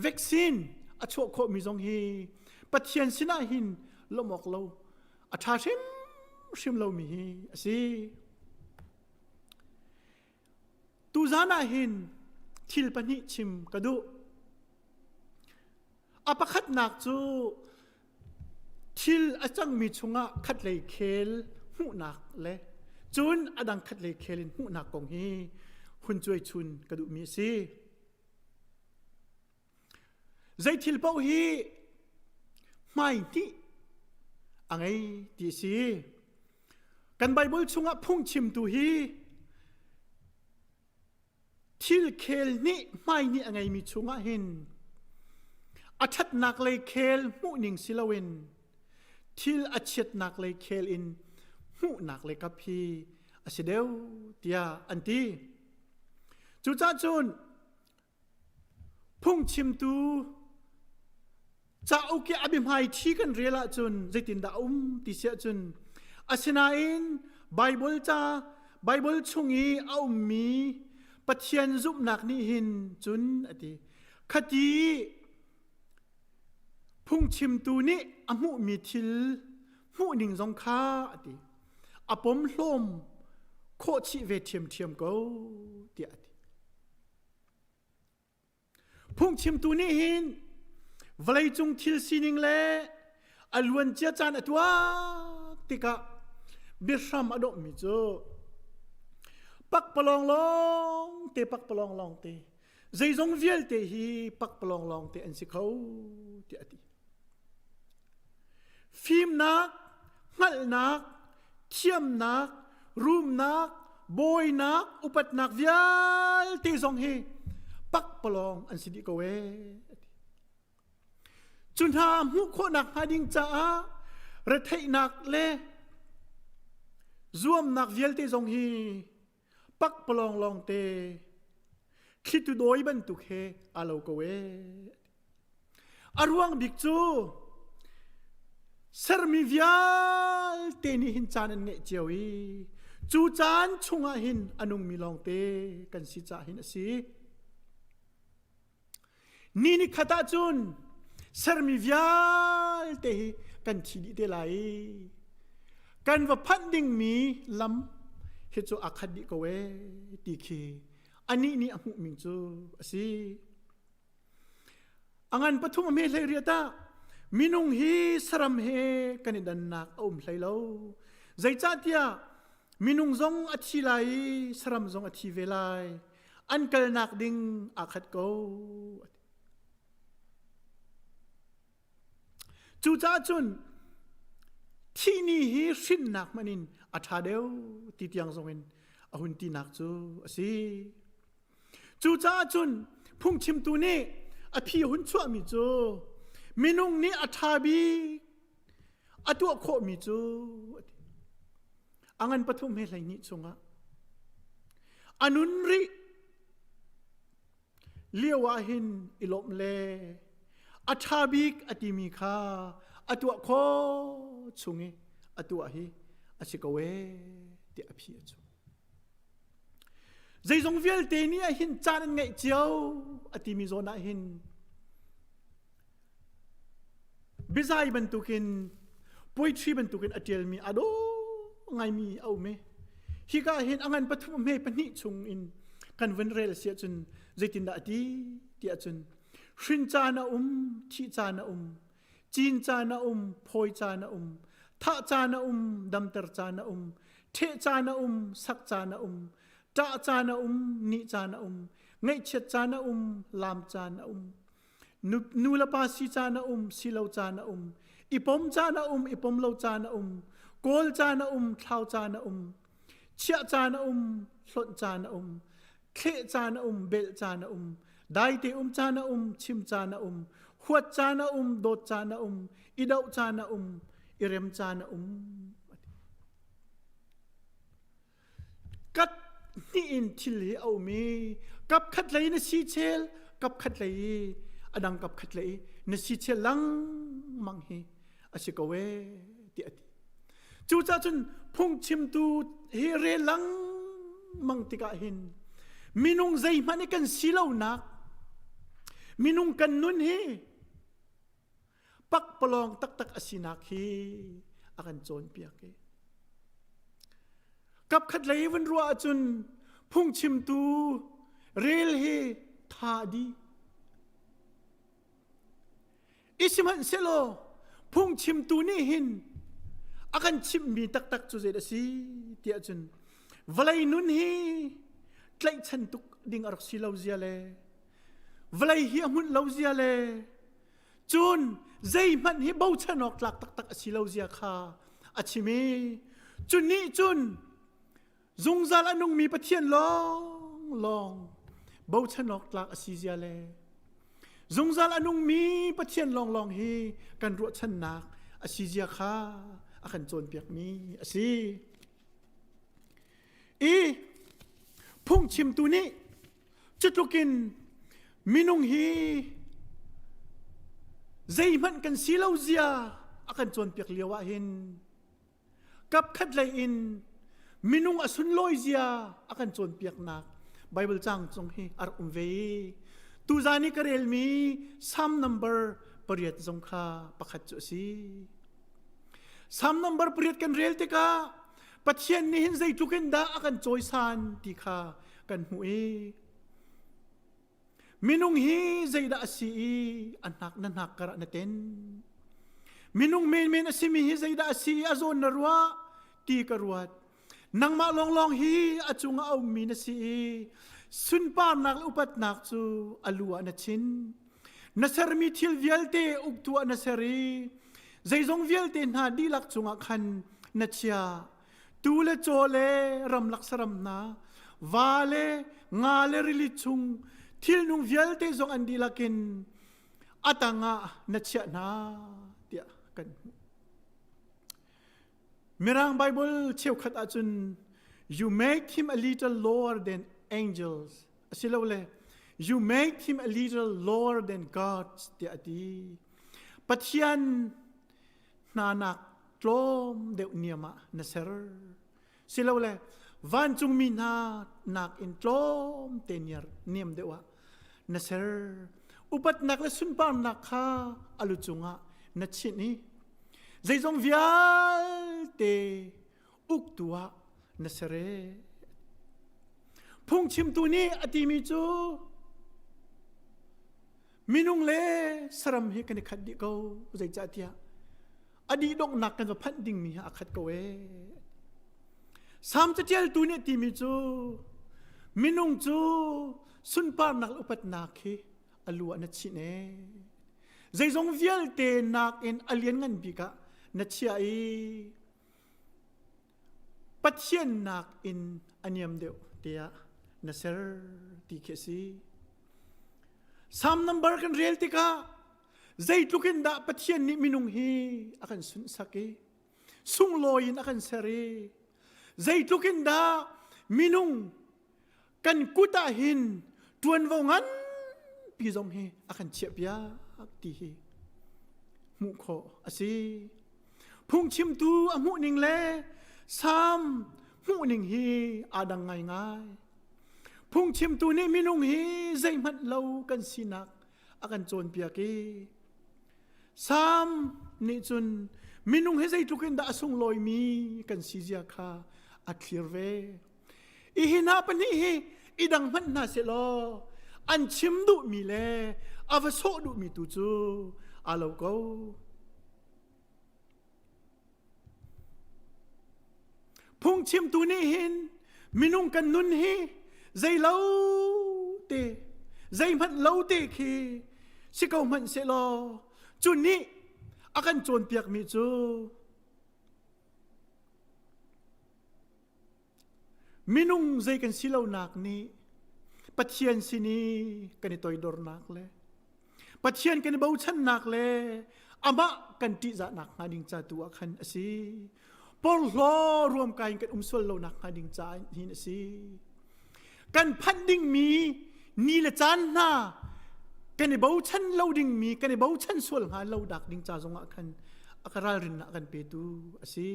vaccine a chuah khawhmi zong hi Pathian sinah hin lawmh awk lo a ṭha hrimhrim lomi hi a si. Tuzan ah hin thil pahnih chim ka duh. A pakhatnak cu thil a cangmi chungah khatlei khel hmuhnak le cun a dang khatlei khel in hmuhnak kong hi hun cuai chun ka duhmi a si. Zei thil paoh hi hmaihnih a ngei ti a si. Kan Baibal chungah phungchimtu hi thil khel nih hmai nih a ngeimi chungah hin a ṭhatnak lei khel hmuhning si loin thil a chiatnak lei khel in hmuhnak lei kap hi a si deuh tiah an ti. Cucaah cun Phungchimtu cauk i a biahmai ṭhi kan rel ahcun zeitindah a um ti si ahcun asinain Baibal ca Baibal chung i a ummi Pathian zumhnak nih hin cun a ti. Khati phungchimtu nih a hmuhmi thil hmuhning zong kha a ti. A pom hlawm khawh chih ve ṭhiamṭhiam ko tiah a ti. Phungchimtu nih hin vawleicung thil sining le a luancia caan a tuak tikah biahram a dawhmi cu pakpalawng lawng te pakpalawng lawng te zeizong vialte hi pakpalawng lawng te an si kho tiah a ti. Fimnak, hngalhnak, thiamnak, rumnak, bawinak, upatnak vialte zong hi pakpalawng an si dih ko ee. Cu hna hmuh khawhnak hnga ding caah retheihnak le zuamnak vialte zong hi pakpalawng lawngte thlitu dawi bantuk he aa lo ko ee. A ruang bik cu sermi vialte nih hin caan an ngeih cio i cu caan chungah hin a nungmi lawngte kan si caah hin a si. Ni ni khat ah cun sermi vialte hi kan thi dih te lai i kan va phanh dingmi lam hi cu aa khat dih ko ee ti khi anih nih a hmuhmi cu a si. A ngan pathum a hme hlei riat ah minung hi saram he kan i dannak a um hlei lo. Zeicahtiah minung zong a thi lai i saram zong a thi ve lai. An kalnak ding aa khat ko. Cucaah cun thih ni hi hrinnak hmanh in a ṭha deuh ti tiang zongin a hun tinak cu a si. Cucaah cun phungchimtu nih a phi hun chuahmi cu minung nih a ṭha bik a tuah khawhmi cu a ti. A ngan pathum he 12 chungah a nun rih lio ah hin i lawmh le a ṭha bik a timi kha a tuah khawh chung i a tuah hi a si ko ee tiah a phi a cu. Zeizong vialte nih ah hin caan an ngeih cio a timi zawn ah hin biazai bantukin poetry bantukin a ṭialmi a dawh ngaimi a um i hika hin a ngan pathum hme pahnih chung in kan vun rel si ahcun zeitindah a ti ti ahcun hrin caan a um thih caan a um cin caan a um phawi caan a um thah caan a um damter caan a um ṭheh caan a um sak caan a um ṭah caan a um nih caan a um ngaihchiat caan a um laam caan a um nu le pa si caan a um si lo caan a um i pom caan a um i pom lo caan a um kawl caan a um thlau caan a um chiah caan a um hlonh caan a um thleh caan a um belh caan a um daite um caan a um chim caan a um huat caan a um dawt caan a um i doh caan a um i rem caan a um Kat hnih in thil hi a um i kap khat lei na si chel, kap khat lei i a dang kap khat lei i na si chia lengmang hi a si ko ee tiah a ti. Cucaah cun phungchimtu hi rel lengmang tikah hin minung zeihmanh i kan si lonak minung kan nun hi pakpalawng taktak a sinak hi a kan cawnpiak i kapkhat lei vun ruah ahcun phungchimtu rel hi tha dih I sihmanhsehlaw phungchimtu nih hin a kan chimhmi taktak cu zei a si tiah cun vawlei nun hi tlaihchan tuk ding a rak si lo zia le vawlei hi a hmunh lo zia le cun zeihmanh hi bochan awk tlak taktak a si lo zia kha a chim i cu nih cun Zungzal a nungmi Pathian lawnglawng bochan awk tlak a si zia le zungzal a nungmi Pathian lawnglawng hi kan ruahchannak a si zia kha a kan cawnpiakmi a si. I phungchimtu nih cutlukin minung hi zeihmanh kan si lo zia a kan cawnpiak lio ah hin Kapkhat lei in minung a sunlawi zia a kan cawnpiaknak Bible caang cung hi a rak um ve i tuzan i ka relmi Psalm number pariat zong kha pakhat cu a si. Psalm number pariat kan rel tikah Pathian nih hin zeitluk in dah a kan cawisan ti kha kan hmuh i Minung hi zeidah a si i a hnak na hnak kar ah na ten? Minung menmen a simi hi zeidah a si i a zawn na ruah ti ka ruat. Nangmah lawnglawng hi a cungah a ummi na si i sunparnak le upatnak cu a lu ah na chin. Na sermi thil vialte uktu ah na ser i zeizong vialte hna dihlak cungah khan na chia. Tuu le caw le ramlak saram hna, va le nga le rili chung thilnung vialte zong an dihlak in a tangah na chiah hna tiah kan hmuh. Mirang Bible cheukhat ahcun you make him a little lower than angels asilole you make him a little lower than gods tiah a ti. Pathian hna nak tlawm deuh niam ah na ser. Silole vancungmi hna nakin tlawm te niam deuh ah na ser. Upatnak le sunparnak kha a lu cungah na chinh i zeizong vialte uktu ah na ser e. Phungchimtu nih a timi cu minung le saram hi kan i khat dih ko zeicahtiah a dih donghnak kan va phanh dingmi hi a khat ko ee. Salm caṭialtu nih a timi cu minung cu sunparnak le upatnak hi a lu ah na chinh ee. Zeizong vialte nakin a lianngan bik ah na chiah i Pathian nakin a niam deuh tiah na ser ti khi a si. Psalm number kan rel tikah zeitluk in dah Pathian nih minung hi a kan sunhsak i sunglawi in a kan ser i zeitluk in dah minung kan kut ah hin ṭuanvo nganpi zong hi a kan chiahpiak ti hi hmuh khawh a si. Phungchimtu a hmuhning le Salm hmuhning hi aa dang ngaingai. Phungchimtu nih minung hi zeihmanh lo kan sinak a kan cawnpiak i Salm nih cun minung hi zeitluk in dah a sunglawimi kan si zia kha a thlir ve. I hi hna pahnih hi i dang hmanh hna sehlaw an chim duhmi le a va sawh duhmi tu cu aa lo ko. Phungchimtu nih hin minung kan nun hi zei lo te zeihmanh lo te khi si ko hmanh sehlaw cu nih a kan cawnpiakmi cu Minung zei kan si lonak nih Pathian sin i kan i toidornak le Pathian kan i bochannak le amah kan ṭihzahnak hnga ding ca tu ah khan a si. Porhlaw ruamkai in kan um sual lonak hnga ding ca hin a si. Kan phanh dingmi ni le caan hna. Kan i bochan lo dingmi, kan i bochan sual hnga lo dak ding ca zongah khan a ka ralrinnak a kan petu a si.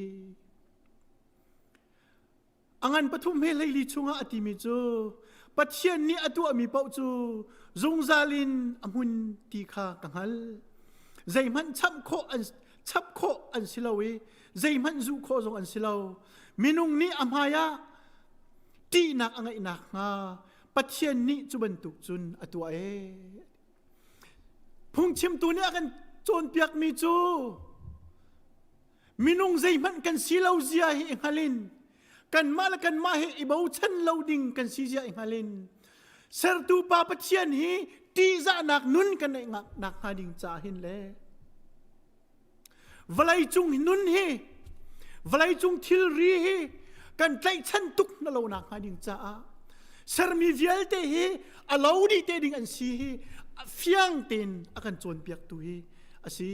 A ngan pathum he hleili chungah a timi cu Pathian nih a tuahmi paoh cu zungzal in a hmun ti kha ka hngal. Zeihmanh chap khawh an chap khawh an si lo i zeihmanh zuh khawh zong an si lo. Minung nih a hmai ah ṭihnak a ngeih nakhnga Pathian nih cu bantuk cun a tuah ee. Phungchimtu nih a kan cawnpiakmi cu minung zeihmanh kan si lo zia hi i hngal in kanmah le kanmah hi i bochan lo ding kan si zia i hngal in sertu pa Pathian hi ṭihzahnak nun kan neih nak hnga ding ca hin le vawleicung nun hi vawleicung thilri hi kan tlaihchan tuk na lo nak hnga ding caah sermi vialte hi a lo dih te ding an si hi fiang tein a kan cawnpiaktu hi a si.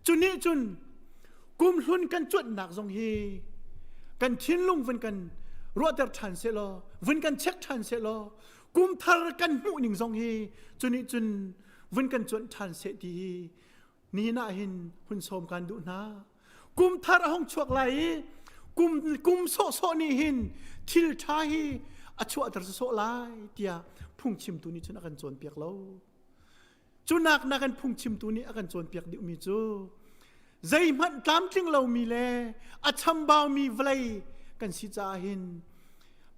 Cu nih cun kumhlun kan cuanhnak zong hi kan thinlung vun kan ruahter ṭhan sehlaw, vun kan check ṭhan sehlaw, kumthar kan hmuh ning zong hi cu nih cun vun kan cuanh ṭhan seh ti hi nihin ah hin hun sawm kan duh hna. Kumthar a hung chuak lai i kum kum sawhsawh nih hin thil ṭha hi a chuahter sawsawh lai tiah phungchimtu nih cun a kan cawnpiak lo. Cu nak na kan phungchimtu nih a kan cawnpiak dihmi cu zeihmanh tlamtling lomi le a chambaumi vawlei kan si caah hin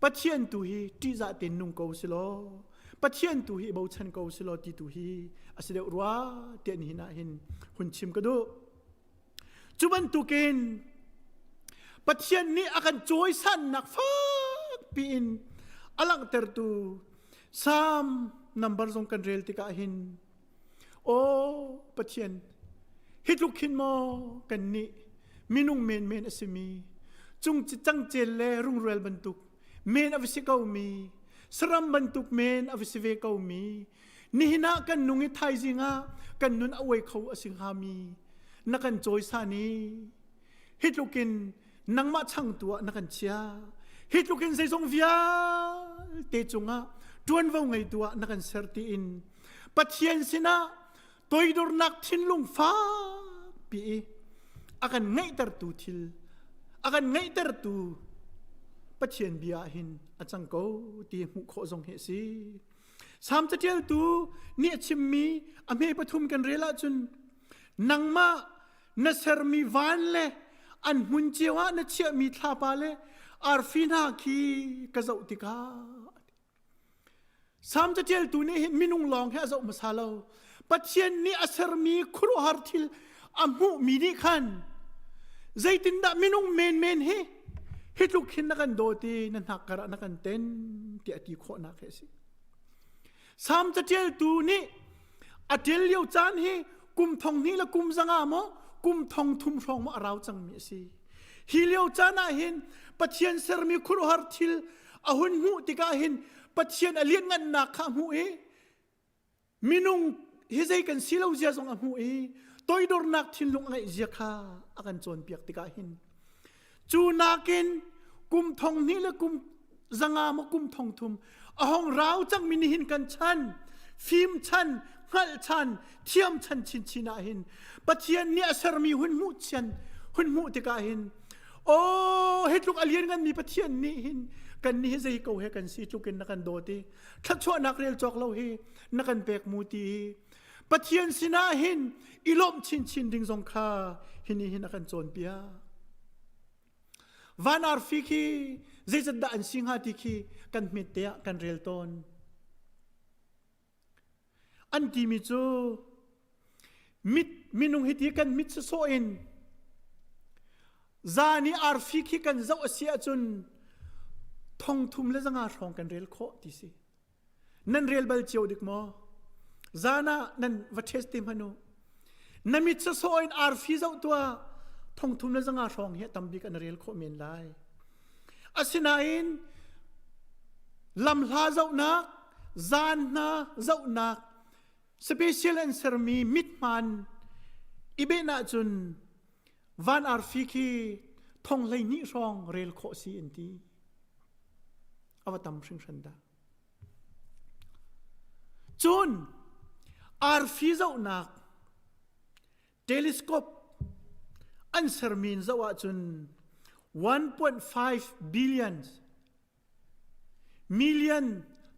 Pathian tu hi ṭihzah tein nung ko si law Pathian tu hi bochan ko si law ti tu hi a si deuh rua tiah nihin ah hin hun chim ka duh. Cu bantukin Pathian nih a kan cawisannak fakpi in a langhtertu Psalm number zong kan rel tikah hin Aw Pathian hi tluk hin maw kan nih minung menmen a simi cung cangcel le rungrel bantuk men a va si ko mi saram bantuk men a va si ve ko mi nihin ah kan nung i thaizing ah kan nun a uai kho a si hngami na kan cawisan i hi tlukin nangmah changtu ah na kan chia hi tlukin zeizong vialte cungah ṭuanvo ngeitu ah na kan ser tiin Pathian sinah toidornak thinlung fakpi i a kan ngeihtertu thil a kan ngeihtertu Pathian bia ah hin a cang ko ti hmuh khawh zong hi a si. Salm caṭialtu nih a chimmi a hme pathum kan rel ahcun nangmah na sermi van le an hmun cio ah na chiahmi thlapa le arfi hna khi ka zoh tikah Salm caṭialtu nih hin minung lawng hi a zoh hmasa lo. Pathian nih a sermi khuaruahhar thil a hmuhmi nih khan zeitindah minung menmen hi hi tluk hin na kan dawt i na hnakkar ah na kan ten tiah a ti khawhnak hi a si. Salm caṭialtu nih a ṭial lio caan hi kum thong hnih le kum zanga maw kum thong thum hrawng maw a rau cangmi a si. Hi lio caan ah hin Pathian sermi khuaruahhar thil a hun hmuh tikah hin Pathian a lianngannak kha a hmuh i minung hi zei kan si lo zia zong a hmuh i toidornak thinlung a ngeih zia kha a kan cawnpiak tikah hin cu nakin kum thong hnih le kum zanga maw kum thong thum a hong rau cangmi nihin kan chan fim chan hngalh chan thiam chan chinchin ah hin Pathian nih a sermi hun hmuh chian hun hmuh tikah hin aw hi tluk a lian nganmi Pathian nih hin kan nih hi zei ko he kan si tluk in na kan dawt i thluachuahnak rel cawk lo hi na kan pek mu ti hi Pathian sinah hin i lawmh chinchin ding zong kha hi ni hin a kan cawnpiak. Van arfi khi zeizat dah an si hnga ti khi kan hmet te ah kan rel tawn. An timi cu mit minung hi ti kan mit sawsawh in zan i arfi khi kan zoh a si ahcun thong thum le zanga hrawng kan rel khawh ti si. Nan rel bal cio dik maw? Zan ah nan va test te hmanh u. Na mit sawsawh in arfi zoh tuah thong thum le zanga hrawng hi a tam bik an rel khawh men lai. Asinain lamhla zohnak, zan hna zohnak, special an sermi mithmaan i ben ahcun van arfi khi thong 12 hrawng rel khawh si an ti. A va tam hringhran dah. Cun. Arfi zohnak telescope an sermi in zoh ahcun 1.5 billion million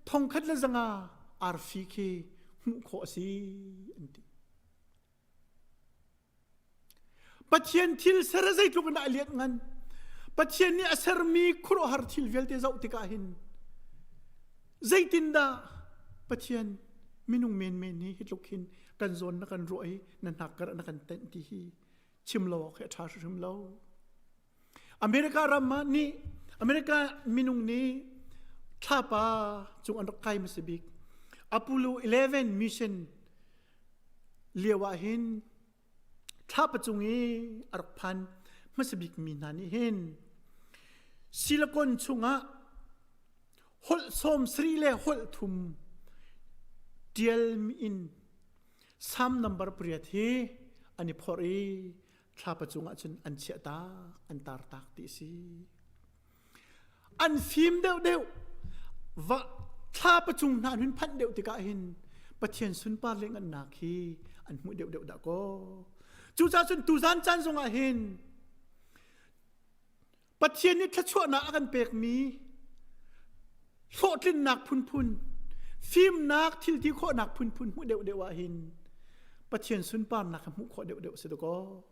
thongkhat le zanga arfi khi hmuh khawh a si an ti. Pathian thil ser zeitluk in dah a lianh ngan. Pathian nih a sermi khuaruahhar thil vialte zoh tikah hin zeitindah Pathian minung menmen hi hi tluk hin kan zawn na kan ruah i na hnakkar na kan tenh ti hi chim lo awk hi a ṭha hrimhrim lo. America ram ah nih America minung nih thlapa cung an rak kai hmasa bik Apollo 11 mission lio ah hin thlapa cung i a rak phan hmasa bik mi hna nih hin silicon chungah holh sawm sarih le holh thum tial in Sam number pariat hi an i phorh i thlapa cungah cun an chiah tak an tar tak ti a si. An fim deuhdeuh va thlapa cung hna an hun phanh deuh tikah hin Pathian sunpar le ngannak hi an hmuh deuhdeuh dah kaw. Cucaah cun tuzan caan zongah hin Pathian nih thluachuahnak a kan pekmi hlawhtlinnak phunphun, fimnak, thilti khawhnak phunphun hmuh deuhdeuh ah hin Pathian sunparnak ka hmuh khawh deuhdeuh si dakaw.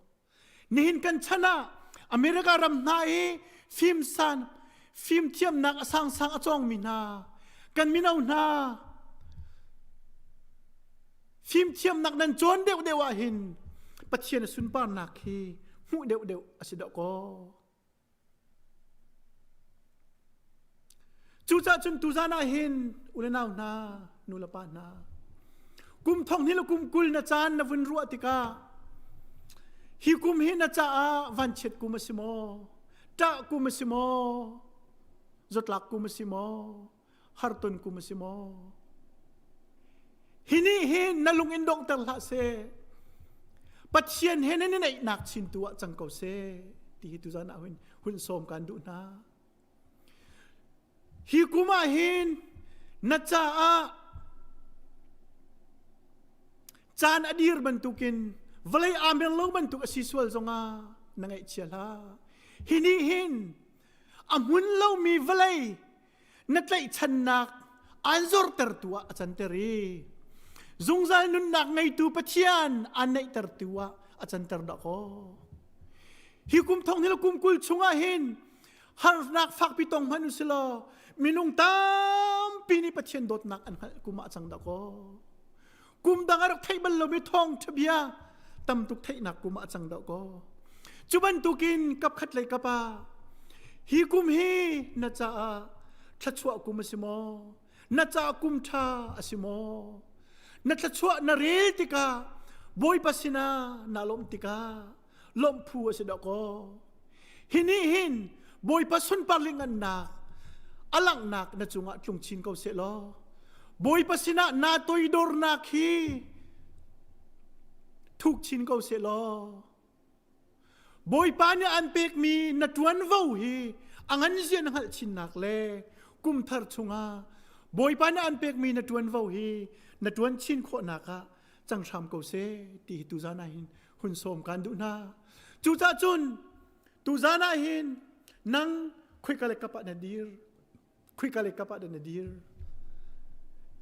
Nihin kan chan ah America ram hna i fimsan fimthiamnak a sangsang a cawngmi hna kan mino hna fimthiamnak nan cawn deuhdeuh ah hin Pathian a sunparnak hi hmuh deuhdeuh a si dawh kaw. Cucaah cun tuzan ah hin u le nau hna, nu le pa hna, kum thong hi le kum 20 na caan na vun ruah tikah hi kum hi na caah vanchiat kum a si maw, ṭah kum a si maw, zawtlak kum a si maw, harton kum a si maw? Hi nih hin na lung in donghter hlah seh. Pathian he nan i naihnak chin tu ah cang ko seh ti hi tuzan ah hun hun sawm kan duh hna. Hi kum ah hin na caah caan a dir bantukin vawlei aa mer lo bantuk a si sual zongah na ngaihchia hlah. Hi nih hin a hmun lomi vawlei na tlaihchannak aan zortertu ah a canter i zungzal nunnak ngeitu Pathian aan neihtertu ah a canter dah kaw. Hi kum thong hi le kum 20 chungah hin harnak fakpi tong hmanh usilaw minung tampi nih Pathian dawtnak an hngalh kum ah cang dah kaw. Kum dang a rak theih bal lomi thawng bia tam tuk theihnak kum ah cang dah kaw. Cu bantukin kap khat lei kap ah hi kum hi na caah thluachuah kum a si maw? Na caah kum ṭha a si maw? Na thluachuah na rel tikah Bawipa sinah naa lawmh tikah lawmh phu a si dah kaw. Hi nih hin Bawipa sunpar lingannak a langhnak na cungah tlung chin ko seh law Bawipa sinah naa toidornak hi thuk chin ko seh law Bawipa nih an pekmi na ṭuanvo hi a ngan zia na hngalh chinnak le kum thar chungah Bawipa nih an pekmi na ṭuanvo hi na ṭuan chin khawhnak ah cang hram ko seh ti hi tuzan ah hin hun sawm kan duh hna. Cucaah cun tuzan ah hin nang khoika le kap ah na dir khoika le kap ah dah na dir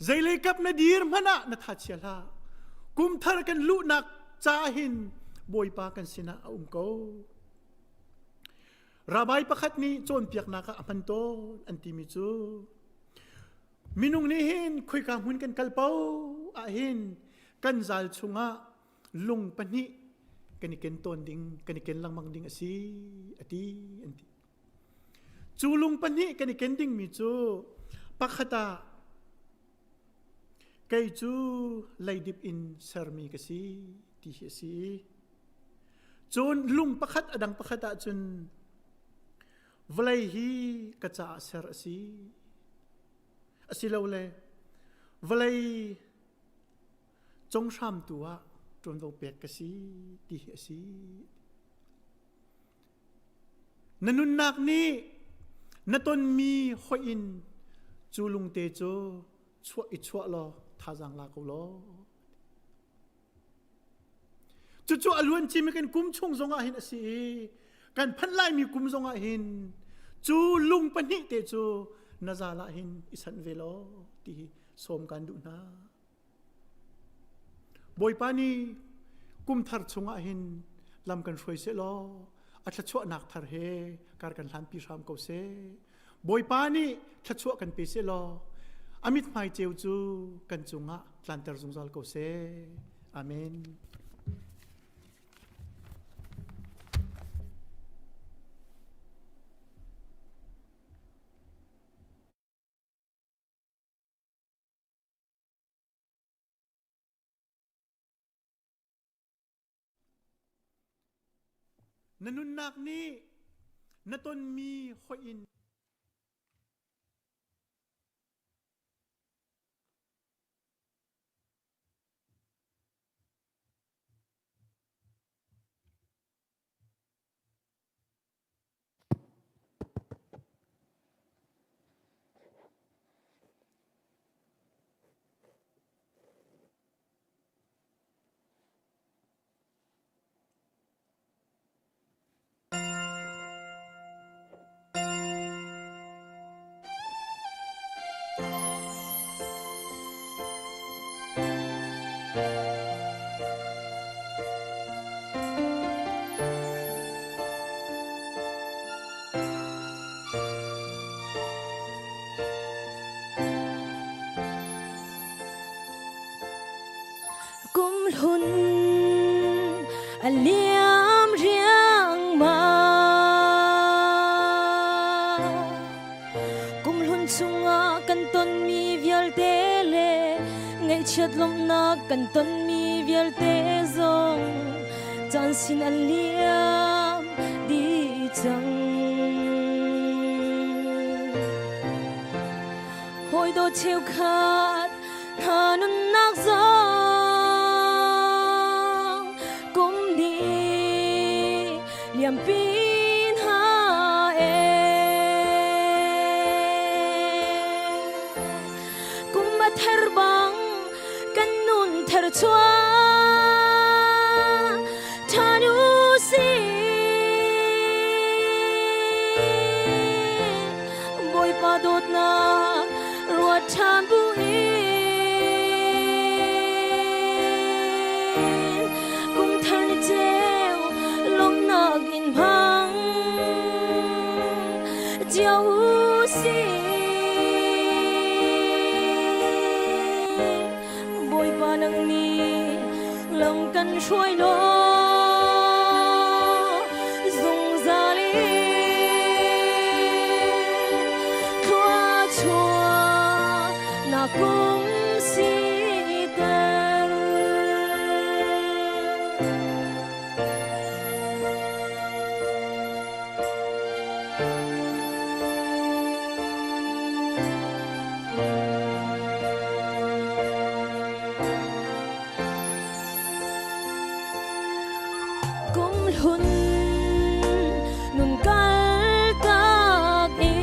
zeilei kap na dir hmanh ah na tha chia hlah kum thar kan luhnak ca hin bawipa kan sinah a um ko Rabai pakhat nih cawnpiaknak ah a hman tawn an timi cu minung nih hin khoika hmun kan kal paoh ah hin kan zal chungah lung pahnih kan i ken tawn ding kan i ken lengmang ding a si a ti an ti Cu lung pahnih kan i ken dingmi cu pakhat ah kei cu leidip in sermi ka si ti hi a si. Cun lung pakhat a dang pakhat ah cun vawlei hi ka caah ser a si. Asilole vawlei conghramtu ah ṭuanvo pek ka si ti hi a si. Na nunnak nih na tonmi hoih in cu lungte cu chuah i chuah law thazaang la ko law. Cucu a luan cimi kan kum chung zongah hin a si i kan phanh laimi kum zongah hin cu lung pahnih te cu na zal ah hin i sanh ve law ti hi sawm kan duh hna. Bawipa nih kum thar chungah hin lam kan hruai seh law a thluachuahnak thar he kar kan hlanpi hram ko seh. Bawipa nih thluachuah kan pe seh law a mithmai ceu cu kan cungah tlanter zungzal ko seh. Amen. Na nunnak nih na tonmi hoih in Kum hlun a liam riangmang. Kum hlun chungah kan tonmi vialte le ngaihchiat lawmhnak kan tonmi vialte zong caan sin an liam dih cang. Hawi dawt cheukhat hna nunnak zong kum nih liampi hna ee. Kum a ther bang kan nun ther chuah ṭhan u sih. Bawipa dawtnak ruat ṭhan bu in kum thar ni ceu lawmhnak in hmang cio u sih. Bawipa nang nih lam kan hruai law zungzal in thluachuah na kum siter. Kum hlun nun kal tak in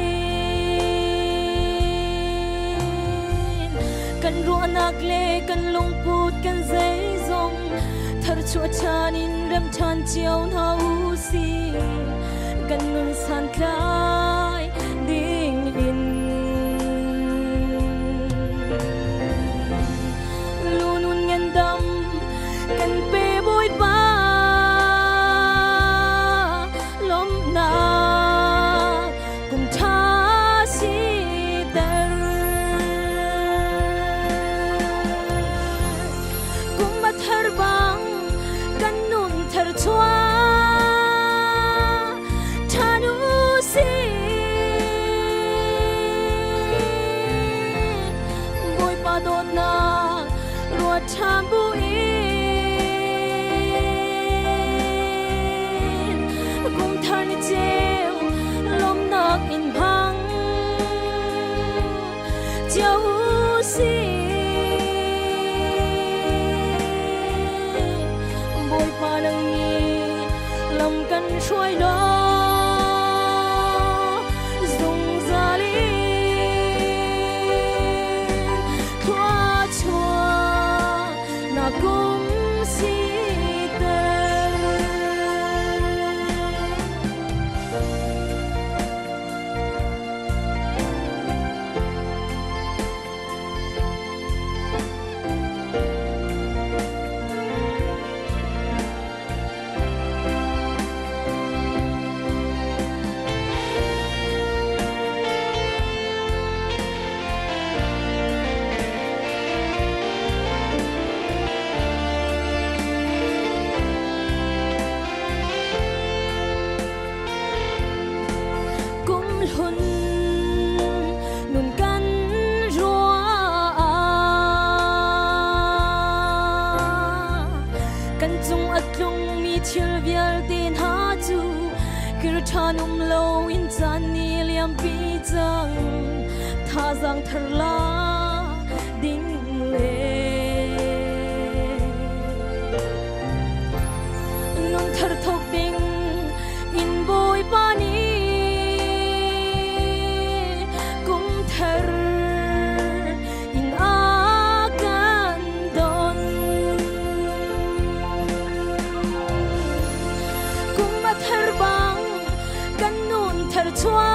kan ruahnak le kan lungput kan zeizong thar chuah ṭhan in rem ṭhan cio hna u sih kan nun santlai ding in lunun ngandam kan pe Bawipa lawmhnak kum ṭha siter kum a thar bang kan nun thar chuah ṭhan u sih Bawipa dawtnak ruat ṭhan bu in kum thar ni ceu lawmhnak in hmang cio u sih. Bawipa nang nih lam kan hruai law zungzal in thluachuah na kum siter. cung a tlungmi thil vialte hna cu kir ṭhan um loin caan nih liampi cang. Thazaang thar la ding le nung thar thok ding in Bawipa nih kum thar in a kan don. Kum a thar bang kan nun thar chuah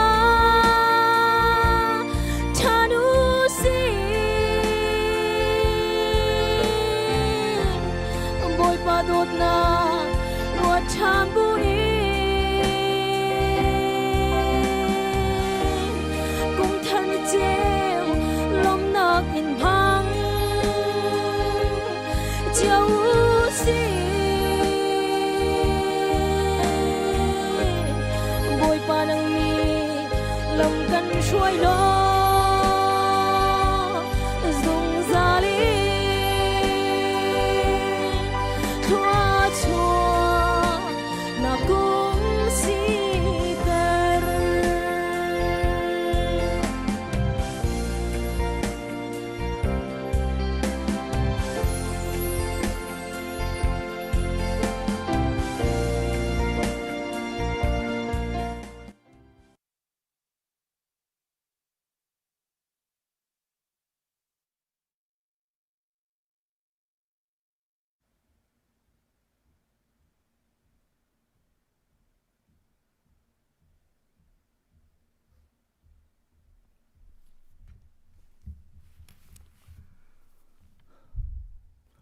ṭhan u sih. Bawipa dawtnak ruat ṭhan buin kum thar ni ceu lawmhnak in hmang cio u sih. Bawipa nang nih lam kan hruai law zungzal in thluachuah na kum siter.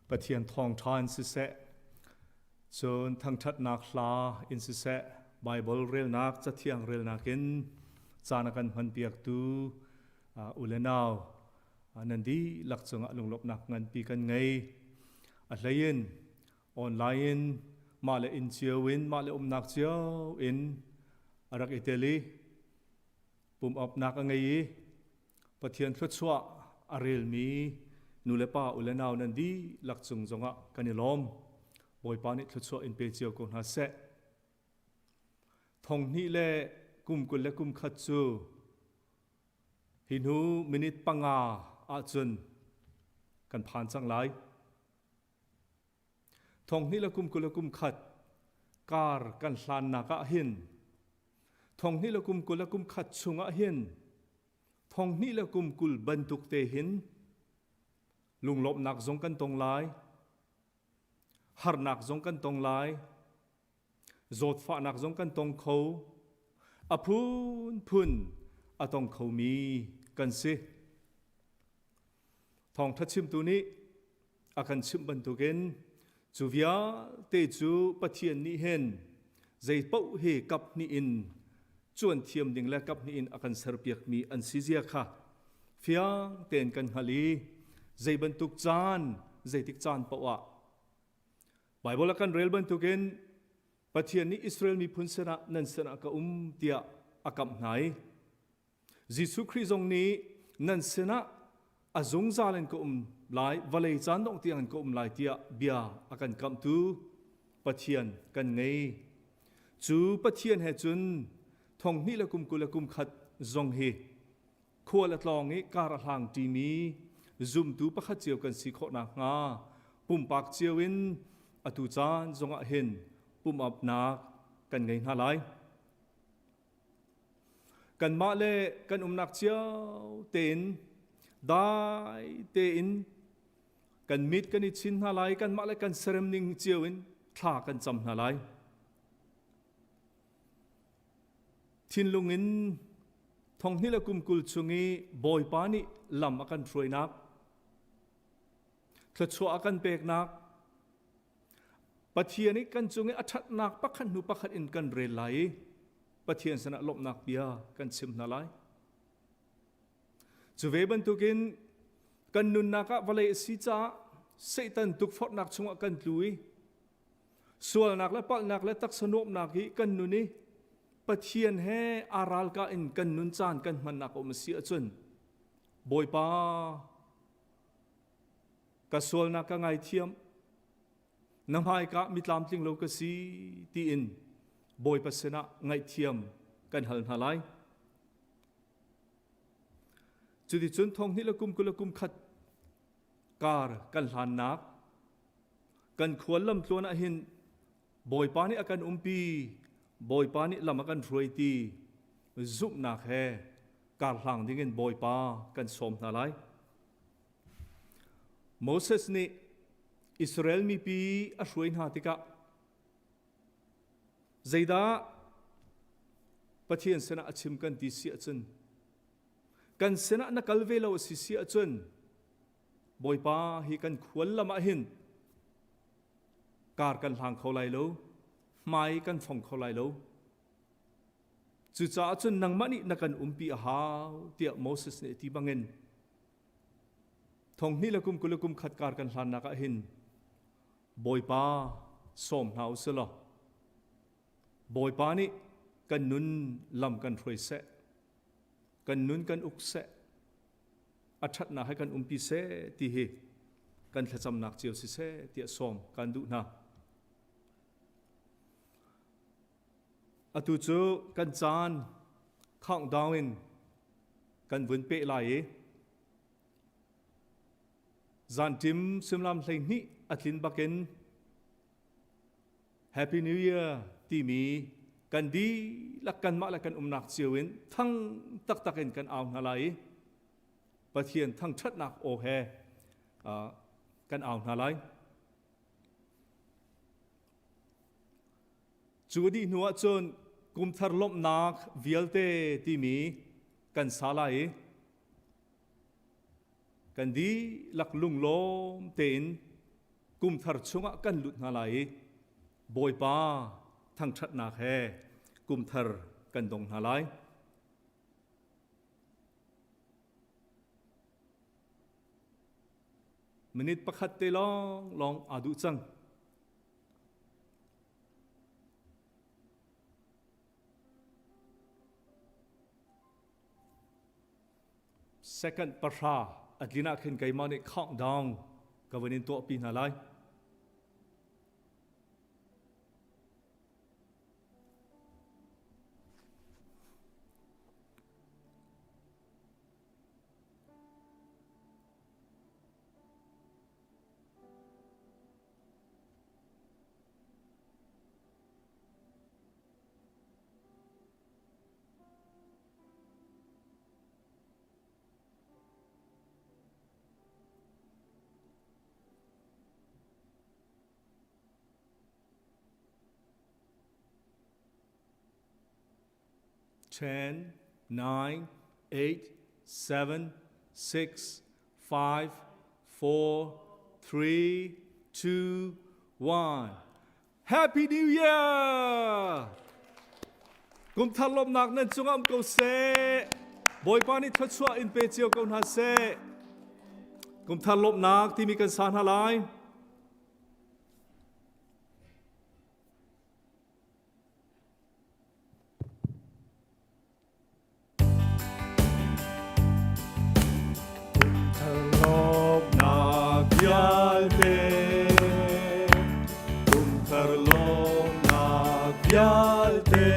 Pathian thawngṭha in siseh, cun thangṭhatnak hla in siseh, Baibal relnak, Cathiang relnak in caan a kan hmanpiaktu u le nau nan dihlak cungah lunglawmhnak nganpi kan ngei. A hlei in online in mah le inn cio in mah le umnak cio in a rak i tel i pumapnak a ngei i Pathian thluachuah a relmi nu le pa u le nau nan dihlak cung zongah kan i lawm. Bawipa nih thluachuah in pe cio ko hna seh. Thong hnih le kum 21 cu hi hnu minute 5 ahcun kan phan cang lai. Thong hnih le kum 21 kar kan hlannak ah hin thong hnih le kum 21 chungah hin thong hnih le kum 20 bantuk te hin lunglawmhnak zong kan tong lai, harnak zong kan tong lai, zawtfahnak zong kan tong kho, a phunphun a tong khomi kan si. Thawngṭha chimtu nih a kan chimh bantukin cu vialte cu Pathian nih hin zei paoh hi kap hnih in cuan thiam ding le kap hnih in a kan serpiakmi an si zia kha fiang tein kan hngalh i zei bantuk caan zeitik caan paoh ah Baibal a kan rel bantukin Pathian nih Israel miphun sinah nan sinah ka um tiah a kamh hna i Jesuh Khrih zong nih nan sinah a zungzal in ka um lai, vawlei caan dongh tiang in ka um lai tiah bia a kan kamhtu Pathian kan ngei. Cu Pathian he cun thong hnih le kum 21 zong hi khual a tlawng i kar a hlang ṭimi zumtu pakhat cio kan si khawh nakhnga pumpak cio in atu caan zongah hin pumapnak kan ngei hna lai. Kanmah le kan umnak cio tein dai tein kan mit kan i chin hna lai, kanmah le kan serem ning cio in thla kan cam hna lai. Thinlung in thong hnih le kum 20 chung i Bawipa nih lam a kan hruainak, thluachuah a kan peknak, Pathian i kan cung i a ṭhatnak pakhat hnu pakhat in kan rel lai i Pathian sinah lawmhnak bia kan chim hna lai. Cu ve bantukin kan nunnak ah vawlei a si caah Satan tukforhnak chungah kan tlu i sualnak le palhnak le taksa nuamhnak hi kan nun i Pathian he aa ralkah in kan nun caan kan hmannak a um a si ahcun Bawipa ka sualnak ka ngaithiam. Na hmaika mi tlamtling lo ka si tiin Bawipa sinah ngaihthiam kan hal hna lai. Cuticun thong hnih le kum 20 le kum khat kar kan hlannak kan khual lam tluan ah hin Bawipa nih a kan umpi, Bawipa nih lam a kan hruai ti zumhnak he kar hlang dingin Bawipa kan sawm hna lai. Moses nih Israel mipi a hruai hna tikah zeidah Pathian sinah a chim kan ti si ahcun kan sinah na kal ve lo a si si ahcun Bawipa hi kan khual lam ah hin kar kan hlang kho lai lo hmai kan fong kho lai lo cucaah cun nangmah nih na kan umpi a hau tiah Moses nih a ti bangin thong hnih le kum 20 le kum khat kar kan hlannak ah hin Bawipa sawm hna u sih law Bawipa nih kan nun lam kan hruai seh kan nun kan uk seh a ṭhatnak he kan umpi seh ti hi kan thlacamnak cio si seh tiah sawm kan duh hna. Atu cu kan caan countdown in kan vun peh lai i zanṭim suimilam 12 a tlin bakin Happy New Year timi kan dihlak kanmah le kan umnak cio in thang taktak in kan au hna lai i Pathian thangṭhatnak aw he kan au hna lai. Cu dih hnu ah cun kumthar lawmhnak vialte timi kan sa lai i kan dihlak lunglawm tein kumthar chungah kan lut hna lai i Bawipa thangṭhatnak he kumthar kan dong hna lai. Minute pakhat te lawng lawng aa duh cang. Second 3 a tlin ah khin keimah nih countdown ka van in tuahpi hna lai. 10, 9, 8, 7, 6, 5, 4, 3, 2, 1. Happy New Year! Kum thar lawmhnak nan cungah um ko seh. Bawipa nih thluachuah in pe cio ko hna seh. Kum thar lawmhnak timi kan sa hna lai. Lawmhnak vialte, kumthar lawmhnak vialte,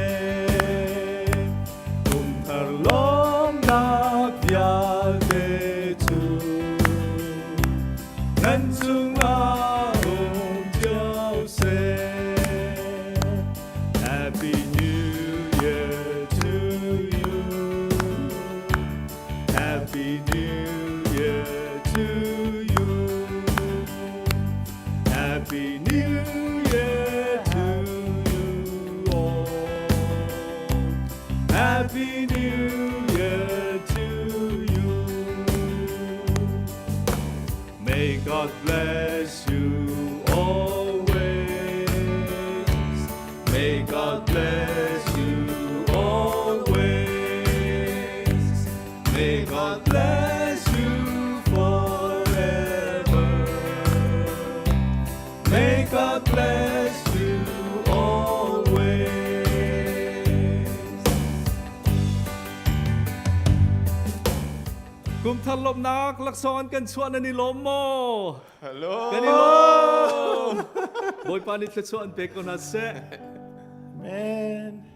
kumthar lawmhnak vialte cu nan cungah um cio seh. Happy New Year to you. Happy New Year to you. Happy New Year to you all. Happy New Year to you. May God bless you always. May God bless you always. May God bless you forever. May God bless you always. Kum thar lawmhnak laksawng an kan chuah nan i lawm maw? Hello. Kan i lawm. Bawipa nih thluachuah an pek ko hna seh. Amen.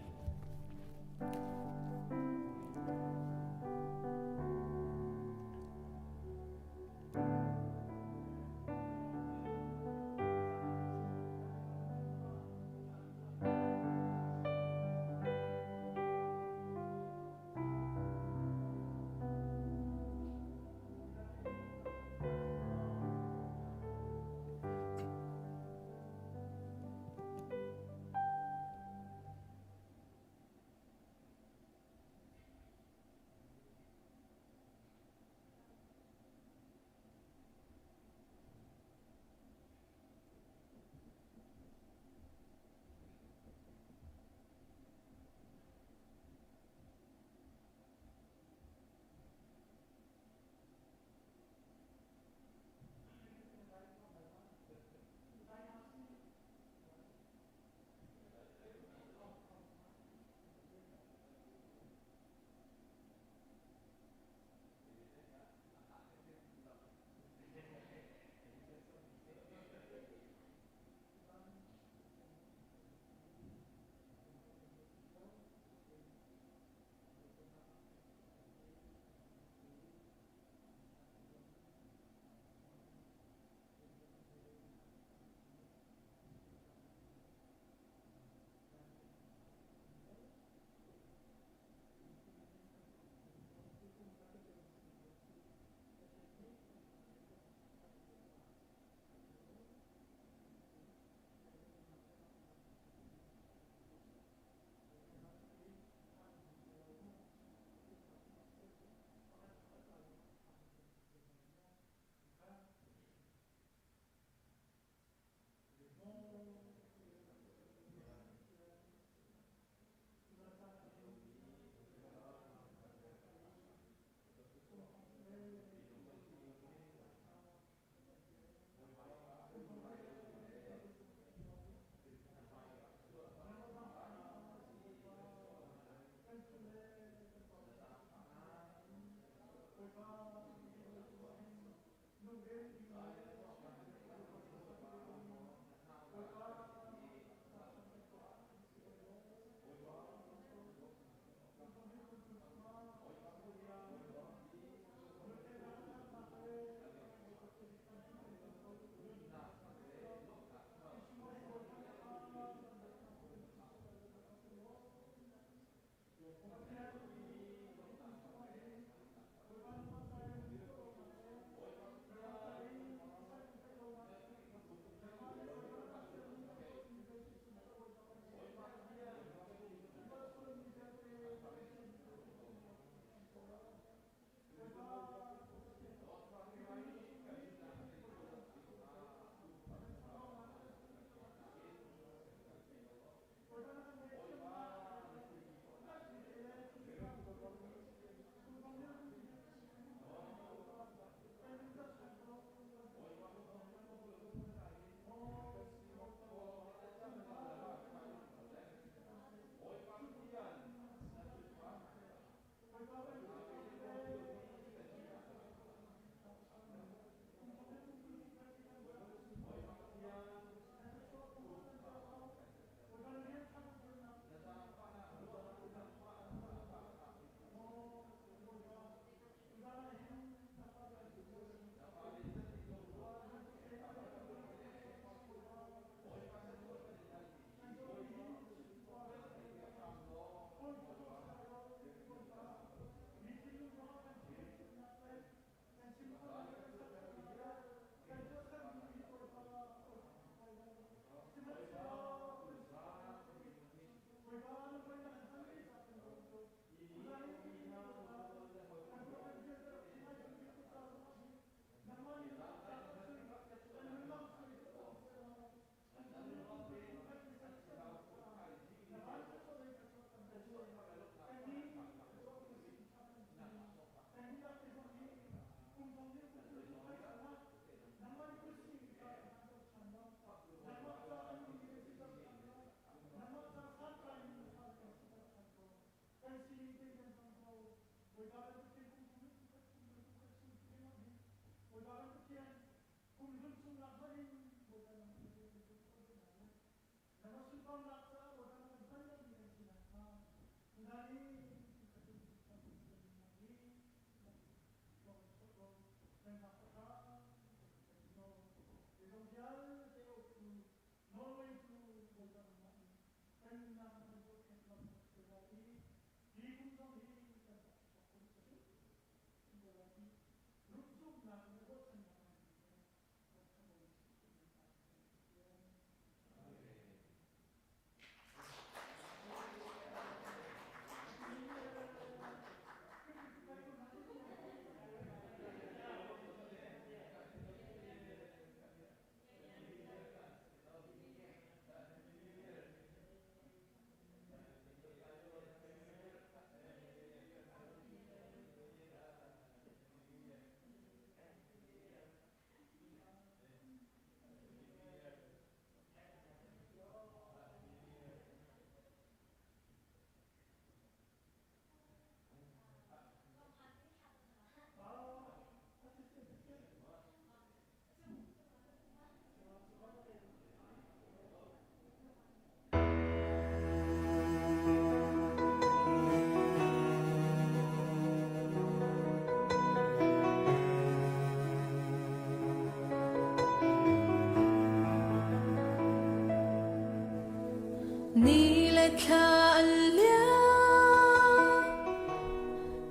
Ni le thla an liam,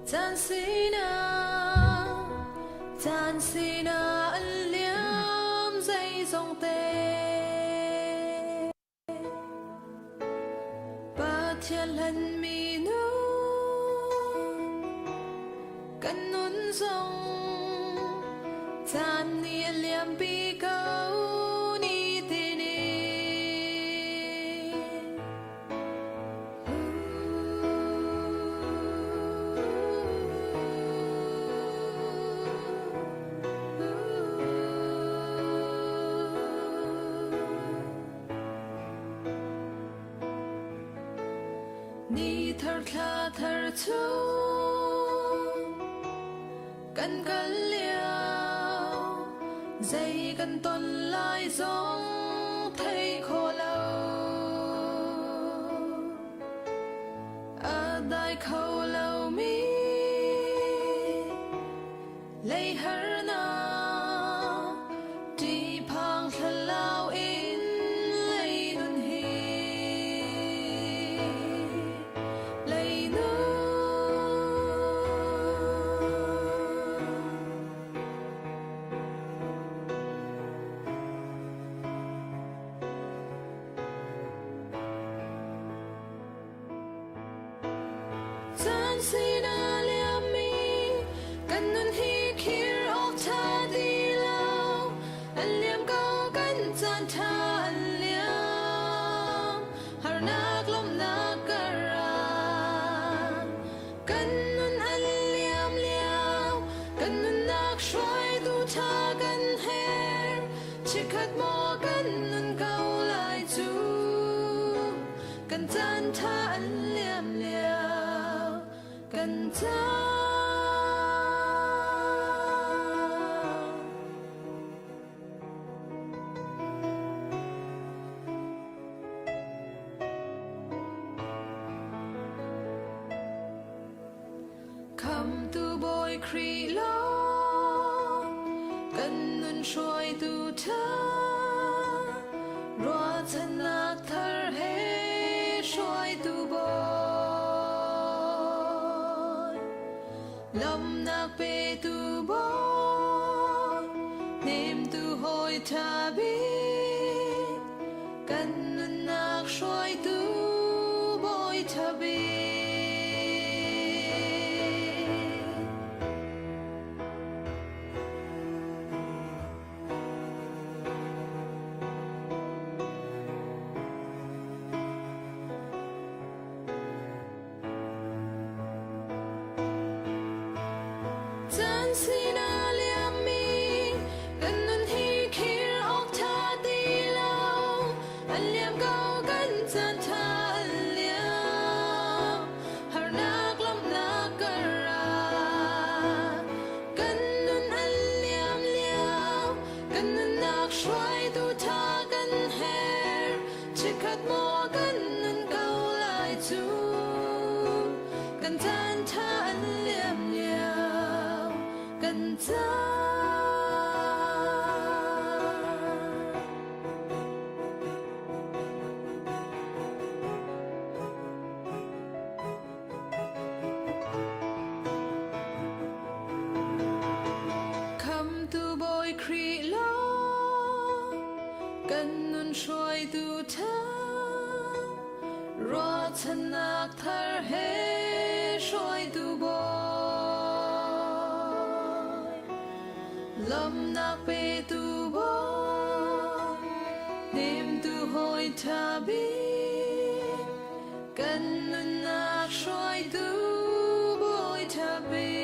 caan sinah, caan sinah an liam zeizong te. Pathian hlanmi nu kan nun zong caan nih a liampi ko nitin in. Ni thar thla thar chung kan kal lio zei kan ton lai zong thei kho lo a dai kho lo mi Lei harnak ṭihphang thlalau in lei nun hi lei nun. Caan sinah liammi kan nun hi khir awk ṭha ti lo. An liam ko kan caan ṭha an liam. Harnak lawmhnak karah kan nun an liam lio. Kan nunnak hruaitu ṭha kan herh. Chikkhat maw kan nun ko lai cu. Kan caan ṭha an liam lio kan caan. Khamtu Bawi Khrih lawng kan nun hruaitu ṭha ruahchannak thar he hruaitu Bawi lawmhnak petu Bawi hnemtu hawi ṭha bik kan nunnak hruaitu Bawi ṭha bik. Caan sinah liammi kan nun hi khir awk ṭha ti lo. An liam ko kan caan ṭha an liam. Harnak lawmhnak karah kan nun an liam lio. Kan nunnak hruaitu ṭha kan herh. Chikkhat maw kan nun ko lai cu kan caan ṭha an liam lio kan caan. Khamtu Bawi Khrih lawng kan nun hruaitu ṭha ruahchannak thar he hruaitu Bawi lawmhnak petu Bawi hnemtu hawi ṭha bik kan nunnak hruaitu Bawi ṭha bik.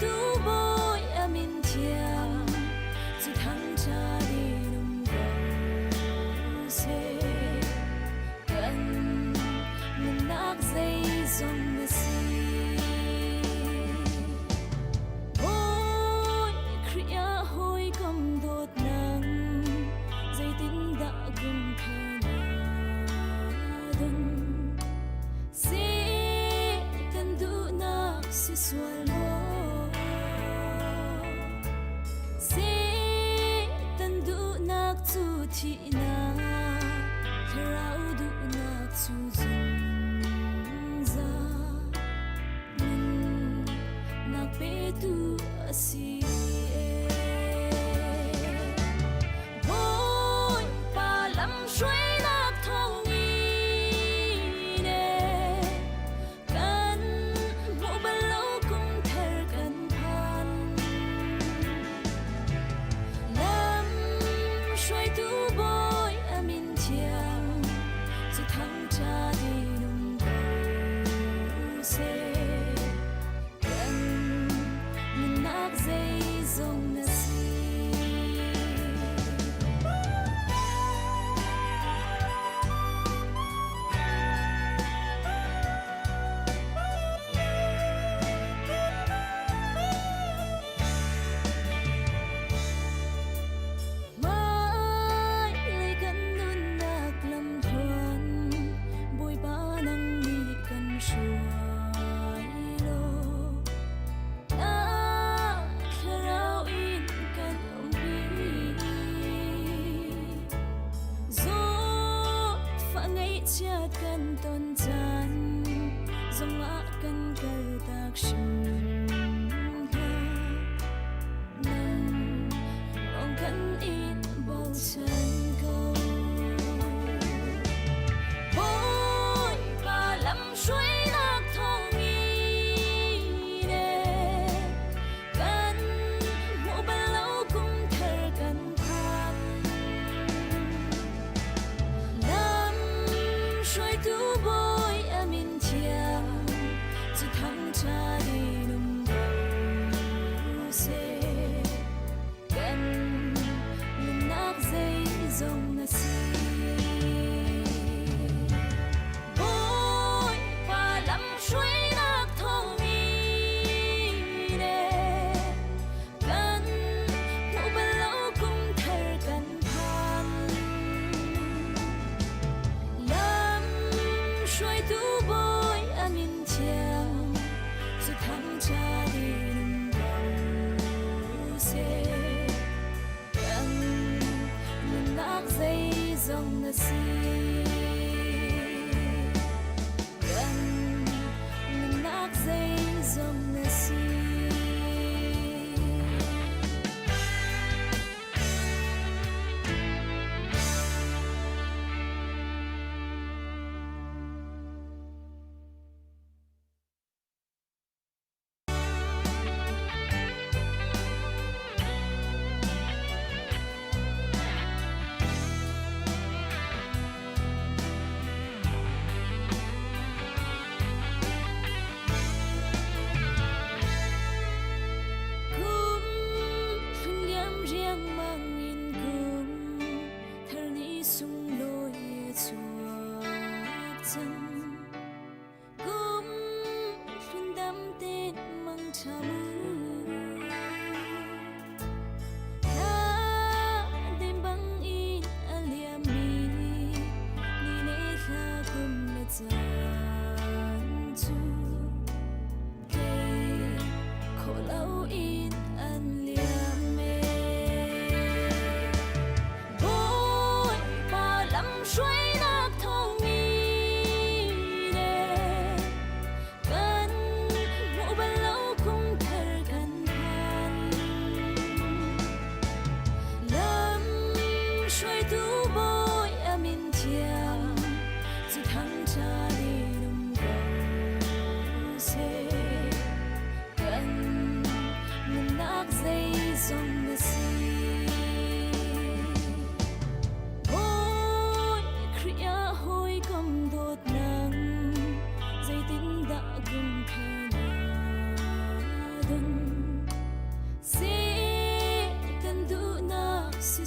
tu bawi a min thiang cu thangṭhat in um ko seh. Kan nunnak zeizong na si. Bawi Khrih ah hawikom dawt nang zeitindah kum kha na don? Si kan duhnak si sual maw? Si kan duhnak cu thihnak, thlarau duhnak cu zungzal nunnak petu a si. Bawipa lamhruainak thawngin kan hmuh bal lo kum thar kan phan. Lam hruaitu bawi a min thiang cu thangṭhat in um ko seh. Kan nunnak zei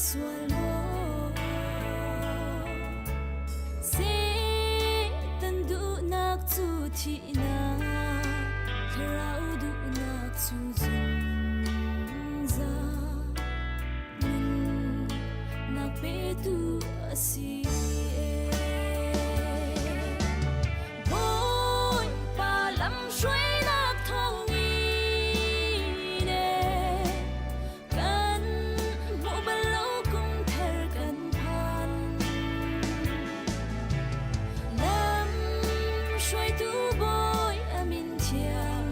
sual maw? Satan duhnak cu thihnak, thlarau duhnak cu zungzal nunnak petu a si. Bawipa lamhruainak thawngin kan hmuh bal lo kum thar kan phan. Lam hruaitu bawi a min thiang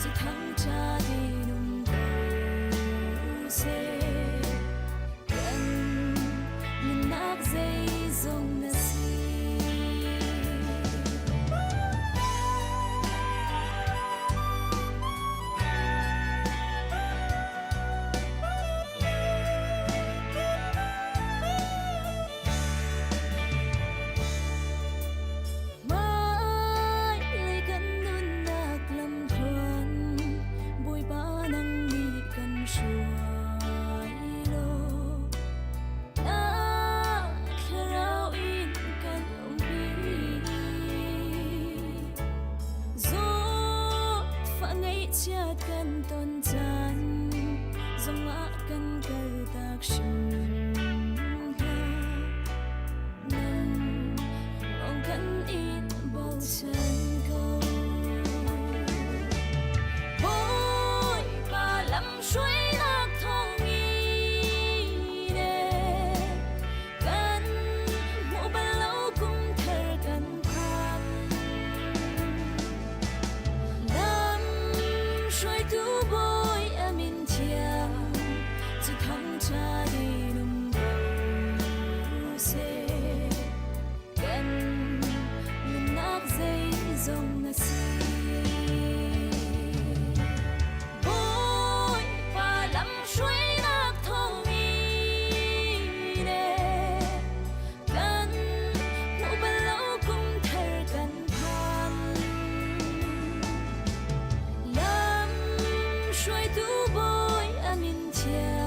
cu thangṭha tein um ko seh. Kan nunnak zeizong na si. Hmailei kan nunnak lamthluan Bawipa nang nih kan hruai law Na thlarau in kan umpi. Zawtfah ngaihchiat kan ton caan zongah kan kaltak hrim hlah. Nang lawng kan in bochan ko. Bawipa lamhruainak thawngin kan hmuh bal lo kum thar kan phan. Lam hruaitu bawi a min thiang cu thangṭha in um ko seh. Kan nunnak zeizong na si. Bawipa lamhruainak thawngin kan hmuh bal lo kum thar kan phan. Lam hruaitu bawi a min thiang